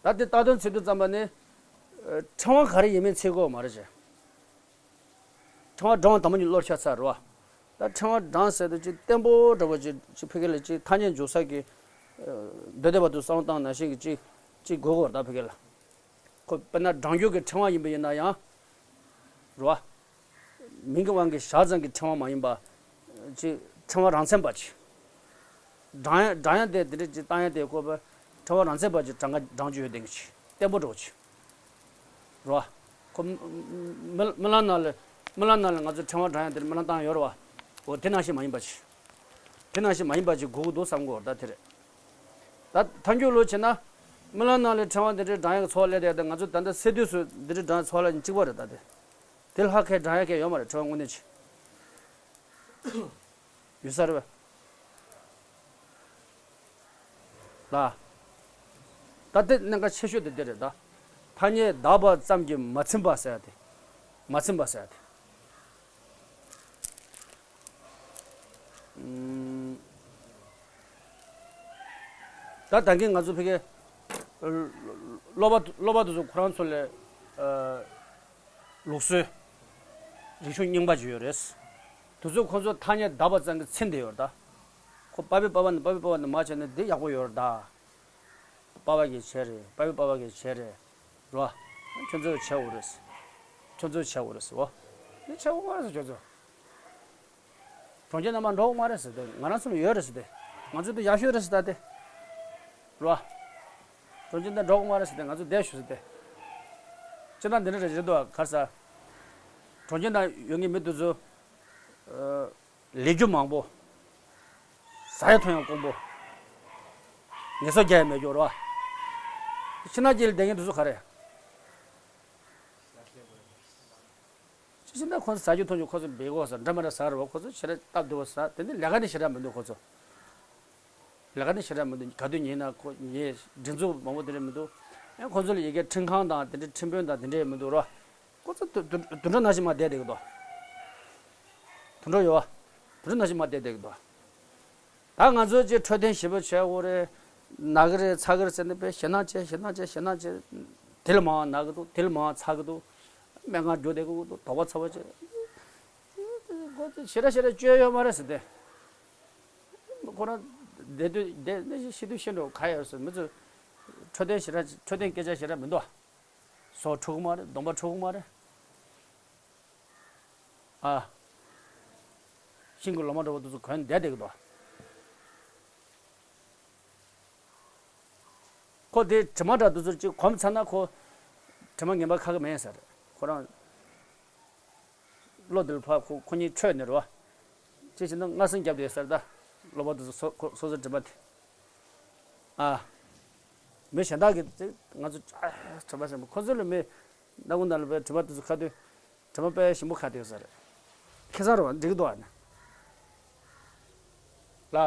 ད་དེ་ལྟ་དོན་འཚོལ་དུས་ཙམ་པ་ནི། ཕྲེང་བ་ག་རེ་ཡིན་མིན་འཚོལ་དགོས་མ་རེད་ཅེ། ཕྲེང་བ་བགྲང་བ་དང་པོ་ཉིད་བློར་ཤར་ཚར་རོ། ད་ཕྲེང་བ་བགྲང་ཟེར་དུས་ཅིག་བརྟན་པོ་འདྲ་བོ་ཅིག་ཅིག་ཕ་གི་ལ་ཅིག་ཐ་སྙད་འཇུག་ས་གི། སྡོད་བསྡད་པ་དུ་བསམ་བློ་བཏང་ནང་བཞིན་གྱི་ཅིག་ཅིག་དགོས་དགོས་རེད་ད་ཕ་གི་ལ། ཁོ་དཔེར་ན་བགྲང་རྒྱུ་གི་ཕྲེང་བ་ཡིན་པ་ཡིན་ན་ཡང་། རེད་བ། མིང་གི་དབང་གིས་བཞག་ཙམ་གྱི་ཕྲེང་བ་མ་ཡིན་པ། ཅིག་ཕྲེང་བ་རང་མཚན་པ་ཅིག་བགྲང་ཡ་བགྲང་ཡ་དེ་དེ་འདྲ་ཅིག་བཏང་ཡ་དེ་ཁོ་པ། ཕྲེང་བ་རང་མཚན་པ་ཅིག་བགྲང་ག་བགྲང་རྒྱུ་ཡོད་དེ་ཅིག་བརྟན་པོ་འདྲ་བོ་ཅིག་རེད་བ། ཁོ་མི་མི་རྨི་ལམ་ནང་ལ་རྨི་ལམ་ནང་ལ་ང་ཚོ་ཕྲེང་བ་བགྲང་ཡ་དེ་རྨི་ལམ་བཏང་ཡོད་རེད་བ། འོ་དེ་ནང་བཞིན་མ་ཡིན་པ་ཅིག་དེ་ནང་བཞིན་མ་ཡིན་པ་ཅིག་དགོས་ཀྱི་འདུག་བསམ་གྱི་ཡོད་རེད་ད་དེ་རེད། ད་ཐལ་འགྱུར་ལོ་བྱས་ན། རྨི་ལམ་ནང་ལ་ཕྲེང་བ་འདི་འདྲའི་བགྲང་ཡག་ཚོར་བ་སླེབས་བསྡད་དེ་ང་ཚོ་ད་ལྟ་སད་དུས་སུ་འདི་འདྲའི་བགྲང་ཡག་ཚོར་བ་སླེབས་ནས་གཅིག་པ་རེད་ད་དེ། དེ་ལྷག་གས་བགྲང་ཡག་གས་ཡོད་མ་རེད་ཕྲེང་བ་དངོས་གནས་ཅིག་ཡོད་ས་རེད་པས། ལ། ད་དེ་གནད་འགག་ཆེ་ཤོས་དེ་འདི་རེད་ད། ཐ་སྙད་བདག་པ་ཙམ་གྱིས་མ་ཚིམ་པ་ཟེར་ཡ་དེ། མ་ཚིམ་པ་ཟེར་ཡ་དེ། ཨུམ། ད་ད་གིན་ང་ཚོ་ཕ་གི། སློབ་པ་སློབ་པ་དེ་ཚོ་ཁོ་རང་ཚོ་ལས། ཨ། ལུགས་སྲོལ། རིག་གཞུང་རྙིང་པ་ཅིག་ཡོད་རེད། དེ་ཚོ་ཁོ་ཚོ་ཐ་སྙད་བདག་པ་ཙམ་གྱིས་ཚིམ་བསྡད་ཡོད་རེད་ད། ཁོ་པ་ཕའི་པ་ཕ་ནས་པ་ཕའི་པ་ཕ་ནས་མར་བྱས་ནས་འདི་ཡག་པོ་ཡོད་རེད་ད། པ་ཕ་གིས་བྱས་རེད། པ་ཕའི་པ་ཕ་གིས་བྱས་རེད། རོ། ཁྱོད་ཚོས་བྱས་འོ་རེད། ཁྱོད་ཚོས་བྱས་འོ་རེད་ཟེར་བ། འདི་བྱས་འོ་མ་རེད་ཟེར་ཁྱོད་ཚོ། གྲོང་ཁྱེར་ནང་མར་འགྲོ་འོ་མ་རེད་ཟེར་ཏེ་ང་རང་ཚོ་ལ་ཡོད་རེད་ཟེར་ཏེ། ང་ཚོ་འདི་ཡག་ཤོས་རེད་ཟེར་ད་དེ། རོ། གྲོང་ཁྱེར་ནང་འགྲོ་འོ་མ་རེད་ཟེར་ཏེ་ང་ཚོ་བསྡད་ཤོག་ཟེར་ཏེ། སྤྱིར་བཏང་འདི་འདྲ་རེད་རེད་འདུག་ག་རེ་ཟེར། གྲོང་ཁྱེར་ནང་ཡོད་མཁན་མི་དེ་ཚོ། ཨ། ལས་རྒྱུ་མང་པོ། ཟ་ཡ་འཐུང་ཡ་དཀོན་པོ། ངལ་གསོ་རྒྱག་ཡ་མེད་རྒྱུ་རེད་བ། ཕྱི་ནང་གཅིག་ལ་བསྡད་མཁན་དེ་ཚོ་ག་རེ། ཕྱི་ནང་ཁོ་ཚོ་ཟ་རྒྱུ་འཐུང་རྒྱུ་ཁོ་ཚོ་འབེལ་གོ་ཟ་འདྲ་མི་འདྲ་ཟ་རེད་བ། ཁོ་ཚོ་ཞེ་དྲག་སྟབས་བདེ་བོ་ཟ། དེ་ནི་ལས་ཀ་ནི་ཞེ་དྲག་མི་འདུག་ཁོ་ཚོ། ལས་ཀ་ནི་ཞེ་དྲག་མི་འདུག་ག་དུས་ཉལ་ན་ཁོ་ཉལ། སྒྲིག་འཛུགས་མང་པོ་དེ་འདྲ་མི་འདུག་ཨེ་ཁོ་ཚོ་ལ་ཡ་གི་ཁྲིམས་ཁང་དང་དེ་འདྲའི་ཁྲིམས་དཔོན་དང་དེ་འདྲ་མི་འདུག་ར། ཁོ་ཚོ་དུ་དུ་དུད་འགྲོ་ནང་བཞིན་མར་བསྡད་བསྡད་ཀྱི་འདུག་དུད་འགྲོ་ཡོད་བ། དུད་འགྲོ་ནང་བཞིན་མར་བསྡད་བསྡད་ཀྱི་འདུག་ད་ང་ཚོ་ཅིག་འཕྲོད་བསྟེན་ཞིབ་པོ་བྱས་འོ་རེད། ན་གི་རེད་ཚ་གི་རེད་ཟེར་ནས་དཔེ་ཞེད་སྣང་བྱས་ཞེད་སྣང་བྱས་ཞེད་སྣང་བྱས། དེ་ལ་མར་ན་གི་འདུག་དེ་ལ་མར་ཚ་གི་འདུག་སྨན་ཁང་རྒྱུགས་བསྡད་ཀྱི་འདུག་དོགས་པ་ཚ་བ་བྱས། ཁོ་ཚོ་ཞེ་དྲག་ཞེ་དྲག་བཅོས་ཡོད་མ་རེད་ཟེར་ཏེ། ཁོ་རང་བསྡད་དུས་བསྡད་ནས་ཤི་དུས་ཤི་འགྲོ་ག་ཡོད་ཟེར། མི་ཚོ་འཕྲོད་བསྟེན་ཞེ་དྲག་འཕྲོད་བསྟེན་སྐད་ཆ་ཞེ་དྲག་མི་འདུག་ཨ། སྲོག་འཕྲོག་གི་མ་རེད། གདོང་པ་འཕྲོག་གི་མ་རེད། ཨ། ཤིང་གི་ལོ་མ་འདྲ་བོ་དེ་ཚོ་གོན་བསྡད་བསྡད་ཀྱི་འདུག་ཁོ་དེ་དྲི་མ་འདྲ་དེ་ཚོ་ཅིག་གོམས་ཚར་ན་ཁོ་དྲི་མ་ངན་པ་ཁ་གི་མེད་ཟེར། ཁོ་རང་བློ་དེ་ལ་ཕར་ཁོ་ཁོ་གཉིས་འཕྲོད་ནས་རེད་བ། ཅི་བྱས་ན་སྔ་སེམས་རྒྱབ་བསྡད་ཟེར་ད། སློབ་པ་དེ་ཚོ་སོ་ཁོ་སོ་སོའི་དྲི་མ་དེ། ཨ། མི་གཞན་དག་གིས་ཅིག་ང་ཚོ་ཨ་དྲི་མ་ཟེར་མ་ཁོ་ཚོ་ལ་མི་སྣ་ཁུག་ནང་ལ་བའི་དྲི་མ་དེ་ཚོ་ཁ་དུས། དྲི་མ་དཔེ་ཞིམ་པོ་ཁ་དེ་ཟེར། ཁེ་བཟང་རེད་བ། འགྲིག་གི་འདུག་ཨ་ནི། ལ།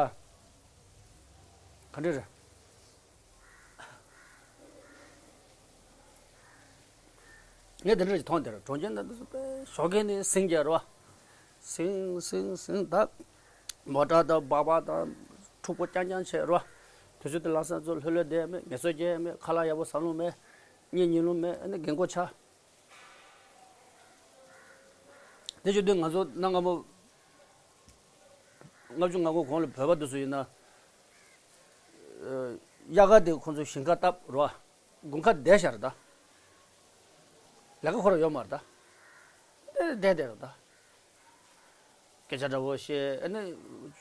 ག་འདྲ་རེད། ངས་དེ་འདྲ་ཞིག་མཐོང་དེར་གྲོང་ཁྱེར་འདི་ཚོ་དཔེ་ཞོགས་ཀས་ནས་ཟིང་རྒྱག་རེད་བ། ཟིང་ཟིང་ཟིང་ད། མོ་ཊ་དང་སྦག་སྦག་དང་། ཕྲུ་གུ་རྐྱང་རྐྱང་བྱས་རོ། དུས་ཚོད་དེ་ལམ་སང་ཚོ་ལྷོད་ལྷོད་བསྡད་མེད། ངལ་གསོ་རྒྱག་མེད། ཁ་ལག་ཡག་པོ་ཟ་ལོང་མེད། གཉིད་ཉལ་ལོང་མེད། ཨ་ནི་རྒན་གོག་ཆགས། དེ་བྱེད་དུས་ང་ཚོ་གནའ་སྔ་མོ་ལྔ་བཅུ་ང་དགུ་གོང་ལ་བོད་པ་དེ་ཚོ་ཡིན་ན། ཨ། དབྱར་ཁ་དེ་ཁོང་ཚོ་ཞིང་ཁ་བཏབ་རོ། དགུན་ཁ་བསྡད་ཤག་རེད་ད། ལས་ཀ་ཁོ་རང་ཡོད་མ་རེད་ད། དེ་བསྡད་བསྡད་རེད་ད། སྐད་ཆ་འདྲ་བོ་བཤད། ཨ་ནི་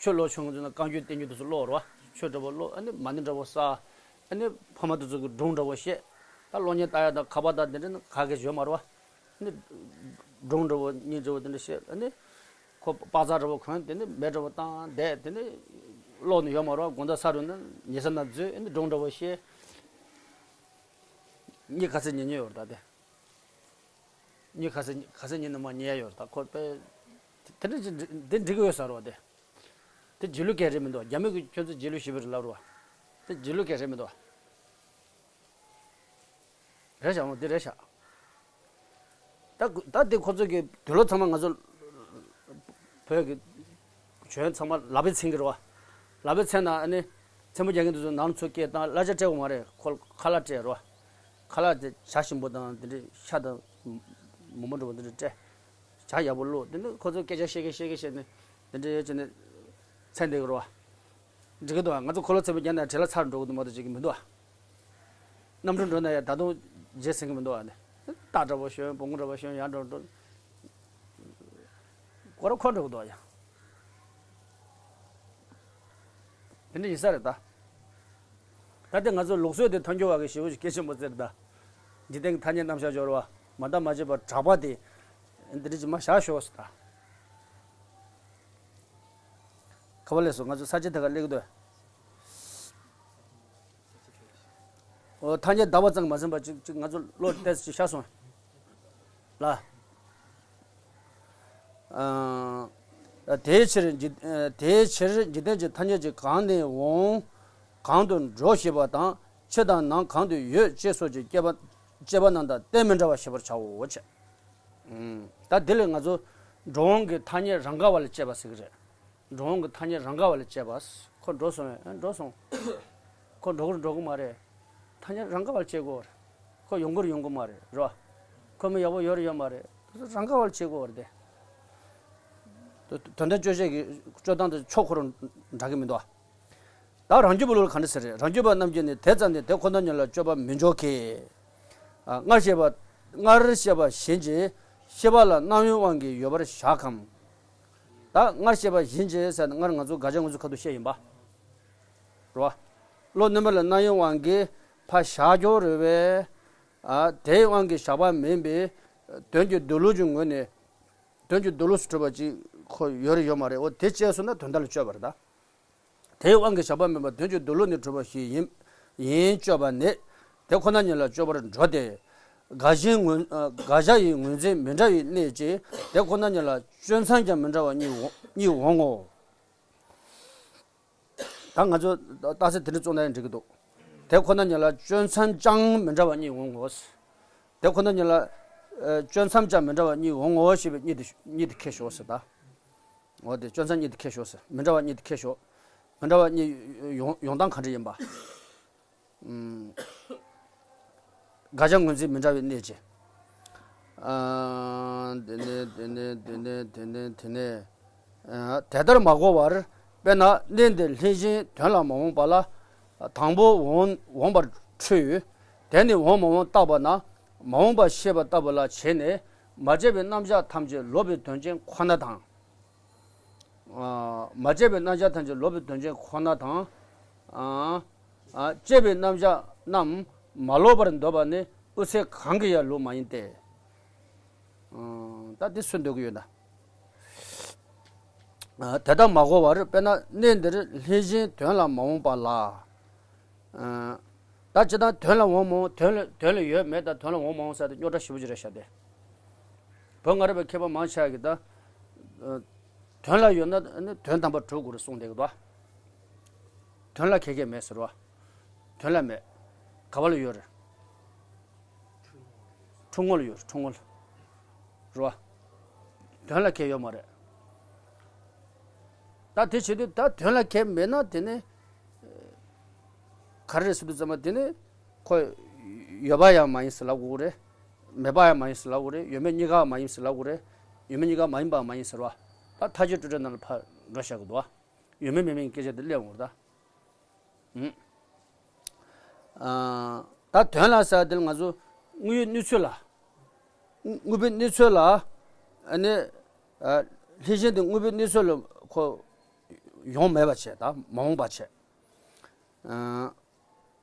ཆོས་ལོ་ཆུང་ངུ་ཚོ་ན་བཀའ་འགྱུར་བསྟན་འགྱུར་དེ་ཚོ་ཀློག་རོ། ཆོས་འདྲ་བོ་ཀློག་ཨ་ནི་མ་ཎི་འདྲ་བོ་བསགས། ཨ་ནི་ཕ་མ་དེ་ཚོ་གི་སྒྲུང་འདྲ་བོ་བཤད། ད་གློག་བརྙན་ལྟ་ཡག་དང་ཁ་པར་དང་དེ་འདྲ་ནི་ག་གེ་ཡོད་མ་རེད་བ། ཨ་ནི་སྒྲུང་འདྲ་བོ་བརྙན་འདྲ་བོ་དེ་འདྲ་བཤད། ཨ་ནི་ཁོ་པགས་ཚག་འདྲ་བོ་གོན། དེ་ནི་མེ་འདྲ་བོ་བཏང་བསྡད། དེ་ནི་ཀློག་ནི་ཡོད་མ་རེད་བ། དགོང་དག་ས་རུ་ནི་ཉལ་ས་ན་འཛུལ། ཨ་ནི་སྒྲུང་འདྲ་བོ་བཤད། གཉིད་ག་ཚོད་ཉལ་ཉལ་ཡོད་རེད་ད་དེ། གཉིད་ག་ཚོད་ག་ཚོད་ཉལ་ན་མ་ཉལ་ཡ་ཡོད་རེད་ད། ཁོ་དཔེ་དེ་འདྲ་ཅིག་འདི་འགྲིག་གི་ཡོད་ས་རེད་བ་དེ། དེ་རྗེས་ལུས་སྐད་རེད་མི་འདུག་རྒྱ་མི་གིས་ཁྱོད་ཚོ་རྗེས་ལུས་ཞེ་པོ་རེད་ལབ་རེད་བ། དེ་རྗེས་ལུས་སྐད་རེད་མི་འདུག་རེད་ཤག་འོ་དེ་རེད་ཤག་ད་ད་དེ་ཁོ་ཚོ་གི་དུས་ལོ་ཚང་མ་ང་ཚོ་བོད་ཀྱི་བྱོན་ཚང་མ་ལག་པས་འཚོང་གི་རེད་བ། ལག་པས་འཚོང་ན་ཨ་ནི་མཚན་མོ་རྒྱག་མཁན་དེ་ཚོ་ནང་ཚུར་སྐད་བཏང་གླ་ཆ་སྤྲད་དགོས་མ་རེད། ཁོ་ཁ་ལག་སྤྲད་རེད་བ། ཁ་ལག་དེ་ཇ་ཞིམ་པོ་དང་དེ་འདྲའི་ཤ་དང་མོག་མོག་འདྲ་བོ་དེ་འདྲ་སྤྲད། ཇ་ཡག་པོ་བླུགས། དེ་ནི་ཁོ་ཚོས་སྐད་ཆ་བཤད་གི་བཤད་གི་བཤད་ནས་དེ་འདྲ་ཡོད་ཅེ་ནས་མཚན་འདེགས་རོ། འགྲིག་གི་འདུག་ང་ཚོ་འཁོར་ལོ་ཚན་པོ་བརྒྱབ་ན་བྲེལ་ལ་ཚར་འགྲོ་གི་འདུག་མ་གཏོགས་བྱེད་ཀྱི་མི་འདུག་གནམ་གྲུ་འགྲོ་ན་ཡང་ད་དུང་རྗེས་ཟིན་གི་མི་འདུག་ཨ་ནི། སྟག་འདྲ་བོ་ཞོན། བོང་བུ་འདྲ་བོ་ཞོན། ཡར་འགྲོ་འགྲོ། སྐོར་ར་འཁོར་འགྲོ་གི་འདུག་ཡ། དེ་འདྲ་ཡིན་ས་རེད་ད། ད་ལྟ་ང་ཚོ་ལུགས་སྲོལ་དེ་མཐོང་རྒྱུ་བ་གི་ཞེ་པོ་ཞིག་སྐད་ཆེན་པོ་ཟེར་ད། འཇིག་རྟེན་གྱི་ཐ་སྙད་རྣམ་གཞག་སྦྱོར་བ་མ་བརྟགས་མ་དཔྱད་པ་གྲགས་པ་དེ། འདི་འདྲ་ཅིག་མ་བཞག་ཤོག་ཟེར་ད། ག་པར་སླེབས་སོང་། ང་ཚོ་ས་བཅད་དེ་ག་སླེབས་ཀྱི་འདུག་འོ། ཐ་སྙད་གདགས་པ་ཙམ་མ་ཟིན་པ་ཅིག་ཅིག་ང་ཚོ་བློ་གཏད་ཅིག་ཤར་སོང་། ལ། ཨ། དེའི་ཕྱིར་འཇིག་ཨ། དེའི་ཕྱིར་འཇིག་རྟེན་གྱི་ཐ་སྙད་ཀྱི་གང་ནས་འོང་། གང་དུ་འགྲོ་ཞེས་པ་དང་། ཕྱི་དང་ནང་གང་དུ་ཡོད་ཅེས་སོགས་ཀྱི་དཔྱད་པ་དཔྱད་པ་རྣམས་དང་རྟེན་མི་འདྲ་བ་ཤེས་པར་བྱའོ་ཞེས། ད་འདི་ལས་ང་ཚོ་འགྲོ་འོང་གི་ཐ་སྙད་རང་ག་བ་ལ་དཔྱད་པ་ཟེར་གི་རེད། འགྲོ་འོང་གི་ཐ་སྙད་རང་ག་བ་ལ་དཔྱད་པ། ཁོ་འགྲོ་སོང་ངས། ཨ། འགྲོ་སོང་། ཁོ་འགྲོ་གི་རེད་འགྲོ་གི་མ་རེད། ཐ་སྙད་རང་ག་བ་ལ་དཔྱད་དགོས་རེད། ཁོ་ཡོང་གི་རེད་ཡོང་གི་མ་རེད། རེད་བ། ཁོ་མི་ཡག་པོ་ཡོད་རེད་ཡོད་མ་རེད། དེ་ཚོ་རང་ག་བ་ལ་དཔྱད་དགོས་རེད་དེ། དོན་དམ་དཔྱོད་བྱེད་ཀྱི་སྤྱོད་སྟངས་དེ་ཕྱོགས་ཁོ་རང་འདྲ་གི་མི་འདུག་བ། ད་རང་རྒྱུད་པ་ལུགས་ལ་ག་འདྲ་ཟེར་རེད། རང་རྒྱུད་པ་རྣམས་ཀྱིས་ནི་དེ་ཙམ་ནས་དེ་ཁོ་ན་ཉིད་ལ་དཔྱོད་པ་མི་འཇོག་གི། ཨ། སྔར་བཤད་པ། སྔར་བཤད་པ་བཞིན་གྱི་ཤེས་པ་ལ་རྣམ་གཡེང་དབང་གིས་ཡོད་པར་བཞག་གམ། ད་སྔར་བཤད་པ་བཞིན་གྱི་ཟེར་ན་སྔར་ང་ཚོ་དགག་བྱ་ངོས་འཛིན་ཁ་ཐུག་བཤད་ཡིན་པ། རེད་བ། བློ་རྣོན་པ་ལ་རྣམ་གཡེང་དབང་གིས་ཕར་བཞག་རྒྱུ་རེད་པས། ཨ། དེའི་དབང་གིས་བཞག་པ་མིན་པས། དོན་གྱི་སྡོད་ལུགས་ཀྱི་ངོས་ནས། དོན་གྱི་སྡོད་ལུགས་སུ་གྲུབ་པ་ཅིག་ཁོ་ཡོད་རེད་ཡོད་མ་རེད། འོ་དེ་དཔྱད་སོང་ན་དོན་དག་ལ་དཔྱོད་པ་རེད་ད། དེའི་དབང་གིས་བཞག་པ་མིན་པར་དོན་གྱི་སྡོད་ལུགས་ནས་གྲུབ་པ་ཞིག་ཡིན། ཡིན་དཔྱོད་པ་ནི། དེ་ཁོ་ན་ཉིད་ལ་དཔྱོད་པར་འགྲོ་སྟེ། དགག་གཞིའི་ངོས། ཨ། དགག་བྱ་ཡི་ངོས་འཛིན་མི་འདྲ་བའི་གནད་ཀྱིས་དེ་ཁོ་ན་ཉིད་ལ་དཔྱོད་མཚམས་ཀྱང་མི་འདྲ་བ་གཉིས་འོང་། གཉིས་འོང་ངོ་། ད་ང་ཚོ་རྟགས་གསལ་དེ་འདྲ་བཙུགས་ན་ཡང་འགྲིག་གི་འདུག་དེ་ཁོ་ན་ཉིད་ལ་དཔྱོད་མཚམས་ཀྱང་མི་འདྲ་བ་གཉིས་འོང་ངོ་། དེ་ཁོ་ན་ཉིད་ལ། ཨ། དཔྱོད་མཚམས་ཀྱང་མི་འདྲ་བ་གཉིས་འོང་ངོ་ཞེས་པའི་གཉིས་དེ་གཉིས་དེ་ཁེལ་ཤོག་ཟེར་ད། འོ་དེ་དཔྱོད་མཚམས་གཉིས་དེ་ཁེལ་ཤོག་ཟེར། མི་འདྲ་བ་གཉིས་དེ་ཁེལ་ཤོག་མི་འདྲ་བ་གཉིས་ཡོང་ཡོང་སྟངས་ག་འདྲ་ཡིན་པ། ཨུམ། དགག་བྱ་ངོས་འཛིན་མི་འདྲ་བའི་གནད་ཀྱིས། ཨ། དེ་ནས་དེ་ནས་དེ་ནས་དེ་ནས་དེ་ནས། ཨ། དེ་ལྟར་མ་གོ་བར། དཔེར་ན་གནས་འདིར་ལྷན་ཅིག་དོན་ལ་མ་འོངས་པ་ལ། དང་པོ་འོང་འོངས་པར་འཁྲུལ། དེ་ནི་འོང་མ་འོངས་བརྟག་པ་ན། མ་འོངས་པ་ཤེས་པ་ལྟ་བུ་ལ་བྱས་ནས། མ་དཔྱད་པའི་རྣམ་གཞག་ཐམས་ཅད་ལོག་པའི་དོན་ཅན་ཁོ་ན་དང་། ཨ། མ་དཔྱད་པའི་རྣམ་གཞག་ཐམས་ཅད་ལོག་པའི་དོན་ཅན་ཁོ་ན་དང་། ཨ། ཨ། དཔྱད་པའི་རྣམ་གཞག་རྣམས་མ་ལོག་པར་འདོད་པ་ནི་དབུ་ཚད་གང་གི་ཡང་ལུགས་མ་ཡིན་ཏེ། ཨ། ད་འདི་སུས་འདོད་ཀྱི་ཡོད་ན། ཨ། དེ་ལྟར་མ་གོ་བར། དཔེར་ན་གནས་འདིར་ལྷན་ཅིག་དོན་ལ་མ་འོངས་པ་ལ། ཨ། ད་ཅི་ལྟར་དོན་ལ་འོང་མ་འོང་། དོན་ལ་དོན་ལ་ཡོད་མེད་དང་། དོན་ལ་འོང་མ་འོང་ཟེར་དེ་རྙོག་དྲ་ཞེ་པོ་ཅིག་རེད་ཤག་དེ། བོད་སྔ་རབས་པའི་མཁས་པ་མང་ཆེ་བ་གིས་ད། ཨ། དོན་ལ་ཡོད་ན་ནི་དོན་དམ་པར་གྲུབ་དགོས་རེད་གསུངས་བསྡད་ཀྱི་འདུག་དོན་ལ་གང་ཡང་མེད་ཟེར་བ། དོན་ལ་མེད། ག་བ་ལ་ཡོད་རེད། འཁྲུལ་ངོ་ལ་ཡོད་རེད། འཁྲུལ་ངོ་ལ། རེད་བ། དོན་ལ་གང་ཡང་ཡོད་མ་རེད། ད་དེ་བྱེད་དུས་ད་དོན་ལ་གང་ཡང་མེད་ན་དེ་ནི་ ག་རེ་རེད་ཟེར་དུས་ཙམ་པ་དེ་ནི་ཁོ་ཡོད་པ་ཡང་མ་ཡིན་ཟེར་ལབ་དགོས་རེད། མེད་པ་ཡང་མ་ཡིན་ཟེར་ལབ་དགོས་རེད། ཡོད་མེད་གཉིས་ཀ་མ་ཡིན་ཟེར་ལབ་དགོས་རེད། ཡོད་མེད་གཉིས་ཀ་མ་ཡིན་པ་མ་ཡིན་ཟེར་བ། ད་མཐའ་དཔྱོད་སྤྲོས་བྲལ་ནང་ལ་ཕར་འགྲོ་བཞག་གི་འདུག་བ། ཡོད་མེད་མེད་མེད་ཀྱི་སྐད་ཆ་དེ་སླེབས་འོང་རེད་ད། ཨ། ད་དོན་ལ་ཟེར་དེ་ལ་ང་ཚོ་དངོས་ཡོད་གནས་ཚུལ་ལ། དངོས་པོའི་གནས་ཚུལ་ལ། ཨ་ནི། ཨ། ལྷས་བྱིན་དེ་དངོས་པོའི་གནས་ཚུལ་ལ་ཁོ་ཡོང་མེད་པ་བྱས། ད་མ་འོངས་པ་བྱས། ཨ།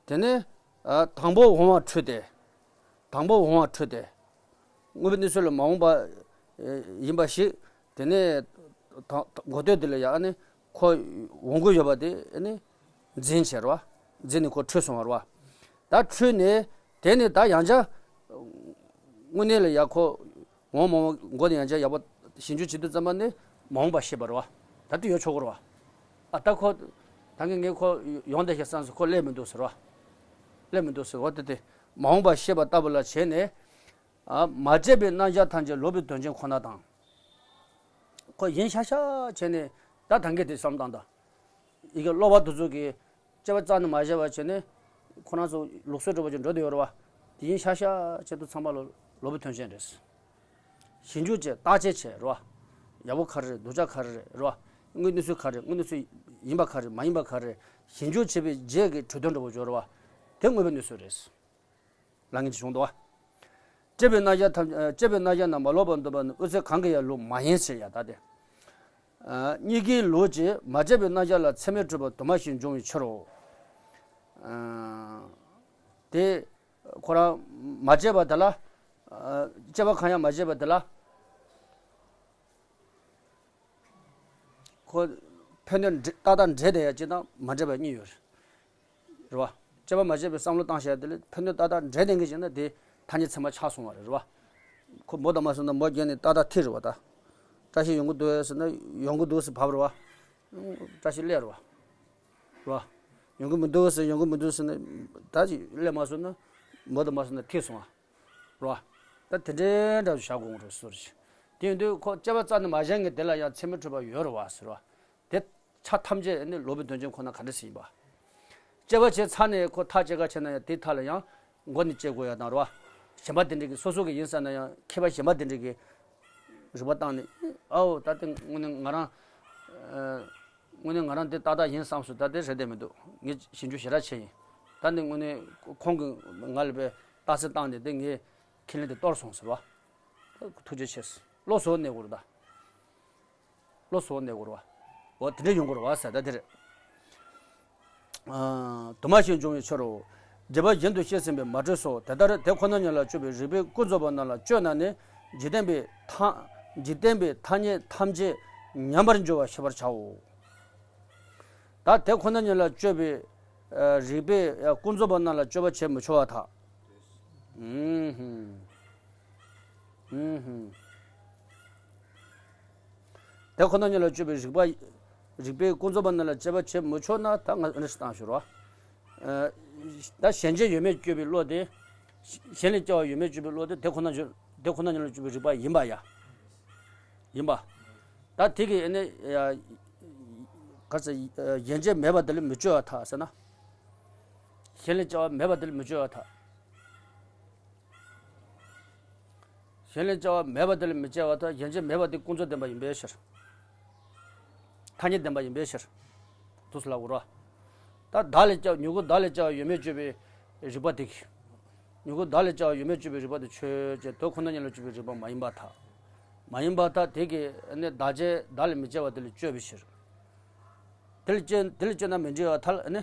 དེ་ནས། ཨ། དང་པོ་འོང་བ་འཕྲོས་ཏེ། དང་པོ་འོང་བ་འཕྲོས་ཏེ། དངོས་པོའི་གནས་ཚུལ་ལ་མ་འོངས་པ་ཡིན་པ་ཞིག་དེ་ནས་ད་འགོ་སྟོད་དེ་ལ་ཡང་ཨ་ནི་ཁོ་འོང་གི་ཡོད་པ་དེ་ཨ་ནི་འཛིན་བྱས་རེད་བ། འཛིན་ནས་ཁོ་འཕྲོས་སོང་བ་རེད་བ། ད་འཕྲོས་ནས་དེ་ནས་ད་ཡང་བསྐྱར་དངོས་གནས་ལ་ཡང་ཁོ་འོང་མ་འོང་མགོ་ནས་ཡང་བསྐྱར་ཡག་པོ་ཞིབ་འཇུག་བྱེད་དུས་ཙམ་པ་ནི་མ་འོངས་པ་ཤེས་པ་རེད་བ། ད་དུས་ཡོད་ཆོག་གི་རེད་བ། ཨ། ད་ཁོ་ད་གིན་ངས་ཁོ་ཡོང་བསྡད་ཤག་བསམ་སོང་། ཁོ་སླེབས་མི་འདུག་ཟེར་བ། སླེབས་མི་འདུག་ཟེར་བ་དེ་དེ་མ་འོངས་པ་ཤེས་པ་ལྟ་བུ་ལ་བྱས་ནས། ཨ། མ་དཔྱད་པའི་རྣམ་གཞག་ཐམས་ཅད་ལོག་པའི་དོན་ཅན་ཁོ་ན་དང་། ཁོ་ཡིན་ཤག་ཤག་བྱས་ནས་ད་ད་གིན་དེ་བསམ་བཏང་ད། ཡི་གེ་ཀློག་པ་དེ་ཚོ་གིས་དཔྱད་པ་རྩ་ནས་མ་བྱས་པ་བྱས་ནས་ཁོ་རང་ཚོ་ལུགས་སྲོལ་འདྲ་པོ་ཅིག་འགྲོ་བསྡད་ཡོད་རེད་བ། དེ་ཡིན་ཤག་ཤག་བྱས་དུས་ཚང་མ་ལོ་ལོག་པའི་དོན་ཅན་རེད། ཞིབ་འཇུག་བྱས། བརྟག་དཔྱད་བྱས་རེད་བ། ཡག་པོ་ག་རེ་རེད། སྡུག་ཅག་ག་རེ་རེད། རེད་བ། དངོས་གནས་ཚུལ་ག་རེ་རེད། དངོས་གནས་ཚུལ་ཡིན་པ་ག་རེ་རེད། མ་ཡིན་པ་ག་རེ་རེད། ཞིབ་འཇུག་བྱས་པའི་རྗེས་ཀྱི་གྲོས་དོན་འདྲ་པོ་ཅིག་ཡོད་རེད་བ། དེ་དངོས་པོའི་གནས་ཚུལ་རེད། ལབ་མཁན་ཅིག་བྱུང་འདུག་བ། དཔྱད་པའི་རྣམ་གཞག་ཐམས། ཨ། དཔྱད་པའི་རྣམ་གཞག་རྣམས་མ་ལོག་པར་འདོད་པ་ནི་དབུ་ཚད་གང་གི་ཡང་ལུགས་མ་ཡིན་ཟེར་ཡ་ད་དེ། ཨ། གཉིས་ཀའི་ལུགས་ཀྱིས་མ་དཔྱད་པའི་རྣམ་གཞག་ལ་ཚད་མས་གྲུབ་པ་དུ་མ་ཞིག་འབྱུང་བའི་ཕྱིར་རོ། ཨ། དེ་ཁོ་རང་མ་དཔྱད་པ་དེ་ལ། ཨ། དཔྱད་པ་གང་ཡང་མ་དཔྱད་པ་དེ་ལ། ཁོ་ཕན་གནོད་འདྲེ། ཏག་ཏག་འདྲེས་བསྡད་ཡ་གཅིག་དང་མ་འདྲེས་པ་གཉིས་ཡོད་རེད། རེད་བ། དཔྱད་པ་མ་བྱས་པའི་བསམ་བློ་བཏང་བྱས་དེ་ལ་ཕན་གནོད་ཏག་ཏག་འདྲེས་བསྡད་མཁན་ཅིག་ན་དེ་ཐ་སྙད་ཚད་མ་ཆགས་སོང་བ་རེད། རེད་བ། ཁོ་མོ་དང་མ་སོང་ན་མོ་བརྒྱབ་ནས་ཏག་ཏག་ཐིག་རེད་བ་ད། བཀྲ་ཤིས་ཡོང་གི་འདུག་ཟེར་ན་ཡོང་གི་འདུག་ཟེར་བབས་རེད་བ། བཀྲ་ཤིས་སླེབས་རེད་བ། རེད་བ། ཡོང་གི་མི་འདུག་ཟེར། ཡོང་གི་མི་འདུག་ཟེར་ན་ད་ཅིག་སླེབས་མ་སོང་ན་མོ་དང་མ་སོང་ན་ཐིག་སོང་བ། རེད་བ། ད་དེ་འདྲའི་འདྲ་བཞག་དགོས་རེད་ཟེར་ཞིག་དེ་ཡིན་དུས་ཁོ་དཔྱད་པ་རྩ་ནས་མ་བྱས་མཁན་དེ་ལ་ཡང་ཚད་མས་གྲུབ་པ་ཡོད་རེད་བ་ཟེར་བ། དེ་ཆ་ཐམས་ཅད་ནི་ལོག་པའི་དོན་ཅན་ཁོ་ན་ག་འདྲ་ཞིག་ཡིན་པ། དཔྱད་པ་བྱས་ཚར་ནས་ཁོ་ཐག་བཅད་ག་བྱས་ན་ཡང་དེའི་མཐའ་ལ་ཡང་མགོ་ནས་བཅད་དགོས་ཡ་དང་རེད་བ། གཞན་པ་དེ་འདྲ་གི་སོ་སོ་གི་ཡིན་ས་ན་ཡང་མཁས་པ་གཞན་པ་དེ་འདྲ་གི་རིག་པ་བཏང་ནས་ཨའོ་ད་དེ་དངོས་གནས་ང་རང་། དངོས་གནས་ང་རང་འདི་ཏག་ཏག་ཡིན་བསམ་སོང་། ད་དེ་རེད་བསྡད་མི་འདུག་ངས་ཞིབ་འཇུག་ཞེ་དྲག་བྱས་ཡིན། ད་འདི་དངོས་གནས་ཁོང་གིས་ང་ལ་དཔེ་རྟགས་གསལ་བཏང་ནས་དེ་ངའི་ཁས་ལེན་དེ་གཏོར་སོང་ཟེར་བ། ཐུགས་རྗེ་ཆེ། བློ་གཟུ་བོར་གནས་དགོས་རེད་ད། བློ་གཟུ་བོར་གནས་དགོས་རེད་བ། འོ་དེ་འདྲ་ཡོང་དགོས་རེད་བ་ཟེར་ད་དེ་རེད། ཨ། དུ་མ་ཞིག་འབྱུང་བའི་ཕྱིར་རོ། འགྲེལ་པ་གཞན་དུ་བཤད་ཟིན་པས་མ་གྲོལ་སོ། དེ་ལྟར་དེ་ཁོ་ན་ཉིད་ལ་དཔྱོད་པའི་རིགས་པས་ཀུན་རྫོབ་པ་རྣམས་ལ་དཔྱོད་ན་ནི་འཇིག་རྟེན་པའི་ཐ། འཇིག་རྟེན་པའི་ཐ་སྙད་ཐམས་ཅད་ཉམས་པར་འགྱུར་བ་ཤེས་པར་བྱའོ། ད་དེ་ཁོ་ན་ཉིད་ལ་དཔྱོད་པའི་ཨ་རིགས་པས་ཀུན་རྫོབ་པ་རྣམས་ལ་དཔྱོད་པ་བྱེད་མི་ཆོག་པར་ཐལ། ཨུམ་ཧུམ། ཨུམ་ཧུམ། དེ་ཁོ་ན་ཉིད་ལ་དཔྱོད་པའི་རིགས་པ། རིགས་པས་ཀུན་རྫོབ་པ་རྣམས་ལ་དཔྱད་པ་བྱེད་མི་ཆོག་ན་ད་ང་འདི་འདྲ་ཞིག་བཏང་ཞུ་རོགས། ཨ། ད་ཞེན་བྱ་ཡོད་མེད་དཔྱོད་པའི་བློ་དེ། གཞན་ལས་སྐྱེ་བ་ཡོད་མེད་དཔྱོད་པའི་བློ་དེ་དེ་ཁོ་ན་ཉིད། དེ་ཁོ་ན་ཉིད་ལ་དཔྱོད་པའི་རིགས་པ་ཡིན་པ་ཡ། ཡིན་པ། ད་དེ་གི་ཨ་ནི་ཡ། ག་ཚོད་ཡན་ཆད་མེད་པ་དེ་ལ་མི་དཔྱོད་པར་ཐལ་ཟེར་ན། གཞན་ལས་སྐྱེ་བ་མེད་པ་དེ་ལ་མི་དཔྱོད་པར་ཐལ། གཞན་ལས་སྐྱེ་བ་མེད་པ་དེ་ལ་མི་དཔྱད་པར་ཐལ། ཡན་ཆད་མེད་པ་དེ་ཀུན་རྫོབ་བདེན་པ་ཡིན་པའི་ཕྱིར། ཐ་སྙད་བདེན་པ་ཡིན་པའི་ཕྱིར། འདུག་སེ་ལབ་དགོས་རེད་བ། ད་བདག་ལས་སྐྱེ་བ། མྱུ་གུ་བདག་ལས་སྐྱེ་བ་ཡོད་མེད་དཔྱོད་པའི་རིགས་པ་དེ་གིས། མྱུ་གུ་བདག་ལས་སྐྱེ་བ་ཡོད་མེད་དཔྱོད་པའི་རིགས་པ་དེ་ཆོས་ཅན། དེ་ཁོ་ན་ཉིད་ལ་དཔྱོད་པའི་རིགས་པ་མ་ཡིན་པར་ཐལ། མ་ཡིན་པར་ཐལ། དེ་གིས་ནི་བདག་ཅན་བདག་ལས་མི་སྐྱེ་བ་དེ་ལ་དཔྱོད་པའི་ཕྱིར། དེ་ལ་དཔྱོད། དེ་ལ་དཔྱོད་ན་མི་འགྲིག་པར་ཐལ་ནི།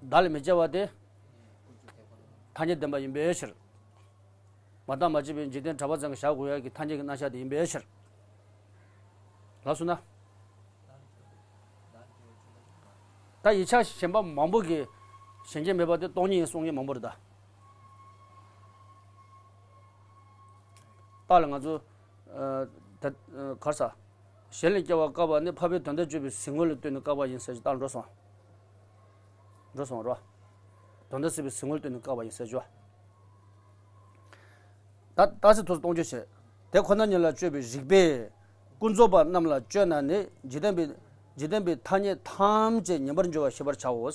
བདག་ལས་མི་སྐྱེ་བ་དེ་ཐ་སྙད་བདེན་པ་ཡིན་པའི་ཕྱིར། མ་བརྟགས་མ་དཔྱད་པའི་འཇིག་རྟེན་གྲགས་པ་ཙམ་གྱིས་བཞག་དགོས་ཡ་གི་ཐ་སྙད་ཀྱི་རྣམ་གཞག་དེ་ཡིན་པའི་ཕྱིར། ལབ་སོང་ན། ད་ཡིག་ཆ་གཞན་པ་མང་པོ་གིས་གཞན་སྐྱེ་མེད་པ་དེ་སྟོང་ཉིད་ཡིན་གསུང་མཁན་མང་པོ་རེད་ད། རྟགས་ལ་ང་ཚོ། ཨ། ད། ཨ། ག་རེ་ཟ། གཞན་ལས་སྐྱེ་བ་བཀག་པ་ནི་འཕགས་པའི་དོན་དམ་དཔྱོད་པའི་གཟིགས་ངོ་ལ་ལྟོས་ནས་བཀག་པ་ཡིན་ཟེར་རྟགས་འགྲོ་སོང་། འགྲོ་སོང་རོ། དོན་དམ་དཔྱོད་པའི་གཟིགས་ངོ་ལ་ལྟོས་ནས་བཀག་པ་ཡིན་ཟེར་ཞུ་བ། ད་རྟགས་གསལ་ཐོག་སྟོང་ཆོས་བྱེད། དེ་ཁོ་ན་ཉིད་ལ་དཔྱོད་པའི་རིགས་པས་ཀུན་རྫོབ་པ་རྣམས་ལ་དཔྱོད་ན་ནི་འཇིག་རྟེན་པའི། འཇིག་རྟེན་པའི་ཐ་སྙད་ཐམས་ཅད་ཉམས་པར་འགྱུར་བ་ཤེས་པར་བྱའོ།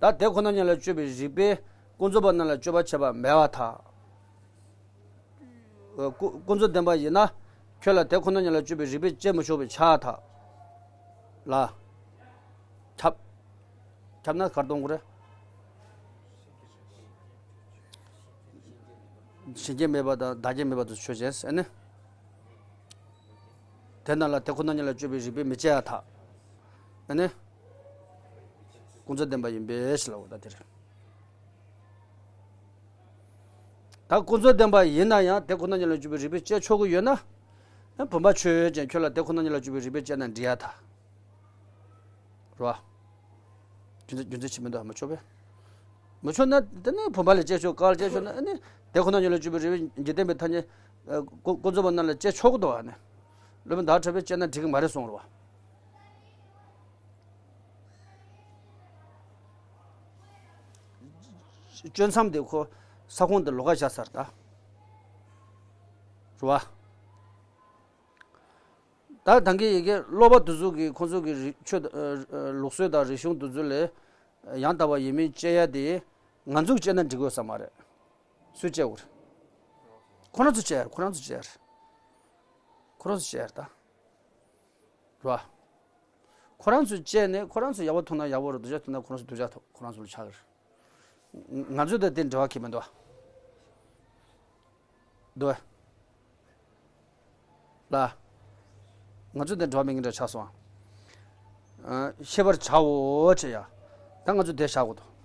ད་དེ་ཁོ་ན་ཉིད་ལ་དཔྱོད་པའི་རིགས་པས་ཀུན་རྫོབ་པ་རྣམས་ལ་དཔྱོད་པ་བྱེད་པ་མེད་པར་ཐལ། ཀུ- ཀུན་རྫོབ་བདེན་པ་ཡིན་ན། ཁྱོད་ལ་དེ་ཁོ་ན་ཉིད་ལ་དཔྱོད་པའི་རིགས་པས་དཔྱད་མི་ཆོག་པས་ཁྱབ་པར་ཐལ། ལ། ཁྱབ། ཁྱབ་ན་ག་རེ་གཏོང་དགོས་རེད། གཞན་སྐྱེ་མེད་པ་དང་བདག་སྐྱེ་མེད་པ་དུ་ཆོས་ཅན། ཨ་ནི། དེ་རྣམས་ལ་དེ་ཁོ་ན་ཉིད་ལ་དཔྱོད་པའི་རིགས་པས་མི་དཔྱད་པར་ཐལ། ཨ་ནི། ཀུན་རྫོབ་བདེན་པ་ཡིན་པས་ཞེས་ལབ་པ་ད་དེ་རེད། ད་ཀུན་རྫོབ་བདེན་པ་ཡིན་ན་ཡང་དེ་ཁོ་ན་ཉིད་ལ་དཔྱོད་པའི་རིགས་པས་དཔྱད་ཆོག་གི་ཡོད་ན། ཨ་བུམ་པ་ཆོས་ཅན། ཁྱོད་ལ་དེ་ཁོ་ན་ཉིད་ལ་དཔྱོད་པའི་རིགས་པས་དཔྱད་ན་འགྲིག་ཡ་ད། རེད་བ། རྒྱུ་མཚན་རྒྱུ་མཚན་ཅི་མི་འདུག་མི་ཆོག་པས། མི་ཆོག་ན་དེ་ནི་བུམ་པ་ལ་དཔྱད་ཆོག་ག་ལ་དཔྱད་ཆོག་ན། ཨ་ནི་དེ་ཁོ་ན་ཉིད་ལ་དཔྱོད་པའི་རིགས་པས་འཇིག་རྟེན་པའི་ཐ་སྙད། ཨ་ཀུན་ཀུན་རྫོབ་པ་རྣམས་ལ་དཔྱད་ཆོག་གི་འདུག་བ་ནི། སློབ་དཔོན་བདག་ཕྲད་པས་དཔྱད་ན་འགྲིག་གི་མ་རེད་གསུངས་རེད་བ། གཅོད་མཚམས་དེ་ཁོ་ས་ཁོངས་དེ་ལོགས་ཀ་བཞག་ཚར་ད། རེད་བ། ད་ད་གིན་ཡི་གེ་ཀློག་པ་དེ་ཚོ་གི་ཁོང་ཚོ་གི་རིག་ཆོས་ཨ་ཨ་ལུགས་སྲོལ་དང་རིག་གཞུང་དེ་ཚོ་ལས་ཡང་དག་པ་ཡིན་མིན་དཔྱད་ཡ་དེ་ང་ཚོས་དཔྱད་ན་འགྲིག་གི་ཡོད་ས་མ་རེད། སུས་དཔྱད་དགོས་རེད། ཁོ་རང་ཚོས་དཔྱད་ཡ་རེད། ཁོ་རང་ཚོས་དཔྱད་ཡ་རེད། ཁོ་རང་ཚོས་དཔྱད་ཡ་རེད་ད། རེད་བ། ཁོ་རང་ཚོས་དཔྱད་ནས་ཁོ་རང་ཚོས་ཡག་པོ་མཐོང་ན་ཡག་པོ་རེད། སྡུག་ཅག་མཐོང་ན་ཁོ་རང་ཚོས་སྡུག་ཅག་ཐོག་ཁོ་རང་ཚོ་ལ་ཆགས་ཀྱི་རེད། ང་ཚོས་ད་དེ་འབྲེལ་བ་གང་ཡང་མི་འདུག་བ། འདུག་བ། ལ། ང་ཚོས་དེ་འབྲེལ་བ་མེད་མཁན་འདྲ་ཆགས་སོང་ཨ། ཤེས་པར་བྱའོ་ཅེས་ཡ། ད་ང་ཚོས་དེ་བཞག་དགོས་འདུག